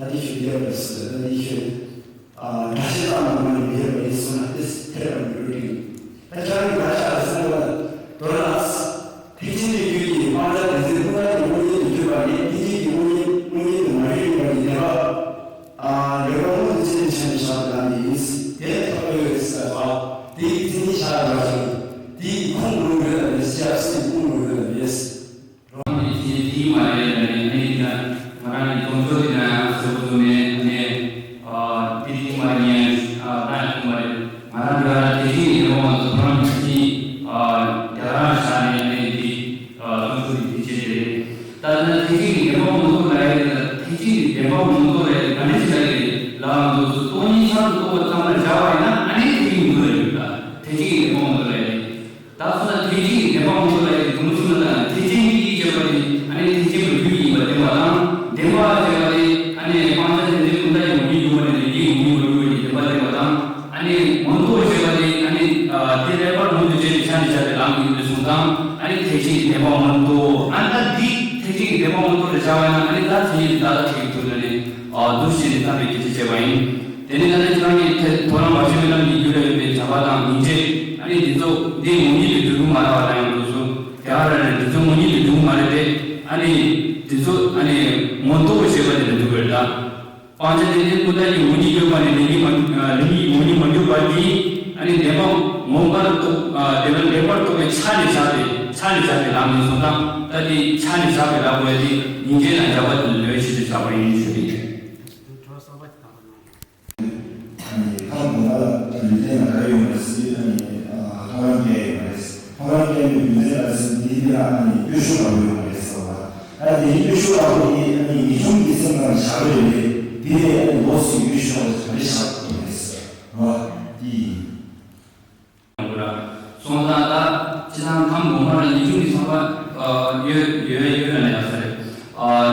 ད་འདི་ཞུ་རྒྱུ་རེད་ཟེར། ད་འདི་ཞུ། ཨ། འགྲེལ་བཤད་བཏང་མ་མ་ནི་ཡོད་པ་ཡིན་སོང་ན་དེ་ཐད་ཀར་མི་འགྲོ་གི། ད་ཁྱེད་རང་གི་འགྲེལ་བཤད་ལ་གསན་པ་ལ་དོ་ར་ཐེག་ཆེན་གྱི་རྒྱུད་ཀྱི་སྤང་བྱ་སྡེ་ཚན་ཀུན་ལ་ཡང་དངོས་གཉེན་དུ་གྱུར་པ་ནི་ཐེག་ཆེན་གྱི་དངོས་གཉེན་དངོས་གཉེན་དུ་མ་གྱུར་པ་ཡིན་པ་ནི་བདེན་པ། ཨ། ལེགས་པར་མངོན་དུ་བྱས་ནས་ཆ་ནས་བཞག་པ་ལ་ནི་ཡིན། དེ་ཐོབ་པའི་ཟེར་བ་དེའི་མཚན་ཉིད་བཞག་ཡོད་པ་ཞིག་དེའི་ཁུངས་ལུང་ཡོད་ལ་མེད། ཤེས་ཡག་སྲིད་ཁུངས་ལུང་ཡོད་ལ་མེད། རང་གི་ཚེ་འདི་མ་རེད་ལ་ནི་ཨ་ནི་ཡིན་ན་ང་རང་གི་གདོང་ཕྱོགས་འདི་ན་ཡང་གསལ་པོ་བཟོ་མེད་ནས། ཨ། འདི་འདི་མ་རེད་ཡིན་ན་ཨ་ན་ཡང་མ་རེད། ང་རང་འདི་ལ་དེ་གཅིག་ཡིན་པ་མ་གཏོགས་ཁོ་རང་གི་ཚེ་ཨ་རྒྱ་རང་ཤ་ནས་ཨ་ནི་འདི་ཨ་གདོང་ཕྱོགས་འདི་འདི་བྱས་ཏེ་རེད། ད་ནི་དེ་གཅིག་ཡིན་པ་མ་གཏོགས་ལ་ཡིན་ན་དེ་གཅིག་ཡིན་པ་མ་གཏོགས་ལ་ཡིན་ན་ནི་ཅི་ལ་ཡིན་ལ་མ་གཏོགས་སུ་སྟོང་ཉིད་ཆར་དུ་རྟོགས་པ་ཙམ་ལ་བཞག་པ་ཡིན་ན་ཨ་ནི་དེ་གཅིག་ཡིན་དགོས་རེད། ད་དེ་གཅིག་ཡིན་པ་མ་གཏོགས་ལ་ཡིན། ད་གསུངས་ན་ཐེག་ཆེན་གྱི་བདེན་པ་མངོན་རྟོགས་ལ་ཡི་གདུང་ཚུལ་ལ་ཐེག་ཆེན་གྱི་ཡིད་ཅེས་པ་དེ་ཨ་ནི་ཐེག་ཆེན་པའི་རྒྱུ་ཡིན་པ་བསྟན་པ་དང་། བདེན་པ་ཅེས་པ་དེ་ཨ་ནི་སྤང་བྱ་དེ་ནི་ཀུན་བཏགས་ཀྱི་ངོ་བོ་ཉིད་ཡོད་པ་ནི་ལས་ཀྱི་ངོ་བོ་ཉིད་མ་ཡོད་པའི་བདེན་པ་བསྟན་པ་དང་། ཨ་ནི་མངོན་རྟོགས་ཅེས་པ་དེ་ཨ་ནི་དེ་ལེགས་པར་མངོན་དུ་བྱས་ནས་ཆ་ནས་བཞག་པའི་ལམ་ཡིན་པའི་གསུངས་དང་། ཨ་ནི་ཐེག་ཆེན་གྱི་བདེན་པ་མངོན་རྟོགས། ཨ་ནི་ད་འདི་ཐེག་ཆེན་གྱི་བདེན་པ་མངོན་རྟོགས་ལ་བཞག་པ་ཡིན་ན་ཨ་ནི་ད་མཚན་ཉིད་དེ་ད་ལྟ་ཐེག་ཐུབ་ན་ནི་འདུ་ཤེས་ནི་བསམ་པའི་རྒྱུ་མཚན་བྱས་པ་ཡིན། དེ་ནས་ད་ནི་ཁྱེད་རང་གིས་ཐེ་ཐོ་རངས་བར་ཆད་མེད་ལམ་གྱི་རྒྱུད་ལ་ཡོད་པའི་བྱ་བ་དང་སྙིང་རྗེ། ཨ་ནི་འདི་ཚོ་འདི་ངོ་ཉིད་དུ་འགྲུབ་ཀྱི་མ་རེད་པ་ལ་ཡང་འདུག་སོ། དེ་ག་རེ་རེད། འདི་ཚོ་ངོ་ཉིད་དུ་འགྲུབ་ཀྱི་མ་རེད་དེ། ཨ་ནི་འདི་ཚོ་ཨ་ནི་མངོན་རྟོགས་ཞེས་པ་དེ་ལ་འགྲུབ་པ་རེད་ད། སྤང་བྱ་དེ་ནི་ཀུན་བཏགས་ཀྱི་ངོ་ཉིད་ཡོད་པ་ནི་ལས་ཉིད་མ་ལས་ཉིད་ངོ་ཉིད་མ་གྱུར་པ་འདི་ཨ་ནི་བདེན་པ་མངོན་པར་རྟོགས། བདེན་པ་ལེགས་པར་རྟོགས་པའི་ཆ་ནས་བཞག་པའི་ཆ་ནས་བཞག་པའི་ལམ་ཡིན་སོང་ཙང་ད་འདི་ཆ་ནས་བཞག་པའི་ལམ་བས་འདི་སྙིང་རྗེ་དང་སྦྱར་བ་དེ་ལོས་བྱེད་དུ་བཞག་པ་ཡིན་ཞུ་ཡིན། ཁམས་གོང་མ་ལ་ལུས་རྟེན་ལ་ག་རེ་ཡོང་བ་རེད་ཟེར་དུས་ཨ་ནི་མཐོང་ལམ་བརྒྱད་ཡོང་བ་རེད། མཐོང་ལམ་བརྒྱད་ནི་ལུས་རྟེན་ལ་ཟེར་དུས་འདི་ལ་ཨ་ནི་དཀྱུས་ཞུགས་ལ་ཡོང་བ་རེད་ཟེར་བ། ཨ་ནི་དཀྱུས་ཞུགས་ལ་ཡོང་དུས་ཨ་ནི་ངེས་འབྱུང་གི་སེམས་ཙམ་བཞག་རེད་རེད། དེ་ལས་ཨ་ནི་ལོགས་སུ་དཀྱུས་ཞུགས་ལ་ག་རེ་བཞག་དགོས་རེད་ཟེར་བ་འདི་ཡིན། སོང་ཙང་ད་སྤྱིར་བཏང་ཁམས་གོང་མ་ལ་ངེས་འབྱུང་གི་ཚོགས་པ་ཡོད་ཡོད་ཡོད་ལ་ཡག་ས་རེད།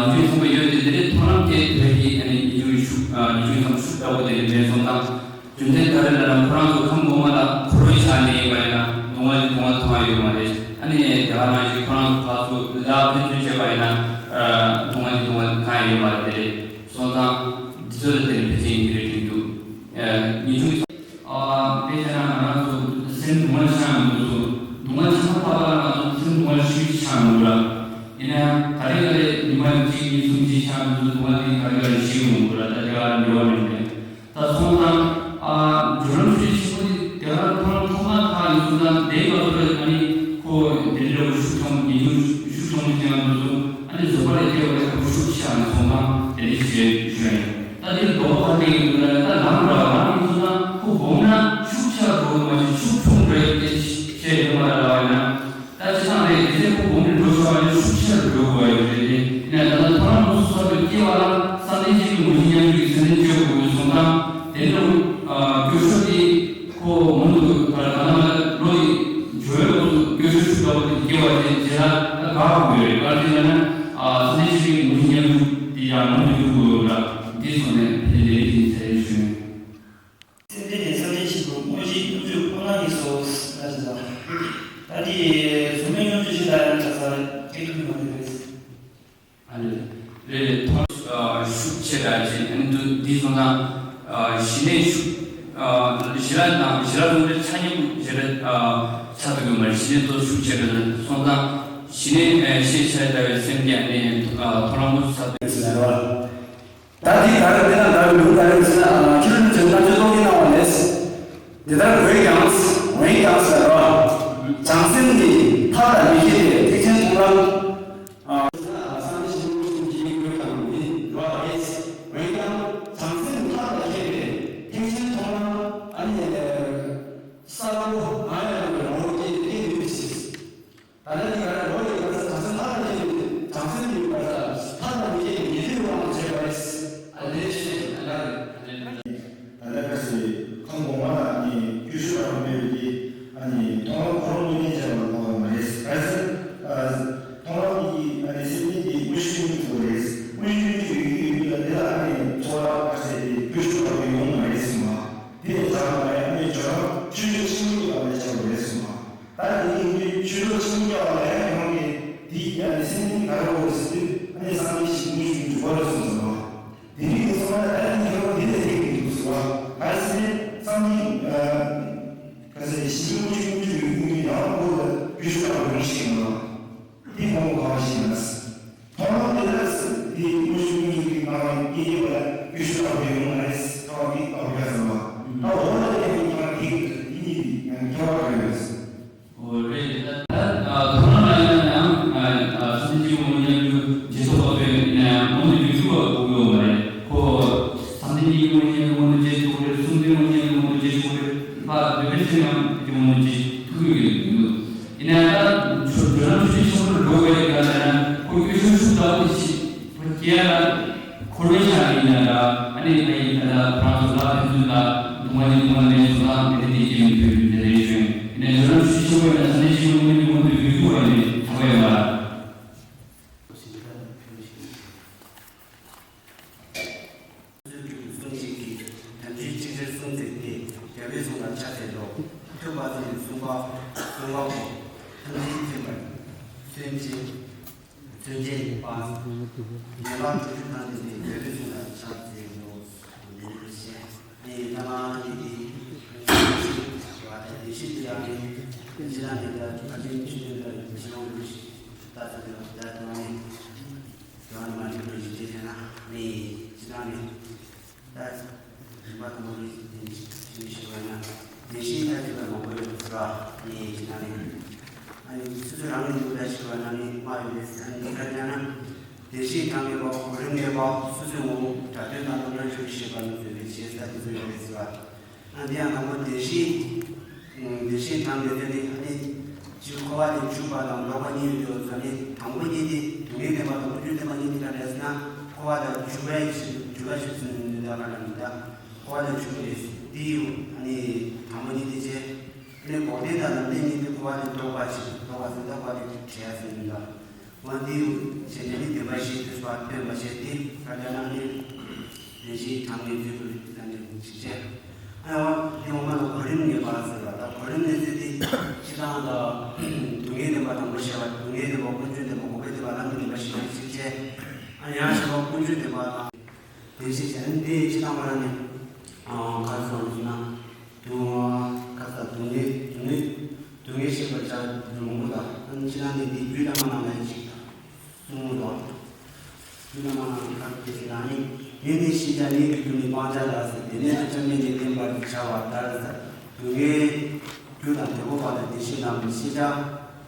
ངེས་འབྱུང་གི་ཚོགས་པ་ཡོད་དེ་དེ་ནས་མཐོང་ལམ་དེ་བོད་ཀྱི་ངེས་འབྱུང་གི་ཤུགས་ངེས་འབྱུང་གི་ཚོགས་པ་ཤུགས་དྲག་པོ་དེ་འདྲ་མེད་སོང་ཙང་རྒྱུ་མཚན་ག་རེ་ལབ་ན་ཁོ་རང་ཚོ་ཁམས་གོང་མ་ལ་འཁོར་བའི་ཆ་ནས་ཡིན་པ་ཡིན་ན་སྡུག་བསྔལ་གྱི་སྡུག་བསྔལ་མཐོང་ཡ་ཡོད་མ་རེད། ཨ་ནི་དེ་ག་ནང་བཞིན་ཁོ་རང་ཚོ་ཕར་ཚུར་ལས་ཕན་ཚུན་བྱས་པ་ཡིན་ན་སྡུག་བསྔལ་གྱི་སྡུག་བསྔལ་གང་ཡང་ཡོད་མ་རེད་དེ་རེད། སོང་ཙང་འདི་ཚོ་ལ་བརྟེན་ནས་ཕལ་ཆེར་ཡིན་གྱི་རེད་དྲན་འདུག་ངེས་འབྱུང་། ཨ། དཔེ་བྱས་ན་ང་རང་ཚོ་སེམས་སྡུག་བསྔལ་ཆགས་མི་འདུག་སྡུག་བསྔལ་ཆགས་པ་ལ་ང་ཚོ་སེམས་སྡུག་བསྔལ་ཤིག་ཆགས་མི་འདུག་ར། ཡིན་ན་ཡང་ག་རེ་ག་རེ་ཉི་མ་གཅིག་གཉིས་གསུམ་གཅིག་ཆགས་མི་འདུག་སྡུག་བསྔལ་དེ་ག་རེ་ག་རེ་ཤིག་ཡོང་གི་ར། ད་དེ་ག་རེ་འབྲེལ་བ་མེད་མེད། ད་སོང་ཙང་ཨ་བརྒྱུད་རིམ་ཤུགས་ཆེན་པོ་དེ་དེ་ག་ར་མཐོང་ལམ་ཐོག་མ་ཁག་ཡིན་སོང་ཙང་དེའི་སྐབས་སུ་ཨ་ནི་ཁོ་དེ་འདྲ་བོ་ཤུགས་ཆུང་ངེས་འབྱུང་ཤུགས་ཆུང་ངུ་ཅན་ཡང་འདུག་སོང་། ཨ་ནི་བཟོད་པ་ལས་སྐྱེ་བ་ལས་ཁོ་ཤུགས་ཆེ་ཡང་སོང་ཙང་དེ་འདྲ་ཞིག་ཞུ་ཡ་ཡིན། ད་དེ་ལ་དོགས་པ་ག་འདྲ་ཡོད་འདུག་ན་ད་ལམ་འདྲ་བ་ལམ་ཡིན་སོང་ཙང་ཁོ་སྦོམ་ན་ཤུགས་ཆེ་བ་འགྲོ་གི་མ་གཏོགས་ཤུགས་ཆུང་འགྲོ་ཡ་དེ་བཤད་ཡོད་མ་རེད་ལབ་པ་ཡིན་ན། ད་སྤྱིར་བཏང་རེད། དེ་ཚེ་ཁོ་སྒོམ་ནས་འགྲོ་ཤོར་བ་ནི་ཤུགས་ཆེར་འགྲོ་དགོས་ཡོད་རེད། དེ་ནས་ད་ལྟ་ཐོ་རངས་སོ་སོ་སོ་སྐྱེ་བ་ལ་བསམ་གཏན་གཅིག་གི་ངོས་འཛིན་མཉམ་འཇོག་གི་སེམས་ལྡན་སྤྱོད་དགོས་ཡོད་སོང་ཙང་། དེ་འདྲ་སྐྱོ་ཤོས་དེ་ཁོ་མང་དུ་ག་ལ་ག་ལ་ལོ་ཡི་འཇོལ་ལོ་སུ་སྐྱོ་ཤོས་ཤུགས་དགོས་པ་དེ་སྐྱེ་བ་དེ་རྗེས་ལ་ད་དགའ་དགོས་ཡོད་རེད། ག་རེ་ཟེར་ན་བསམ་གཏན་གཅིག་གི་ངོས་འཛིན་མཉམ་འཇོག་དེ་ཡང་མང་དུ་འཇུག་དགོས་ཡོད་ལ། འདི་སོང་ནས་ཕན་ལས་ཀྱི་ཚད་ཞུ། སེམས་ཅན་ནི་བསམ་གཏན་གཅིག་ཏུ་དངོས་གཞིའི་སྙོམས་འཇུག་ཁོ་ན་ཉིད་སོ། ད་ཅི་ཙམ། ད་དེ་ཡི་གཟུགས་མེད་སྙོམས་འཇུག་ཅི་ལྟར་ཡང་དྲག་ས་སྐྱེ་ཐུབ་མ་རེད། ཨ་ནི་རེ་རེ་མཐོང་ཤུགས་ཆེ་དྲགས་ཅན། ཨ་ནི་འདི་སོང་ཙང་ཞི་གནས་ཤུགས་ཞི་ལ་དང་ཞི་ལ་ལུང་འདྲེན་ཆ་སྙོམས་ཞི་ལ་ཆ་ཐུབ་ཀྱི་མ་རེད། ཞི་གནས་ཚོ་ཤུགས་ཆེ་དྲགས་སོང་ཙང་ཞི་གནས་ཤེས་བྱ་ལྟ་བའི་སེམས་ཀྱི་ཨ་ནི་ཐོ་རངས་པོ་ས་དུས་ཟེར་བ། ད་འདི་ག་རེ་འདི་ན་འདྲ་བའི་ལུང་ག་རེ་ཟེར་ན། ཁྱོད་ནི་བྱང་ཆུབ་ཀྱི་སྟོང་ཉིད་སྣང་བ་ལས། འདི་ལྟར་འོན་ཀྱང་འོན་ཀྱང་ཟེར་བ། བྱང་སེམས་ནི་ཐབས་དང་མི་མཁས་ཏེ་ཐེག་ཆེན་མཐོང་ལམ། བསམ་གཏན་གཞི་ནས་ཀུན་གྱི་དངོས་དང་ནི་འགྲོ་བ་རེད། འོན་ཀྱང་བྱང་སེམས་ཐབས་དང་མཁས་ཏེ་ཐེག་ཆེན་མཐོང་ལམ་ཨ་ནི་གསལ་པོ་ང་ཡང་ངོ་བོ་སྐྱེས་ཏེ་སྐྱེས་ནུས་པའི་ཕྱིར། ད་ལན་གྱི་ག་རེ་རོ་ཡི་ག་ས་བྱང་སེམས་ཐབས་ལ་བྱེད་པའི་བྱང་སེམས་ཡོད་པ་ས་ཐབས་ལ་མི་བྱེད་པའི་ཉེ་དུའི་དབང་དུ་བྱས་པ་རེད། ཨ་ལས་ཞེས་ཨ་ལ་རེད། ད་ལན་ག་ཟེ་ཁམས་གོང་མ་ལ་ནི་རྒྱུ་ཤུགས་རང་མེད་པའི་ཨ་ནི་མཐོང་ལམ་ཁོ་རང་དངོས་གནས་བྱས་པ་ལ་བབས་པ་མ་རེད། ག་ཟེ་མཐོང་ལམ་གྱི་ཨ་ནི་སེམས་ཅན་དེ་དངོས་གཞི་དངོས་གྲུབ་རེད། དངོས་གཞི་དངོས་གྲུབ་ཡོད་ཀྱི་ཡོད་ཀྱི་ལ་དེ་ལ་ཨ་ནི་འཚོ་བ་ག་ཟེ་དེ་རྒྱུ་ཤུགས་རང་མེད་ཡོང་མ་རེད་ཟེར་མ། དེ་ནས་བྱ་བ་ལ་ཡང་ནི་ཇོ་རང་ཆོས་ཕྱོགས་ཆེན་པོའི་བར་ལ་བྱ་བ་རེད་གསུངས་པ། ད་དེ་ནི་ཆོས་ཕྱོགས་ཆེན་པོའི་བར་ལ་ཡང་ཁོང་གིས་དེའི་ཡང་ནི་སེམས་ནི་ག་རེ་འོ་ཟེར་དུས་ཨ་ནི་སངས་རྒྱས་ཤིག་དངོས་སུ་འཇུག་པ་རེད་གསུངས་ཟེར་བ། དེ་རིང་ནི་ དངོས་ཤུགས་དངོས་ཤུགས་ཀྱི་ང་རང་སྐད་ཡིག་ལ་སྐྱོན་ཤུགས་དྲག་པོ་ཡོང་གི་མ་རེད། ཁ་བ་འདི་ཨོ་རྒྱ་ཟེར་བ། ད་འོ་ན་ཡང་ང་རང་སྐད་ཡིག་འདི་གཉིས་འདི་ཡང་ཁྱད་པར་རེད། འོ་རེད། ད་ད་དོ་སྣང་ལ་ཡིན་ན་ཡང་ཨ་ཨ་སེམས་ཅན་དངོས་གནས་ཀྱི་རྗེས་སུ་དཔག་པའི་ཡིན་ན་ཡང་མངོན་དུ་འགྱུར་ཐུབ་པ་དགོས་ཀྱི་ཡོད་མ་རེད། ཁོ་བསམ་གཏན་གྱི་དངོས་གནས་ཀྱི་མངོན་དུ་བྱེད་ཐུབ་ཀྱི་རེད། གསུམ་ལྡན་དངོས་གནས་ཀྱི་མངོན་དུ་བྱེད་ཐུབ་ཀྱི་རེད། ད་དེ་འདྲ་ཅིག་ཡང་དེ་མངོན་དུ་བྱེད་ཐུབ་ཀྱི་ཡོད་མི་འདུག་ཡིན་ན་ཡང་ད་ཇོ་ཇོ་ནང་ཆོས་ཀྱི་ཆེན་པོར་འགྲོ་བའི་སྒང་ལ་ཡང་ཁོ་སྐྱོན་ཤུགས་ཤུགས་དྲག་པོ་དེ་ཅིག་ཁོ་སྐྱེ་ཡ་ལ། འཁོར་བའི་ཆ་ནས་ཡིན་ན་འདྲ། ཨ་ནི་ང་ཡིས་ད་ལྟ་ཁོ་རང་ཚོ་ལ་ཕན་ཚུན་ལ་སྡུག་བསྔལ་གྱི་སྡུག་བསྔལ་ལེན་སོང་ཙང་དེ་ནི་དེ་སྐྱེ་མི་ཕོད་དེ་རེད་བྱུང་། ཡིན་ན་ཇོ་ནང་ཆོས་ཆེན་པོ་ཡིན་ན་ས་གནས་ཆེན་པོ་མངོན་གྱི་མངོན་དུ་འགྱུར་ཐུབ་པ་ཡིན་ནི་དྲག་པོ་ཡོད་མ་རེད། གསུང་ཞིག་གིས་དམ་ཆོས་གཅིག་ཆར་གསུངས་ཚེ་སྟེ། རྒྱལ་པོའི་གསུང་ལ་ཕྱག་འཚལ་ལོ། ཐོས་པ་ཚོས་གསུངས་པ་གསུངས་པ་པོ། ཐམས་ཅད་མཁྱེན་པར་མཚོན་བྱེད་མཚོན་བྱེད་པ། ཡན་ལག་དྲུག་ཅུ་དང་ལྡན་པའི་རྒྱལ་པོའི་གསུང་ལ་ཕྱག་འཚལ་ལོ། ལེགས་ཤེས་ནི་ལྷ་མ་ནི་དེ་བདེ་གཤེགས་དེ་ཡང་ནི་ཕྱི་ལ་ནི་ད་ཕ་ཆེན་ཆུ་ནི་ད་ཕྱི་ལོང་རུ་ཞིག་ད་ཚ་དེ་ལ་ད་དང་ནི། ཡང་མ་འགྲིག་པའི་ཞིག་དེ་བྱས་ན་ནི་ཕྱི་ནང་ནི་ད་རིམ་པ་དང་པོ་རེད། དེ་ནི་ཞིག་ཞིག་བྱས་ན་དེ་བཞིན་ད་ཅི་ལ་མང་པོ་ཡོད་ཟེར་བ་ནི་ཕྱི་ནང་ནི་ཨ་ནི་སོ་སོ་རང་གི་འདུག་ད་ཞིག་བྱས་ན་ནི་མ་ཡོད་རེད་ཟེར་ནི་ག་རེ་ན་དེ་བཞིན་གང་གི་བ་གོ་རིམ་ངེས་པ་སོ་སོའི་ངོ་བོ་སྒྲ་དོན་དང་རྣམ་གྲངས་ཤིག་ཤེས་པ་ནི་བཟོད་པའི་ཤེས་ས་དེ་ཚོ་ཡོད་རེད་ཟེར་བ། ཨ་འདི་ཡང་དང་པོ་དེ་བཞིན། དེ་བཞིན་དང་དེ་དེ་ནི་ཨ་ནི། ཅིག་འཁོར་བ་དེ་འཇུག་པ་དང་ལྡོག་པ་གཉིས་ཡོད་དུ་ཟ་ནི་དང་པོ་གཉིས་དེ་སྡུག་བསྔལ་བདེན་པ་དང་ཀུན་འབྱུང་བདེན་པ་གཉིས་དེ་ག་རེ་ཟེར་ན་འཁོར་བ་དང་འཇུག་པའི་ཕྱིར་འཇུག་པ་ཞིག་ཟེར་ནི་འདི་ལ་ག་རེ་མི་འདའ། འཁོར་བ་དང་འཇུག་པ་རེད་འདི་ཡོད་ཨ་ནི་དང་པོ་གཉིས་དེ་བྱས། ཨ་ནི་འགོག་བདེན་དང་ལམ་བདེན་གཉིས་དེ་འཁོར་བ་དེ་ལྡོག་པ་ཞིག་ལྡོག་པ་ཟེར་ལྡོག་པ་དེ་བྲལ་ཟེར་ནི་འདའ། འོ་འདི་ཡོད་བྱས་ནས་ནི་བདེན་པ་བཞི་དེ་སོགས་སྟོན་པ་བྱས་ཏེ་ག་རེ་ན་ནི། དེ་བཞིན་གྲངས་ངེས་བརྗོད་པར་ད་ནི་ཅི་བྱས། ཨ་ཡང་དེ་འོག་མ་ལ་གོ་རིམ་ངེས་པ་ཟེར་བ་ད་གོ་རིམ་ངེས་ཚུལ་དེ་སྤྱི་དང་ལ་སྡུག་བསྔལ་བདེན་པ་དང་པོ་བཤད་པ་སྡུག་བསྔལ་བདེན་པ་ཀུན་འབྱུང་བདེན་པ་འགོག་པའི་བདེན་པ་ལམ་གྱི་བདེན་པ་ཞེས་པའི་ཚིག་བཅད། ཨ་ཡང་ཞེས་པ་ཀུན་འབྱུང་བདེན་པ་དང་། དེ་བཞིན་བྱས་ནས་འདི་སྤྱི་དང་པོ་ལ་ནི། ག་རེ་གསུངས་ཟེར་ན། སྡུག་ག་ས་སྡུག་བསྔལ་སྡུག་བསྔལ་སྡུག་བསྔལ་ཤེས་པར་བྱ་བའི་མང་པོ་དང་སྤྱི་དང་ནི་འདི་རྒྱུད་བླ་མ་རྣམས་ལ་ཡང་ཅིག་གསུངས་ལོ། རྒྱུད་བླ་མ་རྣམས་ཀྱི་ཁ་སྐད་ཀྱི་ནང་ནི། ངས་ནི་ཤེས་བྱ་ཉིད་ཀྱི་རྒྱུ་ནི་སྤང་བྱ་ལ་ཟེར། དེ་ནས་ནི་སྐྱབས་གནས་ནི་བསྟེན་པར་བྱ་བ་ལྟར་ཟེར། སྡུག་བསྔལ་རྒྱུ་དང་དེ་འགོག་པ་དང་བདེ་གཤེགས་རྣམས་ཀྱི་ཤེས་བྱ་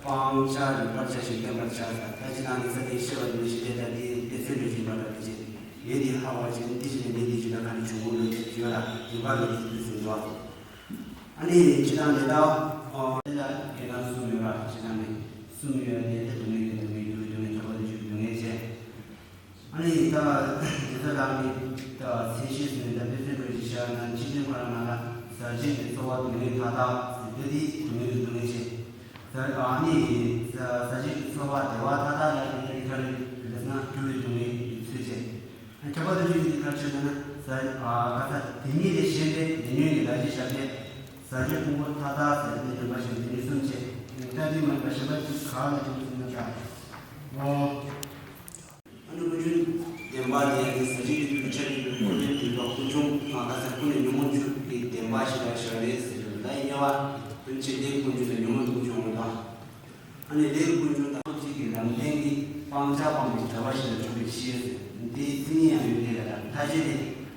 སྤང་བྱ་རིག་པར་བྱ་ཞིང་བསྟེན་པར་བྱ་ཟེར། ད་ཅི་ནང་ནི་ས་དེའི་ཤེས་པ་དེ་ནི་ཤེས་བྱ་ལྟར་དེའི་དེ་ཚེ་འགྲོ་བཞིན་པ་ལྟར་དེ་བྱེད། ངས་དེ་ཧ་བ་བྱས་ནི་དེ་བཞིན་ནི་དེ་བཞིན་ལ་ཁ་ནི་བྱུང་ངོ་ལོས་ཡོད་ལ་རིག་པ་ལ་དེ་ཚུལ་ཟིན་པ། ཨ་ནི་ཅི་ནང་ནི་ད་ཨོ་དེ་ལ་དེ་ན་གསུམ་ཡོད་ར་ཅི་ནང་ནི་གསུམ་ཡོད་དེ་དེ་སྡུག་བསྔལ་གྱི་སྡུག་བསྔལ་རྒྱུ་སྡུག་བསྔལ་ཐོབ་པ་དེ་ཆོས་ཀྱི་སྡུག་བསྔལ་བྱས། ཨ་ནི་ད་དེ་ཚོ་ལ་ནི་ད་ཚད་གཞི་ཟིན་ད་དཔེ་མཚོན་དགོས་ཀྱི་བཤད་ན་སྤྱི་དོན་ཁོ་རང་ང་ལ་ཟག་བཅས་ཀྱི་ཚོར་བ་སྡུག་བསྔལ་མཐའ་དག་ཟེར་དེ་དེ་སྡུག་བསྔལ་གྱི་སྡུག་བསྔལ་བྱས། ཟག་ཨ་ནི་ཟག་བཅས་ཀྱི་ཚོར་བ་བདེ་བ་མཐའ་དག་ལ་དེ་ཁ་རི་ཁ་རི་ཟེར་ན་སྐྱུར་བའི་སྡུག་བསྔལ་གྱི་ཚུལ་བྱས། ཁྱབ་པ་དང་བཅུ་གཉིས་ཀྱི་ཁ་ཆོད་ན་ཟ་ཨ་ག་ས་དེ་ཉིད་ལས་གཞན་པའི་ཉེ་ཉོན་གྱི་ལ་ཞིག་བཞག་སྟེ། ཟ་རྒྱུ་ཕུང་པོ་མཐའ་དག་ཟེར་ཏེ་འདོན་པ་ཞིག་འདི་ནི་གསུམ་བྱས། ད་འདི་མ་ཡིན་པ་གཞན་པ་གཅིག་ག་ལ་འཇུག་ཟེར་ན་འདྲ། ཨོ། ཨ་ནི་ཀུན་འབྱུང་བདེན་པ་དེ་ཡང་ནི་ཟ་རྒྱུ་ཡོད་པའི་ཆ་ཡོད་པའི་ཁོ་ནའི་དུས་ལ་ཀུན་འབྱུང་ང་ག་ས་ཀུན་ནས་ཉོན་མོངས་འཇུག་པའི་བདེན་པ་ཞིག་ལ་བཞག་རེད་ཟེར་ལ་དབྱེ་བ་ཀུན་བྱེད་དེ་ཀུན་འབྱུང་དང་ཉོན་མོངས་ཀུན་འབྱུང་ངོ་དང་། ཨ་ནི་ལས་ཀུན་འབྱུང་དང་ཐོབ་བྱེད་ཀྱི་ལམ་བདེན་གྱི་སྤང་བྱ་སྤངས་པའི་བྱ་བ་ཞིག་ལ་འཇུག་པའི་ཕྱིར་ཟེར། འདིའི་མཚན་ཉིད་ཡང་ཡོད་དེ་ལ་དང་མཐའ་དཔྱོད་དེ།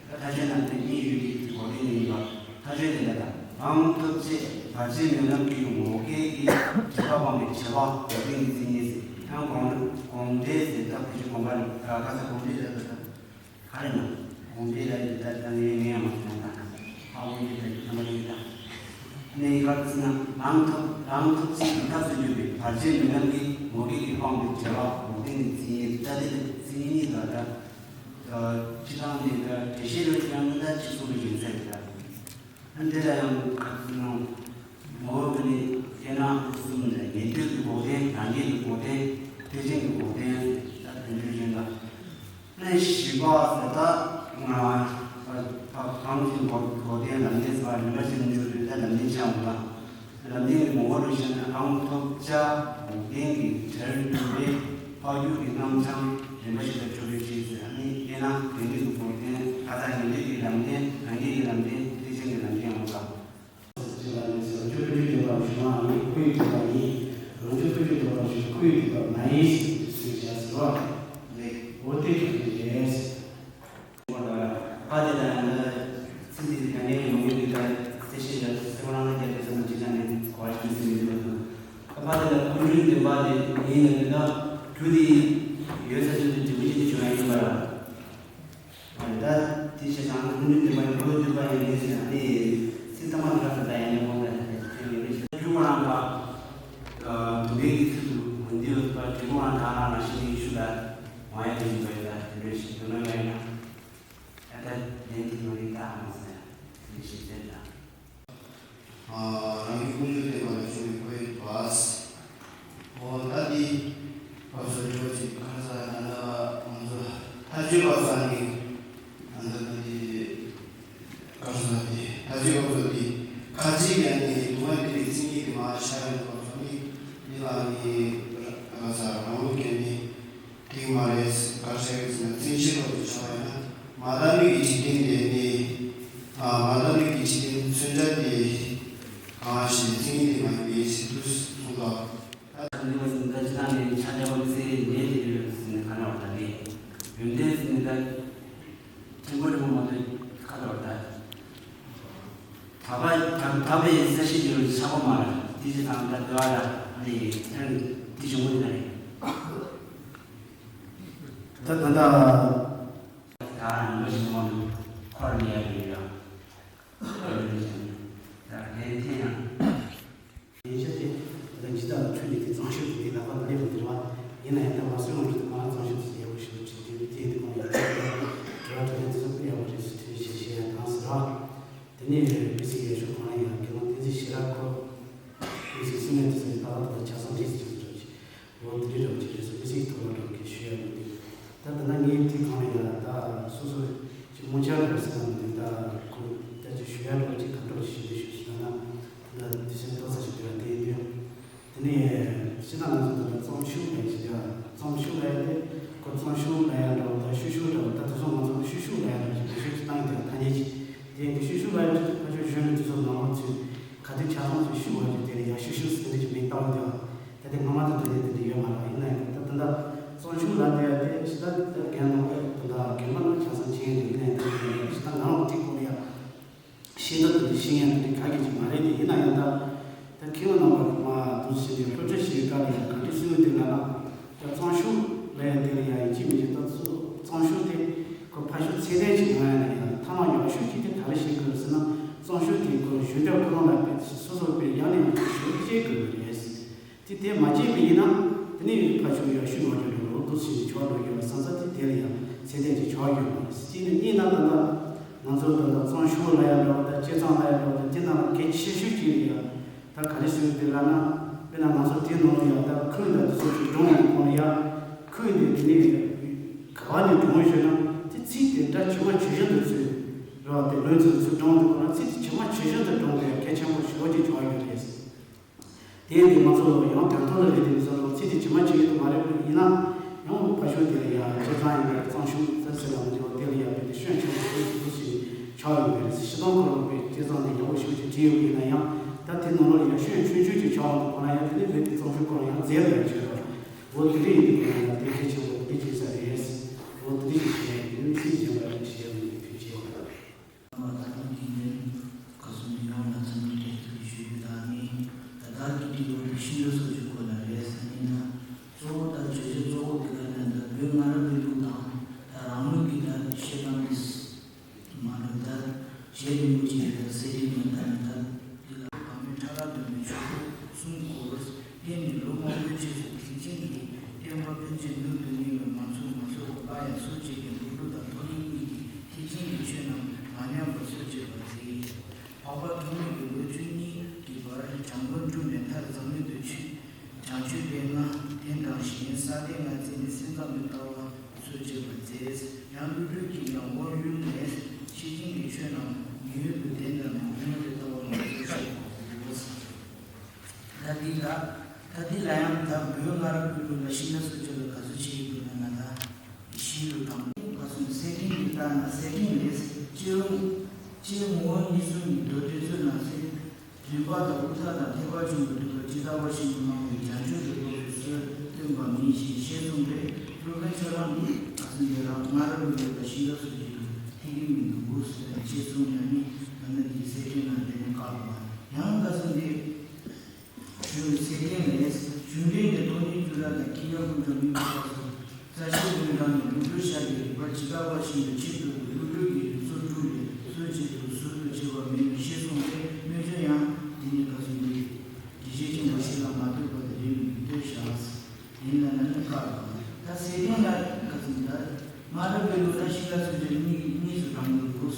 མཐའ་དཔྱོད་ནང་དུ་གཉིས་ཡོད་དེ་གོ་དོན་ཡིན་པ། མཐའ་དཔྱོད་དེ་ལ་དང་རང་ཐོབ་བྱེད་བར་ཆད་མེད་ལམ་གྱི་ངོ་སྐལ་གྱི་བྱེད་པ་སྤངས་པའི་བྱ་བ་གོ་དོན་གྱི་མཚན་ཉིད་ཟེར། ཡང་དགོངས་དགོངས་འགྲེལ་ཟེར་སྟབས་ཀྱི་དགོངས་པ་ལ་ག་ས་དགོངས་འགྲེལ་ལ་དང་། ག་རེ་ན། དགོངས་འགྲེལ་ལ་ཡི་དྭགས་དང་ངའི་ངའི་ཡང་མ་ཟེར་ན་དང་། ཧ་གོ་ཡི་དྭགས་ཀྱི་རྣམ་པ་ཡི་དྭགས། གནས་ཡི་ག་ཟེར་ན་རང་ཐོབ་རང་ཐོབ་བྱེད་ཀྱི་ཐབས་སུ་གྱུར་པའི་བར་ཆད་མེད་ལམ་གྱི་ངོ་སྐལ་གྱིས་སྤངས་པའི་བྱ་བ་འོག་སྟེང་གི་མཚན་ཉིད་ལྟ་དེ་ལ་མཚན་ཉིད་ལ་ད། སྤྱི་དང་ནི་ད་འགྲེལ་བཤད་ལ་ཡང་ན་ཅི་གསུངས་པའི་རྒྱུ་མཚན་རེད་ད། ཨ་འདི་ལ་ཡང་ག་ཟེར་ན། ངོ་བོ་ནི་དེ་ན་གསུམ་ལས་ཉན་ཐོས་ཀྱི་འགོག་བདེན་རང་རྒྱལ་གྱི་འགོག་བདེན་ཐེག་ཆེན་གྱི་འགོག་བདེན་ད་དོན་འགྲེལ་བཞིན་ལ། ནས་བཞི་པ་ཟེར་ད་ང་གང་ཞིག་འགོག་འགོག་བདེན་ལམ་བདེན་ཟེར་བ་རིམ་པ་བཞིན་འཇུག་རེད་ད་ལམ་བདེན་ཆགས་འོང་ད། ལམ་བདེན་གྱི་ངོ་བོ་རུ་བཤད་ན་རང་ཐོབ་བྱ་འགོག་བདེན་གྱི་བྲལ་འགྱུར་བའི་འཕགས་རྒྱུད་ཀྱི་རྣམ་བྱང་རིམ་པ་བཞིན་དུ་འཇུག་པའི་ཕྱིར་ཟེར་ནི་དེས་ན་དོན་འགྲེལ་གྱི་འགོག་བདེན་ག་ས་ཉན་ཐོས་ཀྱི་ལམ་བདེན་རང་རྒྱལ་གྱི་ལམ་བདེན་ཐེག་ཆེན་གྱི་ལམ་བདེན་འོང་ད། ཅེས་པ་ནི་རང་རྒྱུད་ཀུན་འབྱུང་བདེན་པར་ཞུགས་པ་ནི་ཁོ་ཡི་བདེན་པ་ཡིན། རང་རྒྱུད་ཀུན་འབྱུང་བདེན་པར་ཞུགས་ཁོ་ཡི་བདེན་པ་མ་ཡིན་ཞེས་ཚུལ་བྱ་ཟེར་བ་ལས། འོ་དེ་ག་ནས་རེད། ཨ་དེ་དང་ཚིག་འདི་དེ་ག་ནས་ཡོང་གི་འདུག་ད་གསལ་བཤད་རྒྱབ་སེ་ཁོ་རང་ལ་རྒྱབ་དུས་ཙམ་ཅིག་ཀྱང་ནས་གོ་བ་ཞིག་ཟིན་མི་འདུག་ད་ཨ་དེ་དང་ཁོང་ཁྲོའི་བདེན་པ་དེ་ཡིན་ན་དེ་དག་རྒྱུ་དེ་ཡོད་ས་ཚོད་དུ་འབྲས་བུ་ཅི་དེ་བྱུང་ཡ་ཡིན་པ་ར། ད་དེ་བྱས་ཙང་ཁོང་ཁྲོའི་བདེན་པ་ཡིན་ཁོའི་བདེན་པ་ཡིན་ངེས་ཟེར་ན་དེ་ཚིག་ཐ་མ་དེ་ག་ད་ད་ཡང་ཡང་མོ་ད་ཡང་ཡང་ཡོད་རེད། རྒྱུ་ཁོ་རང་ལ་དུ་བའི་གི་ཚུལ་དུ་འོན་ཏེ་ཡོད་པ་དྲི་གོང་ལ་ད་རང་རང་བཞིན་གྱི་ཤུགས་ལ་མ་ཡ་དེ་ཡིན་པ་ཡིན་ད་དེ་འདྲ་ཞིག་དོ་སྣང་ཡང་ཡིན་ན་ད་ལན་དེ་ཡོང་རིགས་ད་མ་ཟེར་དེ་ཞིག་ཟེར་ད། རང་གི་ཀུན་སྤྱོད་བསྟེན་པ་ལ་བྱུང་བའི་ཁོའི་བ། འོ་ད་འདི་བབས་སོ་འདྲི་བ་ཅིག་ཁ་ས་ན་ན་ང་ཚོ་ཐ་ཆུ་བབས་ས་ནི་ང་ཚོ་ད་འདི་ཁ་ས་འདི་ཐ་ཆུ་བབས་སོ་འདི་ཁ་ཅིག་ཡང་ནི་དུ་བ་འདི་ལས་ཚིག་གཉིས་ཀྱི་མ་ཤ་ཡང་བབས་སོ་ནི་འདི་ལ་ནི་ཁ་ས་རང་ལུགས་ཀྱི་ནི། དེ་མ་རེད་ག་རེ་བྱ་གི་ཟེར་ན་མཚན་གཞི་ཐོག་ཏུ་ཆགས་པ་ཡིན་ན་མ་དག་ནི་གི་འཇིག་རྟེན་དེ་ནི། ཨ་མ་དག་ནི་གི་འཇིག་རྟེན་མཚོན་བྱ་དེ་གང་ཞིག་མཚན་ཉིད་དེ་མ་ཡིན་པའི་ཕྱིར་དུ་གསུངས་པ། ད་ནི་བ་ཟིན་ད་ཅི་ད་ནི་ཆ་ཆ་བ་ཚེ་ཉེ་དེ་ཡོད་ཟིན་ནི་ག་ན་བ་ད་ནི་ཡོན་ཏན་ཟིན་ནི་ད་ཕྲན་བུ་རིང་མོ་མ་དུ་ག་ད་བ་ད། དག་པ་དག་དག་པའི་ས་གཞི་འདི་རུ་ཆགས་པ་མ་རེད། དེ་ཅི་དང་ད་དེ་བ་ར་ཨ་ནི་ཐེར་དེ་བྱུང་བ་དེ་རེད། ད་ད་ད། ད་རང་ལོ་ཞིག་མ་འདུག་འཁོར་ནས་ཡར་ཡོད་ཡ། ད་ལན་ཐེན་ཡང་། ཡིན་ཤག་དེ་ད་ཇི་ལྟར་ལ་འཕྲོད་ནས་དེ་གཙང་ཤོས་ཀྱི་དེ་ལག་པ་ལ་སླེབས་པ་དེ་རེད་བ། ཡིན་ན་ཡང་ད་ང་སུས་ཡོང་རེད་དུ་ང་ལ་གཙང་ཤོས་དེ་ཡག་པོ་ཞིག་ལ་བྲིས་དུས་དེ་དེ་གོང་ཡག་པོ་རེད། དྲི་བ་དྲི་ལན་དེ་ཚོ་དཔེ་ཡག་པོ་རེད་ཟེར་དྲིས་བྱས་བཤད་ཡ་དང་ཟེར་བ། དེ་ནས་དམིགས་བསལ་ཡག་ཤོས་གང་ལ་ཡང་རྒན་ལགས་བསྟན་འཛིན་ཞེ་དྲག་ཁོ། དམིགས་བསལ་སྲིད་མོད་དེ་ཚོ་ཡི་ཏག་ཏག་ཏག་ཏག་ཆ་ཚང་འགྲིག་ཟེར་གྱི་འདུག་ཅིག་འོ་དེ་འདྲའི་འདྲ་བོ་ཅིག་རེད་སོ། དམིགས་བསལ་གྱི་ཐོག་མ་འགྲོ་གི་ཞུ་ཡ་མི་འདུག་ད་ད་ལྟ་ངས་དེ་གང་ལ་ཡང་ད་སོ་སོ་ཅིག་མོ་ཆ་རེད་ཟེར་ན་མི་འདུག་ད་ཁོ་ད་ཅིག་ཞུ་ཡ་འདྲ་བོ་ཅིག་ག་འདྲ་བོ་ཞིག་ཞུ་འདུག་ཞུ་ཟེར་ན་ད་དུས་ཚོད་ཏོག་ཙམ་ཞིག་འདུག་ཡ་དེ་ཡིན་དུས། དེ་ནས་སྤྱིར་བཏང་ང་ཚོ་འདི་ལ་གཙང་ཤུར་ལབ་ཡ་ཞིག་ཡ། གཙང་ཤུར་ལབ་ཡ་དེ་ཁོ་གཙང་ཤུར་ལབ་ཡ་འདྲ་བོ་དང་ཤུར་ཤུར་འདྲ་བོ། ད་དེ་ཚོ་ང་ཚོ་ཤུར་ཤུར་ལབ་ཡ་འདྲ་བོ་ཞིག་བེད་སྤྱོད་ཅིག་བཏང་ཡོད་དེ་ཐ་སྙད་ཅིག་དེ་ཡིན་དུས་ཤུར་ཤུར་ལབ་ཡ་དེ་ཕར་ཕྱོགས་གཞོན་ནུ་དེ་ཚོ་ནང་ལོགས་ཚུད་ག་དུས་ཆ་ཚང་ཚུད་ཤུར་བ་ཞིག་དེ་ལ་ཡ་ཤུར་ཤུར་ཟེར་འདི་ཅིག་མིང་བཏགས་འདུག་ད་དེ་སྔ་མ་དང་དེ་ནས་དེ་འདྲ་ཡོད་མ་རེད། ཡིན་ན་ཡང་ད་ད་ལྟ་གཙང་ཤུར་ལབ་བསྡད་ཡ་དེ་ཞེ་དྲག་ད་རྒན་ནང་པ་ད་ལྟ་རྒན་པ་ནང་ཆ་ཚང་ཆེན་ཡོད་དེ། ཡིན་ན་ཡང་ད་དེ་ཞེ་དྲག་ནང་ལོགས་ཐིག་པོ་ལ་ཡ། ཤེས་ཐབས་དེ་འདྲ་ཤེས་ཡ་དེ་འདྲ་ག་གེ་ཅིག་མ་རེད་དེ། ཡིན་ན་ཡང་ད་ད་མཁས་པ་རྣམ་པ་གི་མ་དུ་ཟེར་ནས་སློབ་ཁྲིད་བྱེད་པའི་སྐབས་ལ་ཡང་ག་འདྲ་གསུང་གི་འདུག་ལབ་ན། ད་གཙང་ཤུར་ལབ་ཡ་དེ་ལ་ཡང་ཡིན་གཅིག་མིན་གཅིག་ད་གཙང་ཤུར་དེ་ཁོ་ཕར་ཕྱོགས་ཚད་ལྡན་ཅིག་ཡོང་ཡ་ལ་ཡང་ཐ་མ་ཡག་ཤོས་ཅིག་དེ་ག་རེ་ཤེས་དགོས་ཟེར་ན། གཙང་ཤུར་དེ་ཁོ་གཞོན་པའི་ཁོ་རང་ལ་དཔེ་སོ་སོ་དཔེ་ཡག་ནས་ཡག་ཤོས་བྱེད་དགོས་པ་རེད། དེ་དེ་མ་བྱས་པ་ཡིན་ན། དེ་ནས་ཕར་ཕྱོགས་ཡག་ཤོས་མ་འགྲོ་རུ་འདུག་ཟེར་ནས་ཆོག་འགྲོ་ཡོད་པ་བསམ་ས་དེ་དེ་ལ་ཡང་ཚད་ལྡན་ཅིག་ཆགས་ཡོད་མ་རེད། གཅིག་ནས་གཉིས་ན་ད་ལྟ་ང་ཚོ་ད་ལྟ་གཙང་ཤུར་ལབ་ཡ་འདྲ་བོ་དང་སྤྱི་གཙང་ལབ་ཡ་འདྲ་བོ་དང་དེ་ནང་ལ་གལ་ཆེ་ཤོས་ཅིག་རེད་ཡ། ད་ག་རེ་ཟེར་དགོས་འདུག་ལབ་ན། དཔེར་ན་ང་ཚོ་དེ་ནང་ལ་ཡ་ད་ཁོས་ད་དེ་ཚོ་ཅིག་སྒྲུང་ཡོད་གོང་ལ་ཡ། ཁོས་འདི་དེ་ནས་ག་བ་ནས་སྒྲུང་ཡོད་ན་དེ་ཚིག་དེ་འདྲ་ཇི་མ་ཇི་བཞིན་དུ་ཚུར་ར་བ་དེ་ལོན་ཚུལ་ཚུར་སྒྲུང་དུ་གོང་ལ་ཚིག་དེ་ཇི་མ་ཇི་བཞིན་དུ་སྒྲུང་དེ་གལ་ཆེན་པོ་ཞེ་པོ་ཅིག་ཆགས་ཡོད་རེད། དེ་ཡིན་དུས་ང་ཚོ་ཡང་དོན་ཐོག་ལ་རེད་དེ་བཟོ་རུང་ཚིག་དེ་ཇི་མ་ཇི་བཞིན་དུ་མ་རེད་པ་ཡིན་ན། ཡང་ཕར་ཕྱོགས་དེ་ལ་ཡང་སྤྱི་གཙང་ཡིན་པའི་གཙང་ཤུར་ཟེར་ཟེར་ལ་མི་འདུག་དེ་ལ་ཡང་དཔེ་དེ་ཤོན་ཆེན་པོ་ཞིག་ཏུ་ཞིག་ཆགས་ཡོད་པའི་རེད། སྤྱིར་བཏང་ཁོ་རང་དཔེ་སྤྱི་གཙང་དེ་ཡག་པོ་ཞེ་པོ་ཅིག་བྲིས་ཡོད་པ་ཡིན་ན་ཡང་ད་དེ་ནང་ལོགས་ལ་ཡང་ཤོན་ཆུང་ཆུང་ཅིག་ཆགས་འོང་དུས་ཁོ་ན་ཡང་དེ་ནས་དཔེ་དེ་གཙང་ཤུར་ཁོ་རང་ཡང་རྫས་ལ་ཡང་བྱོས་པ། འོ་དེ་འདྲ་ཡིན་དུས་ཁོ་རང་ཡང་དེ་གལ་ཆེན་པོ་དེ་བྱེད་ས་རེད། འོ་དེ་འདྲ་ཞིག་བྱས་ཡིན་སྲིད་ཀྱི་ཡོད་པ་རེད་ཞེས་ཡང་ཐུགས་རྗེ་ཆེ། ད་ལྟ་དེ་ནས་ག་སོང་ཡོང་ལ་ཚང་མས་དེ་ཐུགས་ཞུས་ཡོད། ད་ནི་ད་ལྟ་གི་དུས་ལོ་དེ་ཤིང་འབྲས་སོགས་ཀྱི་སྐོར་ལ་རེད་ཟེར་ནས་ན། གཙོ་བོ་ད་བརྗོད་བྱ་གཙོ་བོ་དེ་ལ་ན་ད་བོད་སྔ་རབས་ཀྱི་ལུགས་དང་ད་རང་ལུགས་ཀྱི་ད་བཤད་སྟངས་དེ་མ་འགྲོ་ད་བྱེད་རིང་པོ་ཅིག་རེད། ད་གསེར་ཁྲི་མ་ད་ནི་ད་འདི་ལ་བག་མེད་ཕྲ་རགས་འདོན་པའི་ཆོས་སྐོར་གསུམ་སྐོར། བརྟེན་ནས་ལོ་མང་པོའི་རྗེས་སུ་ཐེག་ཆེན་གྱི་བསྟན་པ་ཕན་ཚུན་མྱུར་དུ་གཉིས་ལ་མ་ཚུགས་མ་ཚུགས་པ་ལ་ཡང་སོ་སྐྱེ་གི་འགྲོ་དྲུག་དང་ཐོབ་ནས་གཉིས་ཀྱི་ཐེག་ཆེན་གྱི་ཆོས་རྣམས་མ་ཉམས་པར་སོ་སྐྱེ་བ་མཛད། འཕགས་པ་ཐོགས་མེད་ཀྱིས་ལོ་བཅུ་གཉིས་ཀྱི་བར་བྱམས་མགོན་བཀྲུམས་ནས་མཐར་འཛམ་གླིང་དུ་ཆོས་བྱང་ཆུབ་པའི་སྔགས་དེ་དང་གཞན་ས་སྡེ་ལྔ་བརྩིས་ནས་སེམས་ཙམ་དུ་ལྟ་བ། སོ་སྐྱེ་བ་མཛད། ཡང་ཀླུ་སྒྲུབ་ཀྱིས་ཀྱང་དབང་ཡུལ་ནས་ཤེར་ཕྱིན་གྱི་ཆོས་རྣམས་ཉེ་ཡུལ་དུ་བསྟན་ཙམ་ལ་ཉུང་ངུ་དེ་ལྟ་བ་མ་ཚོལ་ཞེས་པའོ། ད་འདི་ལ་ད་འདི་ལ་ཡང་ད་བོད་སྔ་རབས་ཀྱི་ལུགས་ལ་ཤིང་རྟ་སོ་སྐྱེ་ལ་ག་ཚོད་ཆེ་ཡོད་པ་ན་ན་ད་ཤིང་རུ་དང་ག་སོང་གསེར་ཕྲེང་གི་ལྟ་ན་གསེར་ཕྲེང་རེད། སྤྱི་རུང་སྤྱི་ངོ་བོ་གཉིས་སུ་ནི་མདོ་སྡེ་ཚོའི་ནང་གསེས། རིམ་པ་དང་དབུ་མཐའ་དང་ཐེག་པ་ཆེན་པོའི་སྒྲུབ་པ་ཇི་ལྟ་བ་བཞིན་དུ་སྣང་བའི་བྱང་ཆུབ་ཀྱི་སྟོབས་སུ་སྲོལ་བཏོན་པ་མིན་ཞེས་བཤད་གསུངས་པས། སློབ་དཔོན་ཁྱོད་རང་གིས་ག་ཚོད་འདི་རང་སྔ་རབས་ལུགས་ལ་ཤིང་རྟ་སོགས་ཀྱི་ཐིག་གི་མི་འདུག་གོ་ཟེར་ནས་ཅེས་གསུངས་ནས་ནི་ད་ནི་འདི་གསེར་ཕྲེང་ན་འདི་ནས་བཀག་པ་ཡང་ག་ཚོད་འདི། གཞུང་གསེར་ཕྲེང་ལས། གཞུང་འགྲེལ་ནས་སྟོང་ཉིད་བཅུ་ར་དང་ཀི་ཡ་ཀུན་ཏུ་མི་འཕགས་སོ། རྩ་ཤེ་ཀུན་བཏང་ནས་ཀླུ་སྒྲུབ་ཤཱཀྱའི་རིགས་པ་ཇི་ལྟ་བ་བཞིན་དུ་ཆེད་དུ་ཀླུ་སྒྲུབ་ཀྱི་རིགས་ཚོགས་དྲུག་ལས་སུ་ཆེད་དུ་ཟུར་དུ་བྱེད་པ་མེད་པའི་ཤེས་གསུངས་ཏེ་སྨོས་ཅི་ཡང་དེ་ནི་ག་ཚོད་འདི། དགེ་བཤེས་ཆེན་པོ་ཞིག་ལ་མ་ལྟོས་པར་དེ་རིང་ལྟོས་བཞག་ཡིན་ལ་ན་ནི་བཀག་ད་གསེར་ཕྲེང་ལ་ག་ཚོད་འདི། སྔ་རབས་པའི་ལུགས་ལ་ཤིང་རྟ་སོགས་ཀྱི་གཉིས་གཉིས་སུ་བགྲངས་ཏེ་འདུག་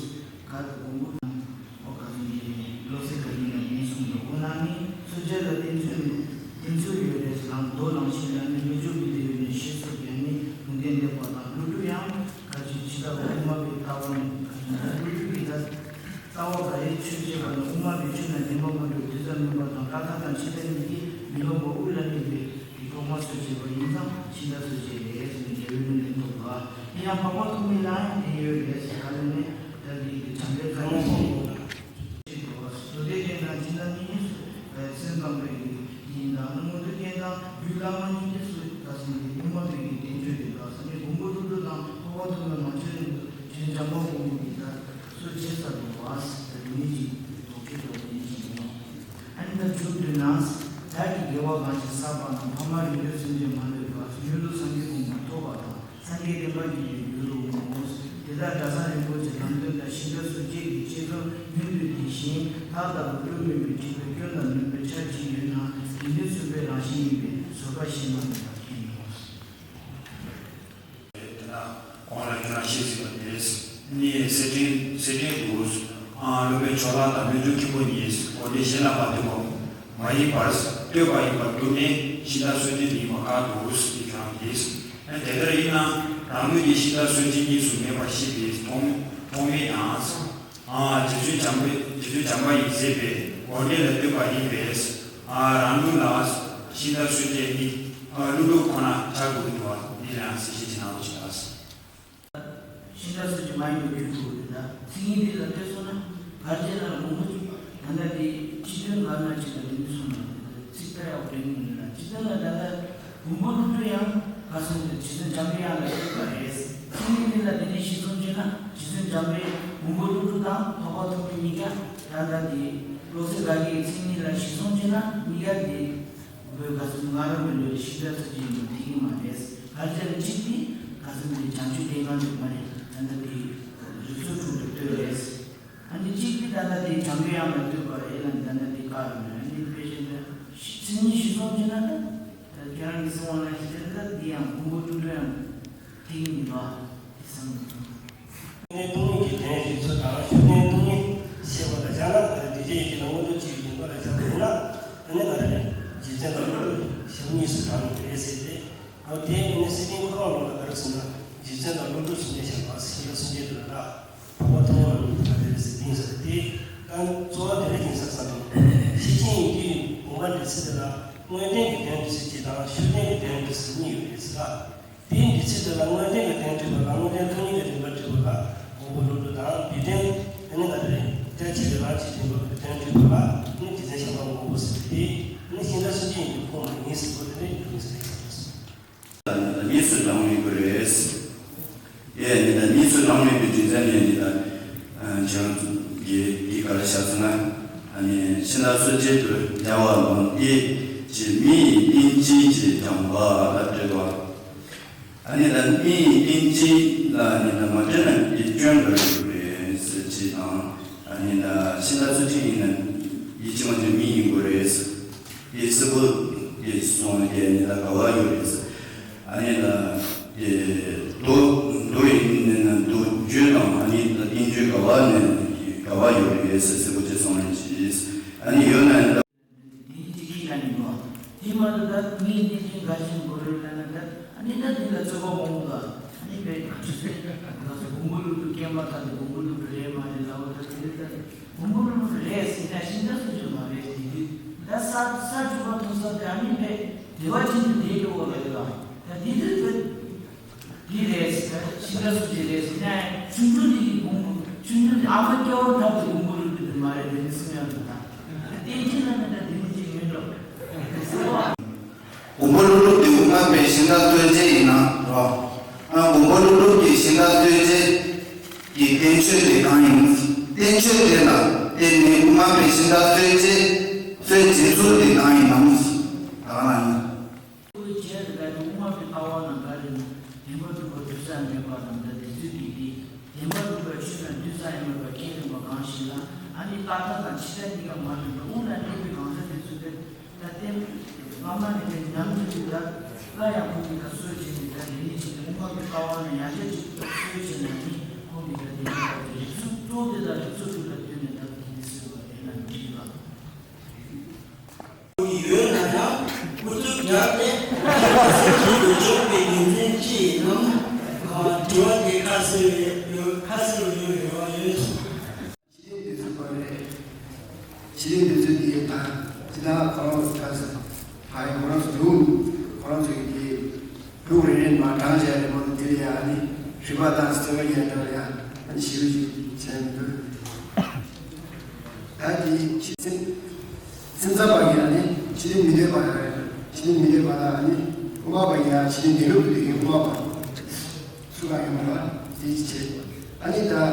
ག་དང་དགོངས་པ་དང་། ཨོ་ག་ཚོད་ཀྱི་བློ་གསལ་ག་ཡིན་ལ་ངེས་གསུངས་འདུག་ཁོ་ན་ནི་སོ་སྐྱེ་ལ་བསྟེན་ཚུལ་ནི་བསྟེན་ཚུལ་ཡོད་རེད་ལམ་མདོ་ནང་བཞིན་ལ་ནི་སྨོས་ཅི་མི་བདེ་བའི་ནི་ཤེས་སོགས་ཀྱང་ནི་ལུང་བསྟན་འདེབས་པ་དང་ཀླུ་སྒྲུབ་ཡང་ག་ཚོད་ཇི་ལྟ་བ་དབུ་མ་པའི་ལྟ་བ་ནི་ག་ཚོད་ཀླུ་སྒྲུབ་ཀྱི་ལྟ་ལྟ་བ་ག་རེ་ཆོས་བྱེད་པ་ནི་དབུ་མ་པའི་ཆོས་ལ་བདེན་པ་མ་གྲུབ་དུས་ཙམ་མིན་པ་དང་ཀ་ཐ་དང་ཕྱི་ལྟར་ཉིད་ཀྱིས་མི་སློབ་པ་དབུ་ལ་གནས་པའི་གི་ཐོག་མ་སོ་སྐྱེ་བ་ཡིན་ཙང་ཤིང་རྟ་སོ་སྐྱེ་རེད་ཟེར་ནས་རྒྱལ་བའི་ལུང་བསྟན་ཐོབ་པ། དེ་ཡང་འཕགས་པ་ཐོགས་མེད་ལ་ཡང་དེ་ཡོད་རེད་ཟེར་ག་ལ་ནི་ད་འདི་གི་བྱམས་པའི་བཀའ་དྲིན་ཆེ་བ་མདོ་སྡེ་རྒྱན་དང་སྤྱི་དང་གཉིས་སུ་སེམས་ཙམ་པའི་གི་ཡིན་དང་མངོན་མཐོ་རྒྱན་དང་རྒྱུད་བླ་མ་གཉིས་ཀྱི་སུ་ད་སེམས་ཀྱི་དབུ་མ་པའི་གི་བསྟན་བཅོས་དེ་དག་ས་ནི་མགོན་པོ་ཀླུ་སྒྲུབ་དང་འཕགས་པ་ཐོགས་མེད་མ་བཅོས་རིང་དུ་རྗེ་འཇམ་དཔལ་མགོན་པོ་གི་ད། སོ་ཇི་ལྟར་འདུལ་བ་ཟེར་ཏེ་མི་གཅིག་དོགས་ཀྱི་དོགས་ཀྱི་ཅིག་ཡིན་ནོ། ཨ་ནི་ད་མཇུག་བསྡུས་ན། བདག་གིས་དགེ་བ་གང་ཞིག་བསགས་པ་རྣམས་ཕ་མ་རིགས་དྲུག་སེམས་ཅན་མ་ལུས་པ་མྱུར་དུ་སངས་རྒྱས་གོ་འཕང་ཐོབ་པ་དང་སངས་རྒྱས་བསྟན་པ་རྒྱས་པའི་རྒྱུ་རུ་བསྔོའོ། དེ་ལྟར་གྲྭ་ཚང་རིན་པོ་ཆེ་ལམ་སྟོན་དང་ཤིང་རྟ་སོ་སྐྱེ་གི་ཆེད་དུ་མྱུར་དུ་དེ་བཞིན་ལྷག་ལྟ་བུ་སྤྲོས་མེད་པའི་སྒྲིབ་པའི་སྐྱོན་དང་ནུས་པའི་ཆ་ཅི་ཡོད་ན་དགེ་འདུན་གསུམ་པའི་རང་བཞིན་ཡིན་པས་བཟོད་པ་ཞེས་མ་ནས་བརྟག་མཁན་ཡིན་ནོ། དེ་ན་གོང་ལ་ཁྱོད་རང་ཤེས་ཟིན་པ་དེ་ནི་གསེར་ཕྲེང་གསེར་ཕྲེང་དུ་ཨ་སློབ་དཔོན་ཕྱོགས་གླང་དང་སྨོན་འཇུག་སྐྱེས་བུ་གཉིས་དགོན་སྡེ་གཞན་ལ་མ་ལྟོས་པ་མ་ཡིན་པར་ལྟོས་པ་ཡིན་པར་གྲུབ་ནས་ཤིང་རྟ་སོ་སྐྱེ་ཡིན་པ་བཀག་འདུག་ཟེར་ཁྱོད་རང་གིས། ཨ་དེ་ལྟར་ཡིན་ན་རང་ལུགས་ཀྱི་ཤིང་རྟ་སོ་སྐྱེ་གཉིས་སུ་མེད་པར་ཤེས་པའི་མཐོང་མཐོང་མེད་ཡང་། ཨ་རྗེ་བཙུན་བྱམས་པ་རྗེ་བཙུན་བྱམས་པ་ཡིས་མཛད་པའི་དགོན་སྡེ་ལ་ལྟོས་པ་ཡིན་པས། ཨ་རང་ལུགས་ལ་ཤིང་རྟ་སོ་སྐྱེ་ནི་ཨ་ཀླུ་སྒྲུབ་ཁོ་ན་ཆགས་དགོས་འདུག་བ་འདི་ལ་ཡང་གསལ་བཤད་ཅིག་གནང་རོགས་ཞུ་ལགས། ཤིང་རྟ་སོ་སྐྱེ་མ་ཡིན་པའི་རྒྱུ་དུ་ལ་ཚིག་ངན་འདི་ལ་ལྟོས་སོང་ན་གར་བྱས་ན་ལ་མང་པོ་ཅིག་ད་ལྟ་དེ་སྤྱི་དོན་ག་ན་ཅིག་ལ་ལུས་སོང་ན་ཚིག་ལྟ་ཡག་དྲན་མི་འདུག་ལ་སྤྱི་དོན་ལ་ད་ལྟ། མགོན་པོ་ཀླུ་སྒྲུབ་ཡང་ག་སོང་ཟེར་རྗེ་བཙུན་འཇམ་པའི་དབྱངས་ལ་ཐུག་པ་རེད། ཚིག་ངན་འདི་ལ་དེ་ནས་གཞི་བཟུང་བྱས་ན་རྗེ་བཙུན་འཇམ་པའི་མགོན་པོ་ཀླུ་སྒྲུབ་དང་འཕགས་པ་ཐོགས་མེད་གཉིས་ཀ་ད་ལྟ་དེ་བློ་གསལ་དགའ་བགྱེད་ཀྱི་ཚིག་ངན་ལ་གཞི་བཟུང་བྱས་ན་གཉིས་ཀ་དེ་བོད་ག་སོང་སྔ་རབས་ཀྱི་ལོ་རེ་ཤིང་རྟ་ཚོ་ཅན་དུ་ཐིག་གི་མ་རེད། ག་རེ་ཟེར་ན་གཅིག་དེ་ག་སོང་དེ་བྱང་ཆུབ་སྡེ་ལྔ་འདུག་མ་རེད། ད་ལྟ་དེ་རིགས་ཚོགས་དྲུག་ཏུ་ལྟོས་རེད། ཨ་ནི་གཅིག་གིས་ད་ལྟ་དེ་འཇམ་པའི་དབྱངས་ལ་ལྟོས་པ་རེད་ལ་ད་ལྟ་དེ་བཀག་ཡོད་རེད། ཨ་ནི་དཔེ་ཆ་འདི་ཚིག་ངན་གཞི་བཟུང་བྱས་ན་ད་ཁྱེད་རང་གིས་གསུང་བ་ལ་ཞིག་དེ་ལྟ་འདི་ཡང་མགོན་པོ་ཀླུ་སྒྲུབ་ཡང་དེ་ཡིན་པ་དེ་བསམ་གྱི་འདུག་ནས་སྟོང་ཉིད་ཀྱི་དོན་རིགས་ཚོ་དང་ཤུགས་ལྡན་སྟོང་ཉིད་ཤེས་པ་ལ་སྦྱར་ན་ད་ལྟ་དེ་ཅན་ཡིན་གྱི་ན་མངོན་དུ་བྱེད་ཀྱི་ཡིན་པ་ལ་སྦྱར་དགོས་ན་ཨ་ནི་ད་ལྟ་རྗེ་བཙུན་དང་ཀླུ་སྒྲུབ་ཞབས་གཉིས་སུ་བགྲངས་ནས་རེད་ཟེར་ཏེ། ཨ་དེ་ནི་སྲིད་པའི་འཁོར་བ་ནང་ལ་ག་རེ་ཟེར་ན་རྗེ་བཙུན་དང་ཀླུ་སྒྲུབ་སུམ་བརྒྱ་བཞག་པ་ཤིང་རྟ་སུམ་བརྒྱ་དེ་ལ་ལ་འཕགས་པ་ཐོགས་མེད་མ་ནི་ཐ་དེ་རེད་ཟེར་དེང་ཟེར་ཏེ། ད་གཙོ་བོ་དེ་རེད་དེང་ཟེར་བསམ་ནས་ཤེར་ཕྱིན་ཡིན་དུས་དགོངས་པ་འགྲེལ་ཚུལ་དེ་ལ་དངོས་བསྟན་གྱི་དོན་འགྲེལ་ཚུལ་གཅིག་དང་ཤུགས་ལྡན་གྱི་དོན་འགྲེལ་ཚུལ་གཉིས་ཡོད་རེད་ཟེར་ལ། དེའི་འགྲེལ་ཚུལ་དེ་ལ་དངོས་བསྟན་གྱི་དོན་བསྒྲིགས་པ་དང་དངོས་བསྟན་སྟོང་ཉིད་ཀྱི་རིམ་པ་བསྒྲིགས་པ་ལ་མགོན་པོ་ཀླུ་སྒྲུབ་དང་བི་ཏན་དེ་ནི་ག་རེ་རེད་དེ་ཆེ་བའི་རང་གཅིག་ཡིན་པ་གི་དོན་བསྒྲིགས་པ་ལ་ནི་རྗེ་བཙུན་ཤམ་པ་མགོན་པོ་ཟེར་ཏེ་ནི་ཤིང་རྟ་སུམ་བརྒྱ་ཡིན་པའི་ཁུངས་མ་ཡིན་ཟེར་བ་དེ་ནི་འགྲོ་ངེས་ཟེར་ལས་ཀྱང་གསུངས། གཉིས་སུ་བགྲང་མི་དགོས་རེད། ཡས་ནི་ད་གཉིས་སུ་བགྲང་མི་དགོས་རྒྱུ་མཚན་ནི་ནི་ད་ཁྱེད་རང་ཚོ་གི་འདི་ག་ལ་བཞག་ཚུལ་ན་ཨ་ནི་ཤིང་རྟ་སོ་སྐྱེ་དུ་སྦྱར་བ་ལོང་སྟེ་ཅི་མི་ཡི་རྟེན་ཅན་གྱི་སྦྱང་བ་ལ་སྤྲད་དོ། ཨ་ནི་ད་མི་ཡི་རྟེན་ཅན་ལ་ནི་ད་མ་སྤྲད་ན་དེ་སྐྱོན་འགྲོ་ཡི་རེད་ཟེར་ཅི་དང་ཨ་ནི་ད་ཤིང་རྟ་སོ་སྐྱེ་ཡིན་ན་ཡིད་ཆེས་མ་བྱེད་མི་ཡིན་དགོས་རེད་དེ་གསལ་པོ་དེ་སོང་ནས་དེ་ནི་ད་ག་བ་ཡོད་རེད། ཨ་ནི་ད་དེ་མདོ་མདོ་ཡིན་ནས་ན་མདོ་བརྗོད་དང་ཨ་ནི་ད་བསྟན་བཅོས་ག་བ་ནས་ག་བ་ཡོད་རེད་ཟེར་གསལ་པོ་བྱས་སོང་ནས་ཅི་ཨ་ནི་ཡོད་ན་ནི་ད། དེ་ཡིན་གཅིག་གིས་ཀྱང་ཡིན་ནོ། དེ་མ་གཏོགས་ད་མིའི་རྟེན་ཅན་འགའ་ཞིག་མགོ་རོལ་ལ་ན་ད་ཨ་ནི་ད་དེ་ལ་རྩོད་པ་མང་པོ་ལ་ཨ་ནི་བས་ཆུ་ཚོད་ལ་སོ་མགོན་པོ་ཀླུ་སྒྲུབ་སྐྱེས་མ་ཐག་ཏུ་མགོན་པོ་ཀླུ་སྒྲུབ་རེད་མ་རེད་ལ་འོ་ད་དེ་ད་མགོན་པོ་ཀླུ་སྒྲུབ་རེད་ཟེར་ན་ཤིང་རྟ་སོ་སྐྱེ་མ་རེད་དེ་དུས་ད་ས་ས་དྲུག་པ་ཐོབ་ས་དེ་ཨ་ནི་བས་བདེ་བ་ཅན་དུ་བསྡད་འགྲོ་བ་རེད་ལ་ད་དེ་དུས་ད། འདི་རེད་ཟེར་ཤིང་རྟ་སོ་སྐྱེ་རེད་ཟེར་ན་ཆུང་ཆུང་འདི་ཡི་བུ་མོ་ཆུང་ཆུང་འདི་ཨ་མ་སྐྱེ་བ་ཐབས་ཀྱི་བུ་མོ་ལུགས་འདི་མ་རེད་འདི་ནི་སུ་ཡང་མི་དང་རྟེན་ཅན་ལ་མི་དང་འདི་ནི་ཅིག་མིན་འགྲོ་ཟེར་བ། བུ་མོ་ལུགས་འདི་བུ་མ་པའི་ཤིང་རྟ་སོ་སྐྱེ་ཡིན་ན་རོ། སྦྱིན་བདག་གསོལ་བྱེད་ཀྱི་བསྟན་བཅོས་དེ་གང་ཡིན། བསྟན་བཅོས་དེ་ལ་བརྟེན་ནས་དབུ་མ་པའི་སྦྱིན་བདག་གསོལ་བྱེད་གསོལ་བྱེད་ཚུལ་དེ་གང་ཡིན་ནམ། ད་ག་ན་ཡིན། ཁོའི་རྗེས་ལ་ད་དུང་དབུ་མ་པའི་ལྟ་བ་ནང་ག་རེ་ནི་བདེན་པར་གྲུབ་པ་དུས་གསུམ་མེད་པ་དང་འདྲ་དེ་ཚུལ་དེ་དེ་བདེན་པར་གྲུབ་པའི་ཆོས་དང་དུས་གསུམ་མེད་པ་ཁས་ལེན་པ་གང་ཞིག་ལ་ཨ་ནི་རྟག་མཐའ་དང་ཕྱི་མཐའ་གཉིས་ཀ་མ་ལུས་པའི་དབུ་མ་གནས་པའི་གང་ཟག་དེ་ཚོ་དེ། ད་ལྟའི་བླ་མ་ནས་ཀྱང་ཉམས་ཀྱི་ཡོད་ལ། སླར་ཡང་ཁོང་གིས་ད་གསོལ་བྱས་ནས་ད་དེ་ནས་ཅིག་དབུ་མ་གི་ལྟ་བ་ནང་ཡར་རྒྱས་ཅིག་གསོལ་བྱས་ན་ནི་ཁོང་གིས་ད་དེ་ནས་ད་རིགས་གཟུགས་གཙོ་བོ་དེ་དང་རིགས་གཟུགས་དྲུག་ལ་ལྟོས་ནས་ད་དེ་ནས་གསོལ་བ་དེ་ལ་འགྲིག་པ། ཡོད་ན་ཡང་ཁོ་ཚོས་རྒྱབ་ནས་ཁྱེད་ཚོས་ཀྱི་འཇོག་པའི་ཉིན་མཚན་ཅི་ཡིན་ནམ། དྲི་བ་དེ་ཁ་གསལ་ཡོད། ཁ་གསལ་ཡོད་ཡོད་ཡོད། ཕྱི་དོན་དུས་ཚོད་པ་རེད། ཕྱི་དོན་དུས་ཚོད་འདི་ཡོད་ད། ཅི་ད་ཁོ་རང་ཚོ་ག་ཚོད། ཧའི་ཁོ་རང་ཚོ་ལུག་ཁོ་རང་ཚོ་ཡི་དེ། ལུག་རེ་རེ་མ་གྲངས་བྱས་རེ་མ་དང་དེ་ལ་ཡ་ཨ་ནི། རིག་པ་དང་བརྩེ་བ་ཡན་འདྲ་ལ་ཡ་ཨ་ནི་ཞི་བ་ཞིག་བྱས་མི་འདུག་ད་དེ་ཕྱི་སེམས། སེམས་ཙམ་པ་ཡིན་ཨ་ནི་ཕྱི་དོན་མི་འདོད་པ་རེད། ཕྱི་དོན་མི་འདོད་པ་ལ་ཨ་ནི། དབུ་མ་པ་ཡིན་ཨ་ཕྱི་དོན་བདེན་ལུགས་ཀྱི་དེ་ཡིན་དབུ་མ་པ། སུ་གང་ཡོང་བ་དེ་ཅི་བྱེད། ཨ་ནི་ད། བྱེ་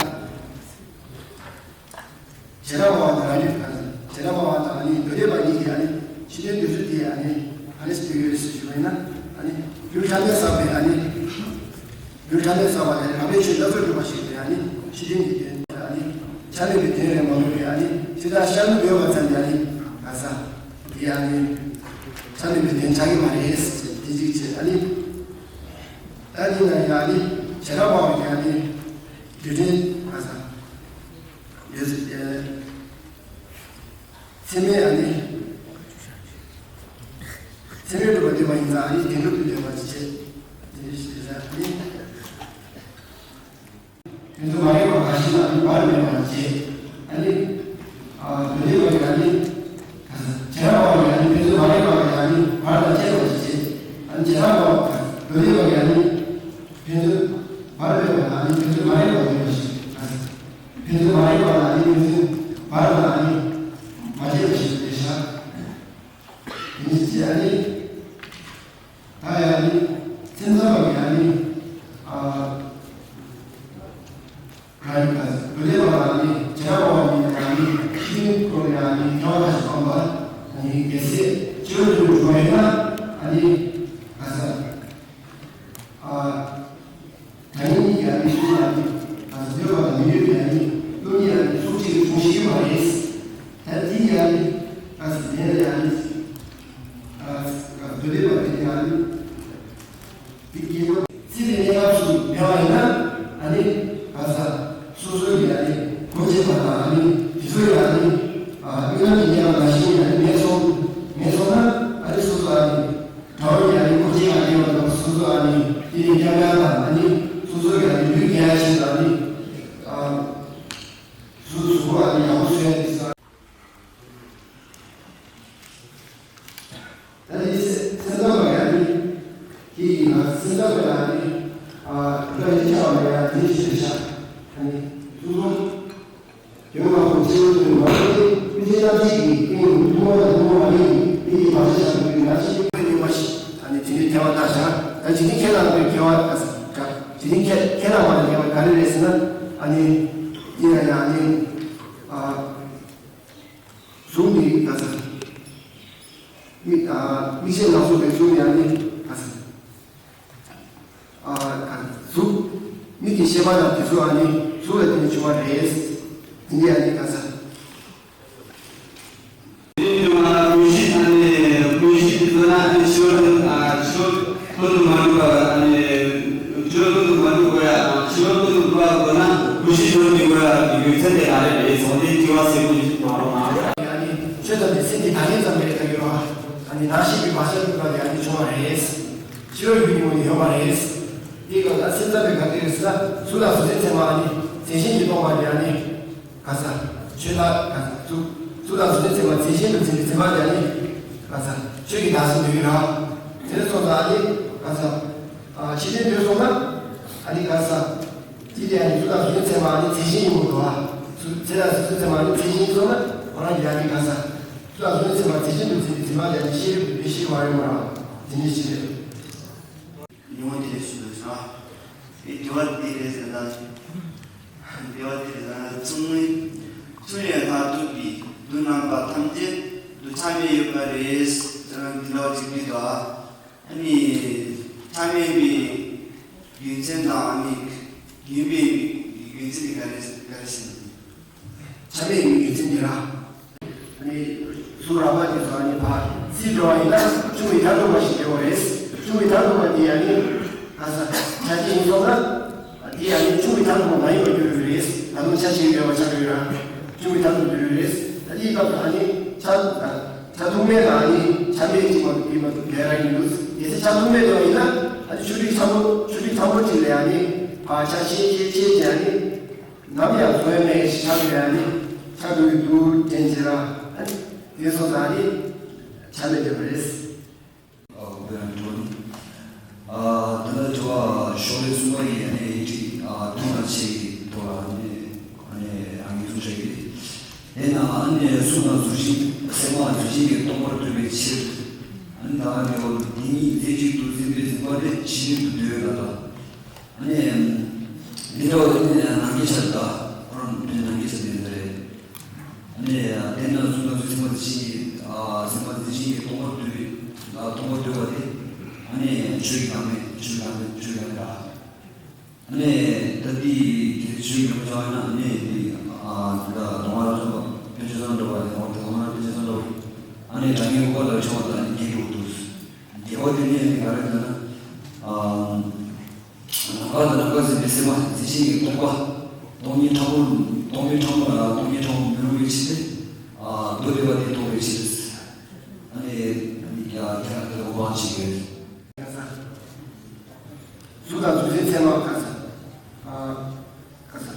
བྲག་སྨྲ་བ་དང་རང་རྒྱུད་ཀྱི་བྱེ་བྲག་སྨྲ་བ་དང་ཨ་ནི་མདོ་སྡེ་པ་གཉིས་ཀྱིས་ཨ་ནི་ཕྱི་དོན་དུས་ཚོད་དེ་ཨ་ནི་ཨ་ནི་སྤེལ་ཡོད་ཟེར་ཞུ་བ་ཡིན་ན། ཨ་ནི་རྒྱུ་ཆ་མེད་བསགས་པའི་ཨ་ནི་རྒྱུ་ཆ་མེད་བསགས་པ་དེ་ནི་བར་པའི་ཆོས་སྣ་ཚོགས་སྒྲུབ་པ་ཞིག་སྟེ་ཨ་ནི་ཕྱི་དོན་གྱི་དོན་ཨ་ནི་ཆ་མེད་པའི་དོན་རེད་མ་ལུས་པའི་ཨ་ནི་ཕྱི་དོན་ཤར་ནུབ་ཡོད་པ་ཙམ་གྱིས་ཨ་ནི་ག་ས་དེ་ཨ་ནི་ཆ་མེད་པའི་དོན་ཆགས་ཀྱི་མ་རེད་ཟེར་དེ་གཅིག་བྱས། ཨ་ནི་ད་འདི་ན་ཡང་ཨ་ནི་བྱེ་བྲག་སྨྲ་བ་གི་ཨ་ནི་རྒྱུ་མཚན་ག་ས། ཡོད་ཚུལ་ཏེ། ཚད་མའི་ཨ་ནི། ཚད་མས་གྲུབ་པ་འདོད་པ་ཡིན་ཙང་ཨ་ནི་བདེན་གྲུབ་ཏུ་འདོད་པ་ཅི་བྱེད། དེ་འདྲ་ཞིག་རེད་ཨ་ནི། ཕན་ཚུན་མ་རིག་པ་འགའ་ཞིག་ལ་ཨ་ནི་བར་མེད་པར་བྱེད། ཨ་ནི། ཨ་མདོ་སྡེ་པ་ཡིས་ཨ་ནི། བྱེ་བྲག་པ་ཡིས་ཨ་ནི་ཕན་ཚུན་མ་རིག་པ་ཡིས་ཨ་ནི་བར་དང་བཅས་པ་ཅི་བྱེད། ཨ་ནི་བྱེ་བྲག་པ། མདོ་སྡེ་པ་ཡིས་ཨ་ནི། ཕན་ཚུན་བར་མེད་པ་ལ་ཨ་ནི་ཕན་ཚུན་མ་རིག་པ་ཡོད་པ་ཞིག་ཕན་ཚུན་མ་རིག་པ་ལ་ཨ་ནི་ཕན་ཚུན་བར་ལ་ཨ་ནི་མ་བྱས་པ་ཞིག་རེད་ཤག་དེ་ནི་ཅི་ཨ་ནི། ད་ཡ་ཨ་ནི་སེམས་ཙམ་པ་གི་ཨ་ནི། ཨ་ག་རེ་ག་རེ་ལས་པ་ལ་ཨ་ནི་བྱེ་བྲག་པ་ནི་ཨ་ནི་ཤིང་ཁོ་ནི་ཨ་ནི་ཐལ་བ་ཞིག་སྤངས་པ་ཨ་ནི་རྒྱལ་སྲས་སྤྱི་བོ་དུ་འགྲོ་བ་ཡིན་ན་ཨ་ནི་ག་ས། ཨ། ད་ནི་ཡ་མི་ཚུགས་ལ་ནི། ཨ་འདོད་པ་དང་མི་འདོད་པའི་ཡ་ནི་བློ་ནི་ཡ་ནི་ཚུགས་གཅིག་གི་འབྱུང་ཤེས་མ་རེད། ད་འདི་ཡ་ནི། ཨ་ཟེར་ནས་ཡ་ནི། ཨ་འདོད་པའི་བ་དེ་ཡ་ནི། འདི་སྐྱེ་བ་ཚེ་འདིའི་གནས་སྐབས་སུ་མེད་པ་ཡིན་ན་ཨ་ནི་ག་ས་སོ་སོའི་ཡ་ནི་གོ་བྱེད་པ་དང་ཨ་ནི་དེ་ཚོ་ཡ་ནི། ཨ་རྨི་ལམ་གྱི་གནས་སྐབས་ནང་བཞིན་ཡ་ནི་མེད་སོང་མེད་སོང་ན་ཨ་ནི་སོ་སོ་ཨ་ནི། དགྲ་བོ་ཡ་ནི་ཁོ་ཅི་ཡང་བསྟན་པ་དང་སོ་སོ་ཨ་ནི་དེ་ནི་མཉམ་ཡང་དང་ཨ་ནི་སོ་སོ་ཡ་ནི་ལུས་རྒྱལ་ཡ་ཞིག་དང་ཨ་ནི་ཨ་སོ་སོ་ཨ་ནི་ཡག་པོ་བཟོ་ཡ་དེ་ས། ད་ནི་སེམས་ཙམ་པ་ཡ་ནི་དེ་ཡིན་ན་སེམས་ཙམ་པ་ཡ་ནི་ཨ་དགྲ་ཡི་ཆགས་པ་ཡ་དེ་ཞེས་བྱ་ཨ་ནི་སོ་སོ། དོན་ལ་ཁོ་ཚེ་རབས་དུ་མ་ལུས་ཏེ་ཀུན་རྫོབ་རྣམ་འབྱེད་ཀྱི་སྟེང་དུ་ཐུན་མོང་དང་ཐུན་མོང་མ་ཡིན་པའི་མི་གི་བར་ཆད་བྱ་དགོས་ན་ཅི་ཡོད་པ་ཞིག་ཨ་ནི་དེ་ནི་ཐལ་བ་ལྟ་བཞག་ད་འཇིག་རྟེན་ཁས་བླངས་པའི་ཁྱད་པར་ག་ས་འཇིག་རྟེན་ཁས་ཁས་བླངས་པ་ལ་ཁྱད་པར་ག་རེ་རེད་ཟེར་ན་ཨ་ནི་ཡིན་ན་ཡང་ཨ་ནི་ཨ་གཟུགས་ནི་ག་ས་མིག་ཨ་མིག་ཤེས་ལ་སོགས་པའི་གཟུགས་ནི་ཨ་ནི་ག་ས། ཨ་ག་གཟུགས། མིག་གི་ཤེས་པ་དང་དེ་ཚོ་ཨ་ནི་གཟུགས་ལ་བརྟེན་ནས་བྱུང་བ་རེད། དེ་འདྲ་ཨ་ནི་ག་ས། དེ་ནི་ང་ཀུན་གཞི་ཨ་ནི་ཀུན་གཞི་དེ་ཚོ་ན་ཨ་ནི་ཤི་བ་ཀུན་ཨ་ཤི་བ་ཀུན་ཏུ་མ་འགྲུབ་པ་ཨ་ནི་ཤི་བ་ཀུན་ཏུ་མ་འགྲུབ་དགོས་ཡ་དང་ཤི་བ་ཀུན་ཏུ་འགྲུབ་པ་དགོས་ན་ཀུན་གཞི་དོན་གཉིས་དགོས་ཡ་གི་ཡོད་ཚད་དེ་ག་རེ་རེད་སོང་དེ་དྲི་བ་སེ་མོ་ཞིག་མ་རོགས་གནང་། ཨ་ནི་ཆོས་ཐམས་ཅད་སེམས་ཀྱི་བདག་ཉིད་ཙམ་རེད་ལྟ་གི་རོ། ཨ་ནི་ནང་ཤེས་ཀྱི་བག་ཆགས་འགྲུབ་པ་དེ་ཨ་ནི་བྱུང་བ་རེད། ཤི་བའི་རྒྱུ་ཉིད་ངོ་ནས་ཡོད་མ་རེད། འདི་སྐབས་ལ་སེམས་ཙམ་པས་ག་དུས་རེད་ཟེར་ན་གཟུགས་དང་གཟུགས་ཅན་ཚད་མ་ཨ་ནི་རྫས་གཞན་གྱིས་སྟོང་པ་དེ་ཨ་ནི་ག་ས་ཆོས་ལ་ག་ས་གཟུགས་གཟུགས་དང་གཟུགས་ཅན་ཚད་མ་རྫས་གཞན་དུ་འཛིན་པའི་ཚད་མ་དེ་ཨ་ནི་ག་ས་ཆོས་ཀྱི་བདག་འཛིན་དུ་ཡོད་ར། དེ་ནས་སོང་ཙང་ཨ་ནི་ག་ས་ཕྱི་དོན་འདོད་སོང་ན་ཨ་ནི་ག་ས་དེ་དེ་ཨ་ནི་གཟུགས་དང་གཟུགས་ཅན་ཚད་མ་ཨ་ནི་རྫས་གཞན་ཡིན་དགོས་འདུག་ཨ། གཟུགས་ཚད་དང་གཟུགས་ཅན་ཚད་མ་ཨ་ནི་རྫས་གཞན་ཡིན་སོང་ན་ཁོ་རང་གི་ཨ་ནི་ག་ས་གཟུགས་དང་གཟུགས་ཅན་ཚད་མ་རྫས་གཞན་དུ་འཛིན་པའི་ཚད་མ་དེ་ཨ་ནི་ཤེས་རབ་ཀྱི་དཔེ་ཤེས་མ་ཡོང་བ་ར་དེ་ནི་ཤེས་རབ། ཉུང་བ་དེ་ལས་སུ་ལ་ཟ། དེ་དྲི་བ་འདི་རེད་ཟེར་ན། དྲི་བ་འདི་རེད་ཟེར་ན། ཆུང་ངུའི་ཆུང་ཡང་མཐར་ཐུག་གི་དུས་རྣམ་པ་ཐམས་ཅད་དུ་ཆགས་མེད་ཡོད་པ་རེད་ཟེར་ན། འདི་འདྲ་བ་ཅིག་འདི་འདུག་ཨ། ཨ་ནི་ཆགས་མེད་པའི་རྒྱུ་མཚན་དང་། ཨ་ནི་ཡིན་པའི་རྒྱུ་མཚན་ནི་ག་རེ་ག་རེ་ཟེར་ན། ཆགས་མེད་ཀྱི་རྒྱུ་མཚན་དེ་ར། ཨ་ནི་གཟུགས་རགས་པ་དེ་ཚོ་ཨ་ནི་ཕར་སྲིད་འགྲོ་བ་ཡིན་ན་ཆུང་བའི་མཐར་ཐུག་པ་ཞིག་ཡོད་རེད། ཆུང་བའི་མཐར་ཐུག་པ་དེ་ཨ་ནི་ག་ས་ཆ་ཅི་ཡིན་སོང་ན། དེ་ཨ་ནི་ཆུང་བའི་མཐར་ཐུག་པ་མ་ཡིན་པ་འགྱུར་ཡོད་རེད། ད་དུང་ཆ་ཅི་ཡོད་པ་ཆགས་ཡོད་ར། ཆུང་བའི་མཐར་ཐུག་འགྱུར་ཡོད་རེད། ད་དེའི་སྐབས་སུ་ཨ་ནི་ཆ་ཆ་ཐུང་མེད་ལ་ཨ་ནི་ཆ་མེད་ཅིག་མ་གཏོགས་ཡིན་མ་གཏོགས་ག་ར་ཡིན་འདུག་དེ་ཚེ་ཆ་ཐུང་མེད་དུ་ཡིན་ན་ཨ་ནི་ཆུ་རིགས་ཕྲ་མོ་ཆུ་རིགས་ཕྲ་མོ་ཅིག་ལས་ཨ་ནི་ཕར་ཆ་ཆེ་ཆེ་ཆེ་ཆེ་ཨ་ནི། ནམ་ཡང་འཚོ་ཡ་མེད་ཞེས་ཆགས་ཡོད་ཡ་ནི། ཆགས་འགྲོ་གི་འདུག་དྲན་བྱེད་ར། ཨ་ནི་དེ་སོང་ཙང་ཨ་ནི་ཆ་མེད་བསྡད་པ་རེད། ཨ་ཁོ་པའི་རང་གྲོགས་ནི། ཨ་ད་ལྟ་དྲི་བ་ཞོགས་པའི་གསུམ་པ་ཡི་ཨ་ནི་ཅིག་ཨ་ཐུགས་རྗེ་ཆེ་གི་ཐོག་ལ་ཨ་ནི་ཨ་ནི་རང་གི་ཐུགས་རྗེ་ཆེ་གི། དེས་ན་ཨ་ནི་གཟུགས་དང་གཟུགས་ཅན་སེམས་པ་གཟུགས་ཅན་གྱི་སྟོང་པར་འདོད་པའི་ཕྱིར། ཨ་ནི་ད་ཨ་ནི་འོ་དེ་ཉིད་རྫས་གཅིག་ཏུ་འཛིན་པའི་འཛིན་པ་དེ་ཇི་སྙེད་དུ་འདོད་ལ་ད། ཨ་ནི། འདི་འདྲ་བ་ནི་ནང་གི་ཆ་ད། ཁོ་རང་དེ་ནང་གི་ཆ་དེ་འདྲ་རེད། ཨ་ནི། དེ་ན་གཟུགས་དང་གཟུགས་སེམས་པ་འདི་ཕྱིན་གྱི། ཨ་སེམས་པ་འདི་ཕྱིན་གྱི་སྟོང་པར་འདོད་པའི། ཨ་སྟོང་པར་འདོད་པ་དེ། ཨ་ནི་ཆོས་ཀྱི་བདག་མེད་ཆོས་ཀྱི་བདག་མེད་ཆོས་ཀྱི་བདག་མེད་ད། ཨ་ནི། ད་འདི་དེ་ཆོས་ཀྱི་བདག་མེད་ཆགས་ན་ཨ་ནི་འདི། ཨ་ད་གདོང་ལ་བཅོམ་པ་དཔེ་ཆ་བཟང་འདྲ་བ་ཡང་བ་དེ་གདོང་ལ་དཔེ་ཆ་བཟང་འདྲ་བ། ཨ་ནི་དྲང་ངེས་འོད་དཔག་ལ་བྱུང་བ་དང་ཨ་ནི་དགེ་འགྲོ་འདུག་དགེ་བ་དེ་ནི་ཨ་ནི་ག་རེ་འདོད་ན། ཨ། ནམ་མཁའ་དང་ནམ་མཁའ་འཛིན་པའི་སེམས་པ་འཛིན་བྱེད་ཀྱི་སྟོང་པ། སྟོང་ཉིད་ཕྲ་མོ། སྟོང་ཉིད་ཕྲ་མོ་ལ་སྟོང་ཉིད་ཕྲ་མོ་མི་རུང་བའི་ཕྱིར་ཏེ། མདོ་སྡེ་པ་དེ་རྟོགས་པའི་ཕྱིར། ཨ་ནི་ཨ་ནི་ཁྱེད་རང་གིས་དབང་བྱེད་ཀྱི། གཟུགས་དང་གཟུགས་ཅན་ཚད་མ་ག་ས། ག་ས།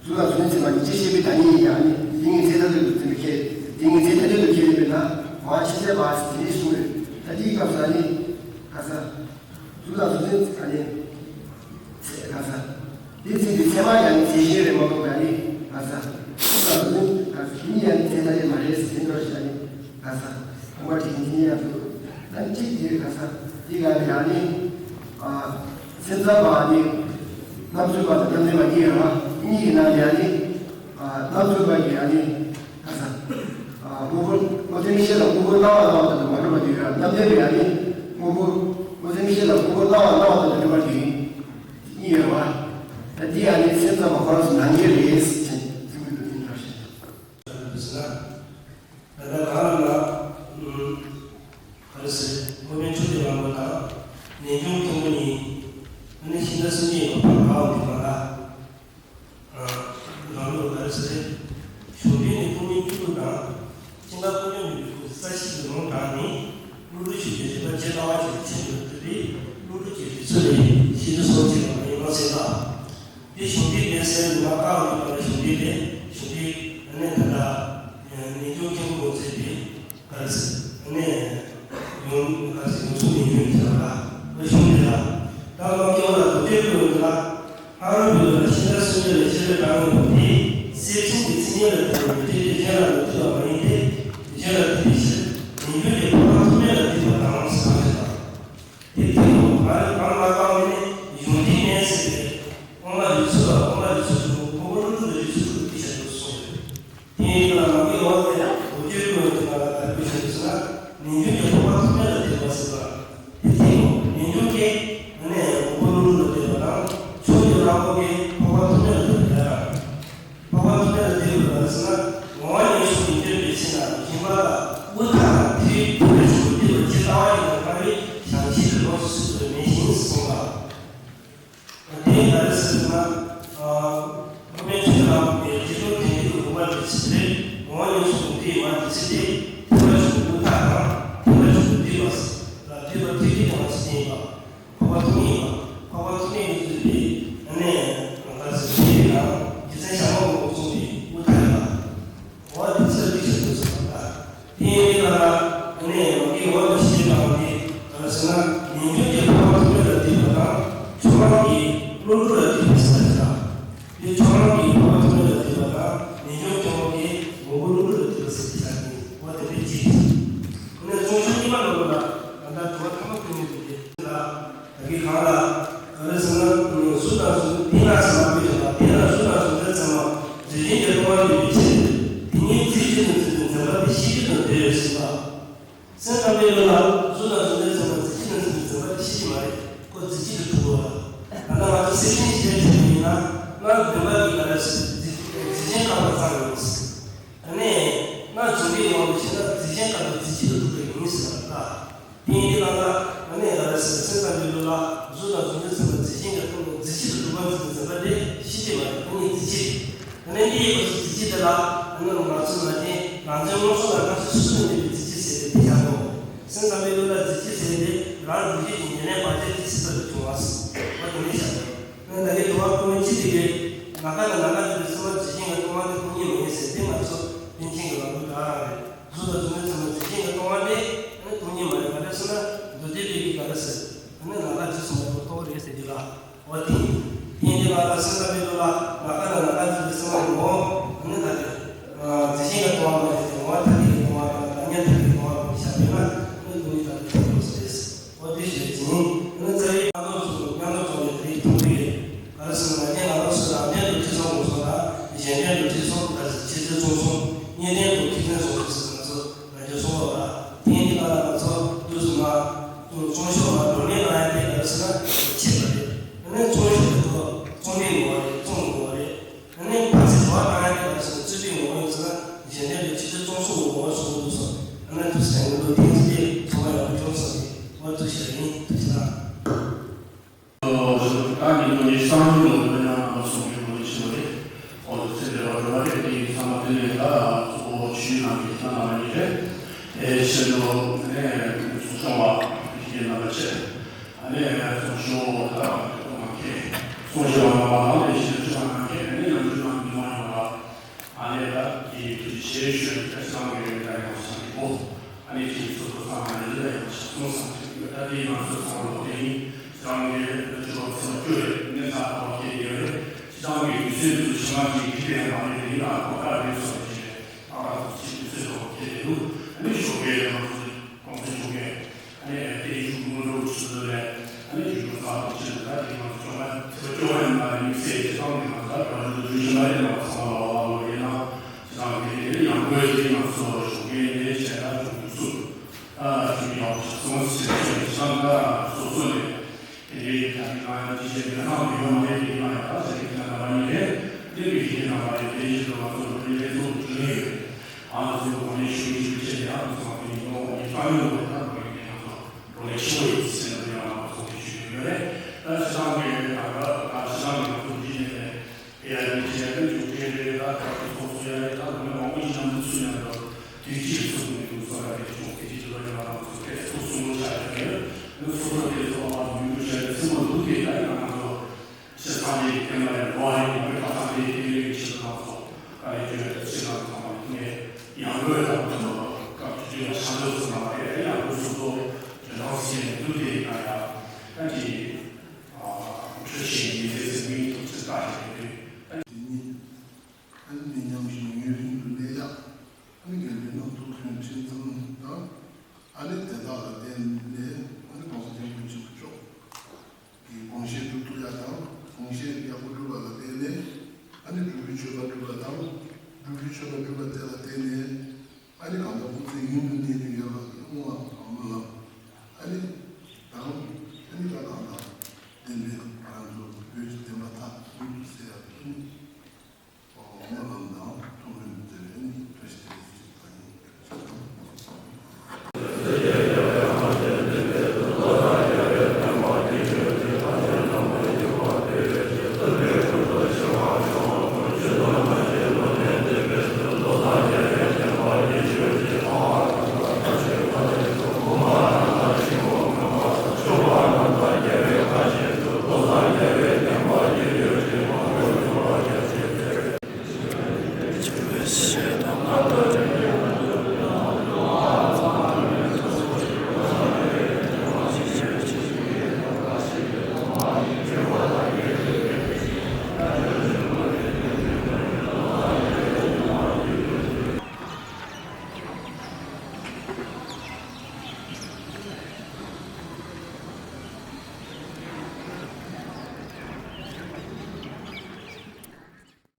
གཟུགས་དང་གཟུགས་ཅན་ཚད་མ་ཉིད་ཅེས་བཤད་པའི་བདག་ཉིད་ཡིན་ཡང་ནི་དེ་ཉིད་ཚད་མཐར་ཐུག་ཏུ་འཛིན་པའི་ཁྱད། དེ་ཉིད་ཚད་མཐར་ཐུག་ཏུ་ཁྱད་ཡིན་པས་ན་མ་ཕྱིན་ཚད་མ་ཟེར་དེ་ནི་གསུངས་རེད། ད་དེའི་སྐབས་སུ་ཨ་ནི། ག་ས། གཟུགས་དང་གཟུགས་ཅན་ཨ་ནི། ཚད་ག་ས། དེ་ཚིག་དེ་ཚད་མ་ཡང་ནི་ཚད་གཞི་རེད་མ་གཏོགས་ཨ་ནི། ག་ས། གཟུགས་དང་གཟུགས་ཅན་ག་ས་དེ་ཉིད་ཡང་ནི་ཚད་མཐའ་ཅན་མ་རེད་ཟེར་དེ་འདྲ་ཞིག་ཨ་ནི། ག་ས། ཁོང་པ་དྲིན་ཅན་ཡང་དུ། ཨ་ནི་གཅིག་དེ་ག་ས། དེ་ག་ནི་ཨ་ནི། ཨ། སེམས་ཙམ་པ་ཨ་ནི། རྣམ་རྫོགས་པ་དང་རྣམ་བདེན་པ་གཉིས་ཡོད་པ། གཉིས་ཀྱི་ནང་ནས་ཨ་ནི། ཨ། རྣམ་རྫོགས་པ་གི་ཨ་ནི། ག་ས། ཨ། དངོས་པོ་དངོས་ཚད་མིག་ཤེས་ལ་དངོས་པོ་སྣང་བ་སྣང་བ་དང་དུ་མ་གྲུབ་པ་དེ་ཡོད་ར། རྣམ་བདེན་པའི་ཨ་ནི། དངོས་པོ་དངོས་ཚད་མིག་ཤེས་ལ་དངོས་པོ་སྣང་བ་སྣང་བ་དང་དུ་གྲུབ་པ་དེ་གཉིས་ཡོད་ར། ད་འདི་ཨ་ནི་སེམས་ཙམ་པ་ཁོ་རང་ཚོ་ནང་གི་རེད་ཟེར་ཚིག་མི་འདུག་དེ་འདྲ་ཞིག་ད་ལྟ་གང་ལ་ན། ག་རེ་ཟེར། དངོས་པོའི་ཆོས་དེ་རང་པོ་དང་། ངེས་འབྱུང་ཐུན་མོང་ཡིན། ཨ་ནི་ཤིང་རྟ་སུན་འབྱིན་ཡིན་པ་ཕར་འགག་འོང་དུས་མ་ལ། རང་ལུགས་ག་རེ་ཟེར། གཞུང་འགྲེལ་ནི་ཐུན་མིན་སྤྲུལ་སྐུ་དང་། ཤིང་རྟ་ཀུན་འབྱུང་གི་སྤྲུལ་སྐུ་རྩ་ཤེས་ཀྱི་ལུང་དྲངས་ནས། གློ་རུས་ཆོས་ཀྱི་རིག་པ་ཇི་ལྟ་བ་བཞིན་ཕྱིན་པར་འདོད་པས་གློ་རུས་ཀྱི་རིགས་ཚུལ་ལས་ཤེས་རྒྱུ་སོགས་བྱས་པ་མ་ཡིན་ནོ་ཟེར་ལ། འདི་གཞུང་འགྲེལ་ལས་ཟེར་ནས་མ་བཀག་ཡོད་པ་ལ་གཞུང་འགྲེལ་ལས་གཞུང་འགྲེལ་ནས་ད་ལྟ་ངེས་འབྱུང་ཐུན་མོང་ཟེར་ཏེ། ག་རེ་ཟེར། ཨ་ནི། ཡོང་། ག་རེ་ཟེར། ཡོངས་སུ་ངེས་འབྱུང་ཟེར་བ་ལ། འོ་གཞུང་འདི་ལ། ད་མ་སྐྱེ་བ་ལ་དོན་བྱེད་ཀུན་ཡོད་འདི་ལ། ཨ་རོ་བི་ལ་ཤིང་རྟ་སུན་འབྱིན་ལ་ཤེས་རབ་གྲངས་ངེས་པ་དེ། སེམས་ཅན་གྱི་མཚན་ཉིད་ལ་ལྟོས་པའི་དེ་དེ་གཞན་ལ་མི་ལྟོས་པ་མ་ཡིན་ཏེ། གཞན་ལ་ལྟོས་པའི་ཕྱིར། ངེས་འབྱུང་གི་འཕགས་པ་ཐོགས་མེད་ལ་ལྟོས་པ་དང་ཟེར་བ་ཞིག་དང་། དེ་དེ་ཡང་ང་རང་ང་རང་ནི་གཞུང་འདི་ནས་ཟེར་ཏེ། དབུ་མ་རིགས་ཚུལ་ལ་དབུ་མ་རིགས་ཚུལ་དུ་དངོས་པོ་གློ་བུར་དུ་རིགས་ཚུལ་དུ་དེ་བཞིན་དུ་གསུངས་ཡོད། དེའི་རིགས་ལ་མ་གི་འོག་ལས་འོ་བརྒྱལ་ཀུན་ཡོད་དེ་ང་ལ་དར་གོས་བྱེད་དུ་ཟེར་ན། ངེས་འབྱུང་གི་འཕགས་པ་ཐོགས་མེད་ལ་ལྟོས་པ་ཟེར་བ། དེ་དེ་ཡང་ངེས་འབྱུང་གི་ནས་དངོས་པོ་གློ་བུར་ལ་ལྟོས་པ་དང་ཕྱོགས་ཀྱི་རང་ངོ་གི་འཕགས་པ་ཐོགས་མེད་ལ་ལྟོས་པ་ཡང་། འཕགས་པ་ཐོགས་མེད་ལ་ལྟོས་པ་ཟེར་ན། ངོ་བོ་ཉིད་སོགས་ཡིན་གྱུར་པའི་ཕྱིར་ན་སྦྱིན་པ་ལ་དབུ་མཐའ་དང་མཐའི་བུ་ལས་ཆུང་དུ་ལྟོས་པ་ཇི་ལྟ་བ་ཡིན་ན་སྨྲ་བའི་ཞལ་ཕྱིར་ལོགས་སུ་ཚུད་པའི་མེད་ཅིང་གསུངས་ལ། དེ་ལྟར་ཟེར་ན། ཨ། དབུ་མའི་ཆོས་ལ་དབུ་མའི་རྗེས་ལུས་དོན་གཅིག་ཏུ་དགོངས་པ་འགྲེལ་ཚུལ་དེ། ངོ་བོ་ཉིད་སོགས་ཡིན་གྱུར་པའི་ཕྱིར་ཏེ། ཐེག་པ་ཆུང་ངུ་དབུ་མཐའ་དང་། ཐེག་པ་ཆུང་ངུ་ལྟོས་པ། ལ་ལྟོས་པ་ཐེག་པའི་དོན་ལ་ཚུལ་ཅན་ཡིན་པ། འཕགས་པ་ཐོགས་མེད་ཡིན་པ། འཕགས་པ་ཐོགས་མེད་ཀྱི་རྫུས་པའི་ཨ་ནི་གང་ལྟར་ཟེར་བའི་ནང་རྗེ་བཙུན་ཞྭ་དམར་པོ་གསུངས་པའི་དབུ་མཐའ་ཡིན་པ། འོ་དེ་ཚོ་ལ་དེ་བཞིན་དུ་གསུངས་པ་ལ། དེ་ཡིན་པའི་ལ་ལ་ཨ་ནི་ཡང་གི་འོ་དེ་ཤེས་པའང་དེ་ག་རེ་ཟེར་ན། ངེས་འབྱུང་གི་འཕགས་པ་ཐོགས་མེད་ལ་ལྟོས་པ་དང་ཕྱོགས་རང་གི་གློ་བུར་ལ་ལྟོས་པའི་ཕྱིར་ཟེར་ལ། དེ་ཕྱོགས་རང་གི་འཕགས་པ་ཐོགས་མེད་ལ་ལྟོས་པ་དང་ངེས་འབྱུང་ཐུན་མོང་གི་ངོ་བོ་གློ་བུར་ལ་ལྟོས་པ་ཟེར་ཏེ་བྱ་སྟེ། འོ་དེ་འདྲའི་ཅིག་ཨ་ནི་རྫོགས་ཆེན་གཉིས་པ་ལ་ལོ་ལ་ད་ལྟ་དྲི་བ་ཐ་མ་ཁོ་ནས་འདུག་སྟེ། ད་གིན་གང་ལ། ག་རེ་ཟེར་ན། གཟུགས་དང་གཟུགས་འདི་ན་ཟེར་བ་དེ་ཡོད་ལ། དེ་ན་གཟུགས་དང་གཟུགས་འདི་ཚང་མ་རྫས་གཞན་གྱིས་སྟོང་བར་འདོད་པའི་ཕྱིར། དེ་ཉིད་རྫས་གཅིག་ཏུ་འཛིན་པའི་འཛིན་པ་དེ་ཤེས་རྒྱུ་དང་འབྲེལ་བའི་ཕྱིར་ལ། སེམས་ཙམ་པའི་བློ་ལ་གཟུགས་དང་གཟུགས་འདི་ཚང་མ་རྫས་གཅིག་ཏུ་འཛིན་པའི་འཛིན་པ་དེ་ཤེས་ཀྱི་མ་རེད། ཁོ་རྫས་གཅིག་ཏུ་གྲུབ་པ་རེད། ད་ལྟ་ང་ཚོ་སེམས་ཅན་ཞིག་ལ་བྱེད་པ་ཡིན་ན། སྔར་བདེན་པ་གི་ག་རེ་ཟེར། རྫས་རྫས་གཞན་བཀག་པ་ཙམ་ཡིན། ཨ་ནི། སྔར་བྱུང་བའི་དབང་དུ་བྱས་ན་རྫས་གཞན་བཀག་པའི་རྫས་གཅིག་ཏུ་གྲུབ་པའི་ཡིན་ཟེར་བ་ལ། དེ་ཡིན་དུས་ལ་ལ། ཨ་ནི་ག་རེ་ཟེར། སེམས་ཙམ་པའི་བློ་ལ་གཟུགས་དང་གཟུགས་འདི་ཚང་མ་རྫས་གཞན་གྱིས་སྟོང་པའི་རྫས་གཅིག་ཏུ་གྲུབ་པར་འཛིན་པའི་འཛིན་པ་དེ་ཤེས་ཀྱི་མ་རེད། དེ་ཉིད་རྫས་གཅིག་རེད། ཨ་ནི་འདི་ཡི་སྐབས་སུ་རྫས་གཅིག་དེ་ལ། ཨ་ནི་ང་ཚོ་ལ་ནི་རང་རྫས་མངོན་སུམ་ལ་རྣམ་ཤེས་སུ་གནས་པའི་རྫས་གཅིག་ཟེར་ཏེ་དེ་བཞག་གོ། སེམས་ཙམ་པའི་བློ་ལ་རྫས་གཅིག་ཟེར་ཏེ་རང་རྫས་གཅིག་གི་ཉེར་ལེན་བར་ཆད་ཀྱི་ཚིག་ལྟར་དུ་བྱུང་བ། འོ་དེ་ནས་བཞག་གོ། ཨ་ནི་ད་གིན་དུ་བ་ཀུན་གཅིག་དེ་གའི། ན་ཁ་དང་ན་ཁ་འདི་ཚང་མ་རྫས་གཞན་གྱིས་སྟོང་བ་དེ་སྟོང་ཉིད་མ་ཡིན་ཟེར་ཏེ་ང་ཚོ་རྒྱུན་ཆད་ཀྱི་ལམ་ལུགས་ད་རང་རེད། གཟུགས་དང་གཟུགས་འདི་ཚང་མ་རྫས་གཞན་གྱིས་སྟོང་བ་དེ་ཨ་ནི་སྟོང་ཉིད་མ་རེད། ག་རེ་ཟེར་ན་མདོ་སྡེ་པའི་གི་ག་རེ་ཟེར། ཨ་ནི་ན་ཁ་རྫས་སུ་མ་གཏོགས་རྟོགས་རེད་ཟེར་གྱི་ལ། འོ་དེ། དེ་ཡིན་དུས་ང་ལ་སེམས་ཙམ་པའི་བློ་ལ་ན་ཁ་དང་ན་ཁ་འདི་ཚང་མ་ངོ་བོ་ཨ་ནི་ད་དེ། རྫས་གཞན་གྱིས་སྟོང་བ་མ་རེད་དེ། ངོ་བོ་ཐ་དད་ཀྱིས་སྟོང་བ་དང་བདག་ཉིད་ཐ་དད་ཀྱིས་སྟོང་བ་རེད་བཞག་པས་ན། ཨ་ནི་སྟོང་ཉིད་ད་དེ་ཐོབ་ཡོང་ཟེར། འོ་དེ་ཞེས་ཅིང་། ཨ་ནི་རྩ་བའི་སྙན་ཐོ་སོགས་སྙན་ཐོ་སོགས་ནས་དེའི་མཐོང་གི་ཡོད། ག་རེ་ཟེར་ན་ང་རང་ཚོ་རང་སྟེང་དུ་ཁྲིད་སོང་དགོས་སོགས་དང་། གཞན་སྟེང་དུ་ཁྲིད་སོང་དང་། ཕྱི་རྫས་ཚོང་སོང་། གཉེན་སྟེང་དུ་ཁྲིད་སོང་དགོས་སོགས་ང་ཚོ་ང་ཚོ་སོང་བ་ལ། དེ་ཡིན་དུས་ང་ཚོ་དུས་སུ་མ་ཚོང་ཤོག་ལ་བགྲོ་གླེང་གནང་ཡ་དེ་ག་རེ་ཟེར་ན་ཆད་པ་རེད། ཨ་ནི་ཚོང་ཤོག་དེ་ཚོ་ཚོང་པའི་ངོ་བོ་རེད། ཚོང་གི་ངོ་བོ་རེད། ཨ་ནི་ཕར་ཚུར་འགྲོ་བ་གཏོང་ཡ་དེ་ག་རེ་ཟེར་ན་རྩོད་པའི་ངོ་བོ་ཡིན་ཟེར་ན། གཞན་དོན་དུ་ཕྱི་དོན་གཙང་སོགས་ཀྱི་ངོ་བོ་སོགས་འདུག་སོ། ཨ་ནི་དུ་སེང་གི་ལོ་ཐེངས་གཅིག་དེ་ཚང་མ་ཡག་པོ་བྱུང་སོང་ཟེར། ཨོ་ཐུགས་རྗེ་ཆེ། ཐུགས་རྗེ་གནང་། ད་ནི་ང་ཚོའི་བསམ་བློ་ལ་ཡང་ང་ཚོ་གི་ལོ་ཆེ་བ་རེད། ཨོ་ཚེ་འདས་པ་འགྲོ་བ་རེད། དེ་ཚང་མ་དེ་ནས་ད་གཙོ་བོ་ཆོས་ནང་གི་ལྷ་རྣམ་པ་གཉིས་རེད། ཨེ་ཕྱི་ལོ་ནས་ཚོགས་ཆུང་བ་ཡིན་ན་མ་བྱེད། ཨ་ནི་ཚོགས་ཆུང་བ་དང་ཁོང་གི་གསུང་བཤད་པ་གནང་བ་དང་། ལས་བྱེད་ཚོགས་ཆུང་བ་གནང་མཁན། ཨ་ནི་ནམ་རྒྱུན་ནང་མི་མང་ཡོངས་ལ་ཨ་ནི་ད་དེ་ཐུགས་རྗེ་ཆེ་ཞུ། ཁ་སང་གི་ད་ཡང་སང་གི་པོ། ཨ་ནི་དེ་ཚོ་ཚོ་ཚང་མ་ནི་ལས་ཡང་ཆ་ཚང་སང་གི་ད་དེ་ང་ཚོ་ཚང་མ་ལོ་དེ་ཡིན། སང་གི་ལོ་ཆུ་བ་ཚོ་བཅུ་རེད། ནི་ཚ་བ་ཁེ་ཡོད་རེད། སང་གི་དུས་ཚོད་དུ་ཆ་མ་གི་གི་དེ་ཡང་མ་རེད། དེ་ཡིན་ན་ཁོ་ད་རེད་སོང་རེད། ཨ་ང་ཚོ་ཚིག་དུས་ཚོད་ཐོག་ཁེ་དེ་འདུག་ཨ་ནི་ཞོགས་ཀས་ང་ཚོ་གོང་ཚོད་ཆུང་གས། ཨ་ནི་དེ་ཡིག་ཆུང་ངུ་འགྲོ་ཆུ་ཚོད་ལས། ཨ་ནི་ཡིག་ཆུང་ཚགས་པ་ཆེ་ལ་ད་དེ་ང་ཚོ་ཅོག་པ་ཚེ་བ་ཅོག་པ་ཡིན་ན་དམིགས་བསལ་དེ་ཚང་གི་ང་ཚོ་ད་ག་རེ་འདུག་ཞུ་མ་རེད། ང་ཚང་མ་ལ་བ་ལ་ལོ་ཡིན་ན་དེ་ཚང་གི་དེ་ཡང་སྒོས་དེ་ང་ཚོ་ཞོགས་ཀས་ནས་བྱས་ན་ཅུང་ཐུགས་སུ་ད་ཅུང་ཡག་པོ་ཆགས་སོང་ཟེར་བྱས་ནས་ཆང་ད་སོ་སོ་ནས་དེ་འདྲའི་ད་ནི་ང་ཡང་ཅི་བྱས་ནས་ཧང་ཡོད་མ་རེད། དེ་ཡིན་ན་ཡང་ད་ཟེར་གི་ད་ན་བ་ནི་རེད། དེ་བི་ཞིག་ན་བ་རེད། དེ་བཞིན་དུ་ང་ཚོ་འགྲོ་ལས་ལས་ཚོགས་འགྲོ་ལས་ཡོད་རེད། ཨ་ང་ཚོའི་གོང་ནས་ཞུ་ཡིག་ཞུ་བྱས་ནས་ཨ་ང་ཚོ་ང་ཚོ་ཡིན་ནོ་ཡིན་ས་ཡོད་རེད། ད་འགྲོ་ལས་ཡིན་ན་ང་ཚོ། རོ་ལེ་ཤོ་ཡི་སེམས་ལ་ཡང་ང་ཚོ་གི་ཞུ་ཡོད་རེད། ད་ཕྱི་ནང་གི་ད་ག་ད་ཕྱི་ནང་གི་ང་ཚོ་འདི་ནས་ཨེ་ཡ་ཡི་བྱས་ནས་འཇུག་འབྲས་རེད། ད་ག་ཚོ་ཚོགས་གཙོ་ཡ་རེད། ད་རོ་ལེ་མང་པོ་ཞིག་ནང་དུ་ཚུད་ཡང་ད་དུས་ཀྱི་ཚོགས་ནས་འདུག་ས་ར་རེད། ཆུང་དེ་གི་དུ་ལ་ཡང་ང་ཚོ་གས་ཚོགས་གཙོ་ཆགས་ཡོད་རེད། ནུ་ཚོགས་གཙོ་དེ་ཚོ་ཨ་ཡུལ་ཡུལ་བྱས་ནས་ཚུད་མ་འདུག་དེ་ད་ཡང་ང་ཚོ། སྤྱིར་བཏང་གི་སྐད་ལ་ཡང་འགྲོ་བ་རིགས་མང་པོའི་ཁ་སང་དེའི་སྐད་ཡིག་ཆེད་དུ་ང་ཚོ་དཀའ་ལས་སྤྱོད་ཡ་ཕྱི་ནང་ཚང་མ་ནས་ཡང་སྒོས་དང་ཐོག་སྐབས་དུས་ཚོད་ཡང་ཆ་འཇོག་ཚོ་གནང་བ་རེད། ཡང་སྒོས་སུ་ཚོ་འཇོན་ཐང་བྱས་ནས་འདུག་དེ་ཡིན་ན་ཡང་ད་ཅི་འཕྲོད་བཞིན་ཡིན་ཚེ་ཟེར་མིན་ཐུགས་ཚེ་ལྟ་ཞིག་རེད། དེ་ཉིད་ཨ་ནི་མཉམ་ཞིང་ཡུན་རིང་དུ་གནས་ཡག་ཨ་ནི་དགེ་འདུན་རྣམས་ཐུགས་མཐུན་ཁྲིམས་གཙང་དང་། ཨ་ནི་དེ་དག་ལ་བརྟེན་ནས་ཨ་ནི་གོང་ས་སྐྱབས་མགོན་ཆེན་པོ་མཆོག་གི་དགོངས་བཞེད་སྒྲུབ་ཐུབ་ཡ་དང་། དགོངས་བཞེད་ཡག་པོ་སྒྲུབ་པ་ལ་བརྟེན་ནས་ཨ་ནི་སྒྲུབ་པའི་མཆོད་པ་སྒྲུབ་པ་དང་། སྒྲུབ་པའི་མཆོད་པ་སྒྲུབ་པ་དེ་ལ་བརྟེན་ནས་ཨ་ནི་གང་ལྟར་སྐུ་ཚེ་ཡུན་དུ་གནས་རྒྱུ་ཡོད་པ་དེ་སྔོན་མ་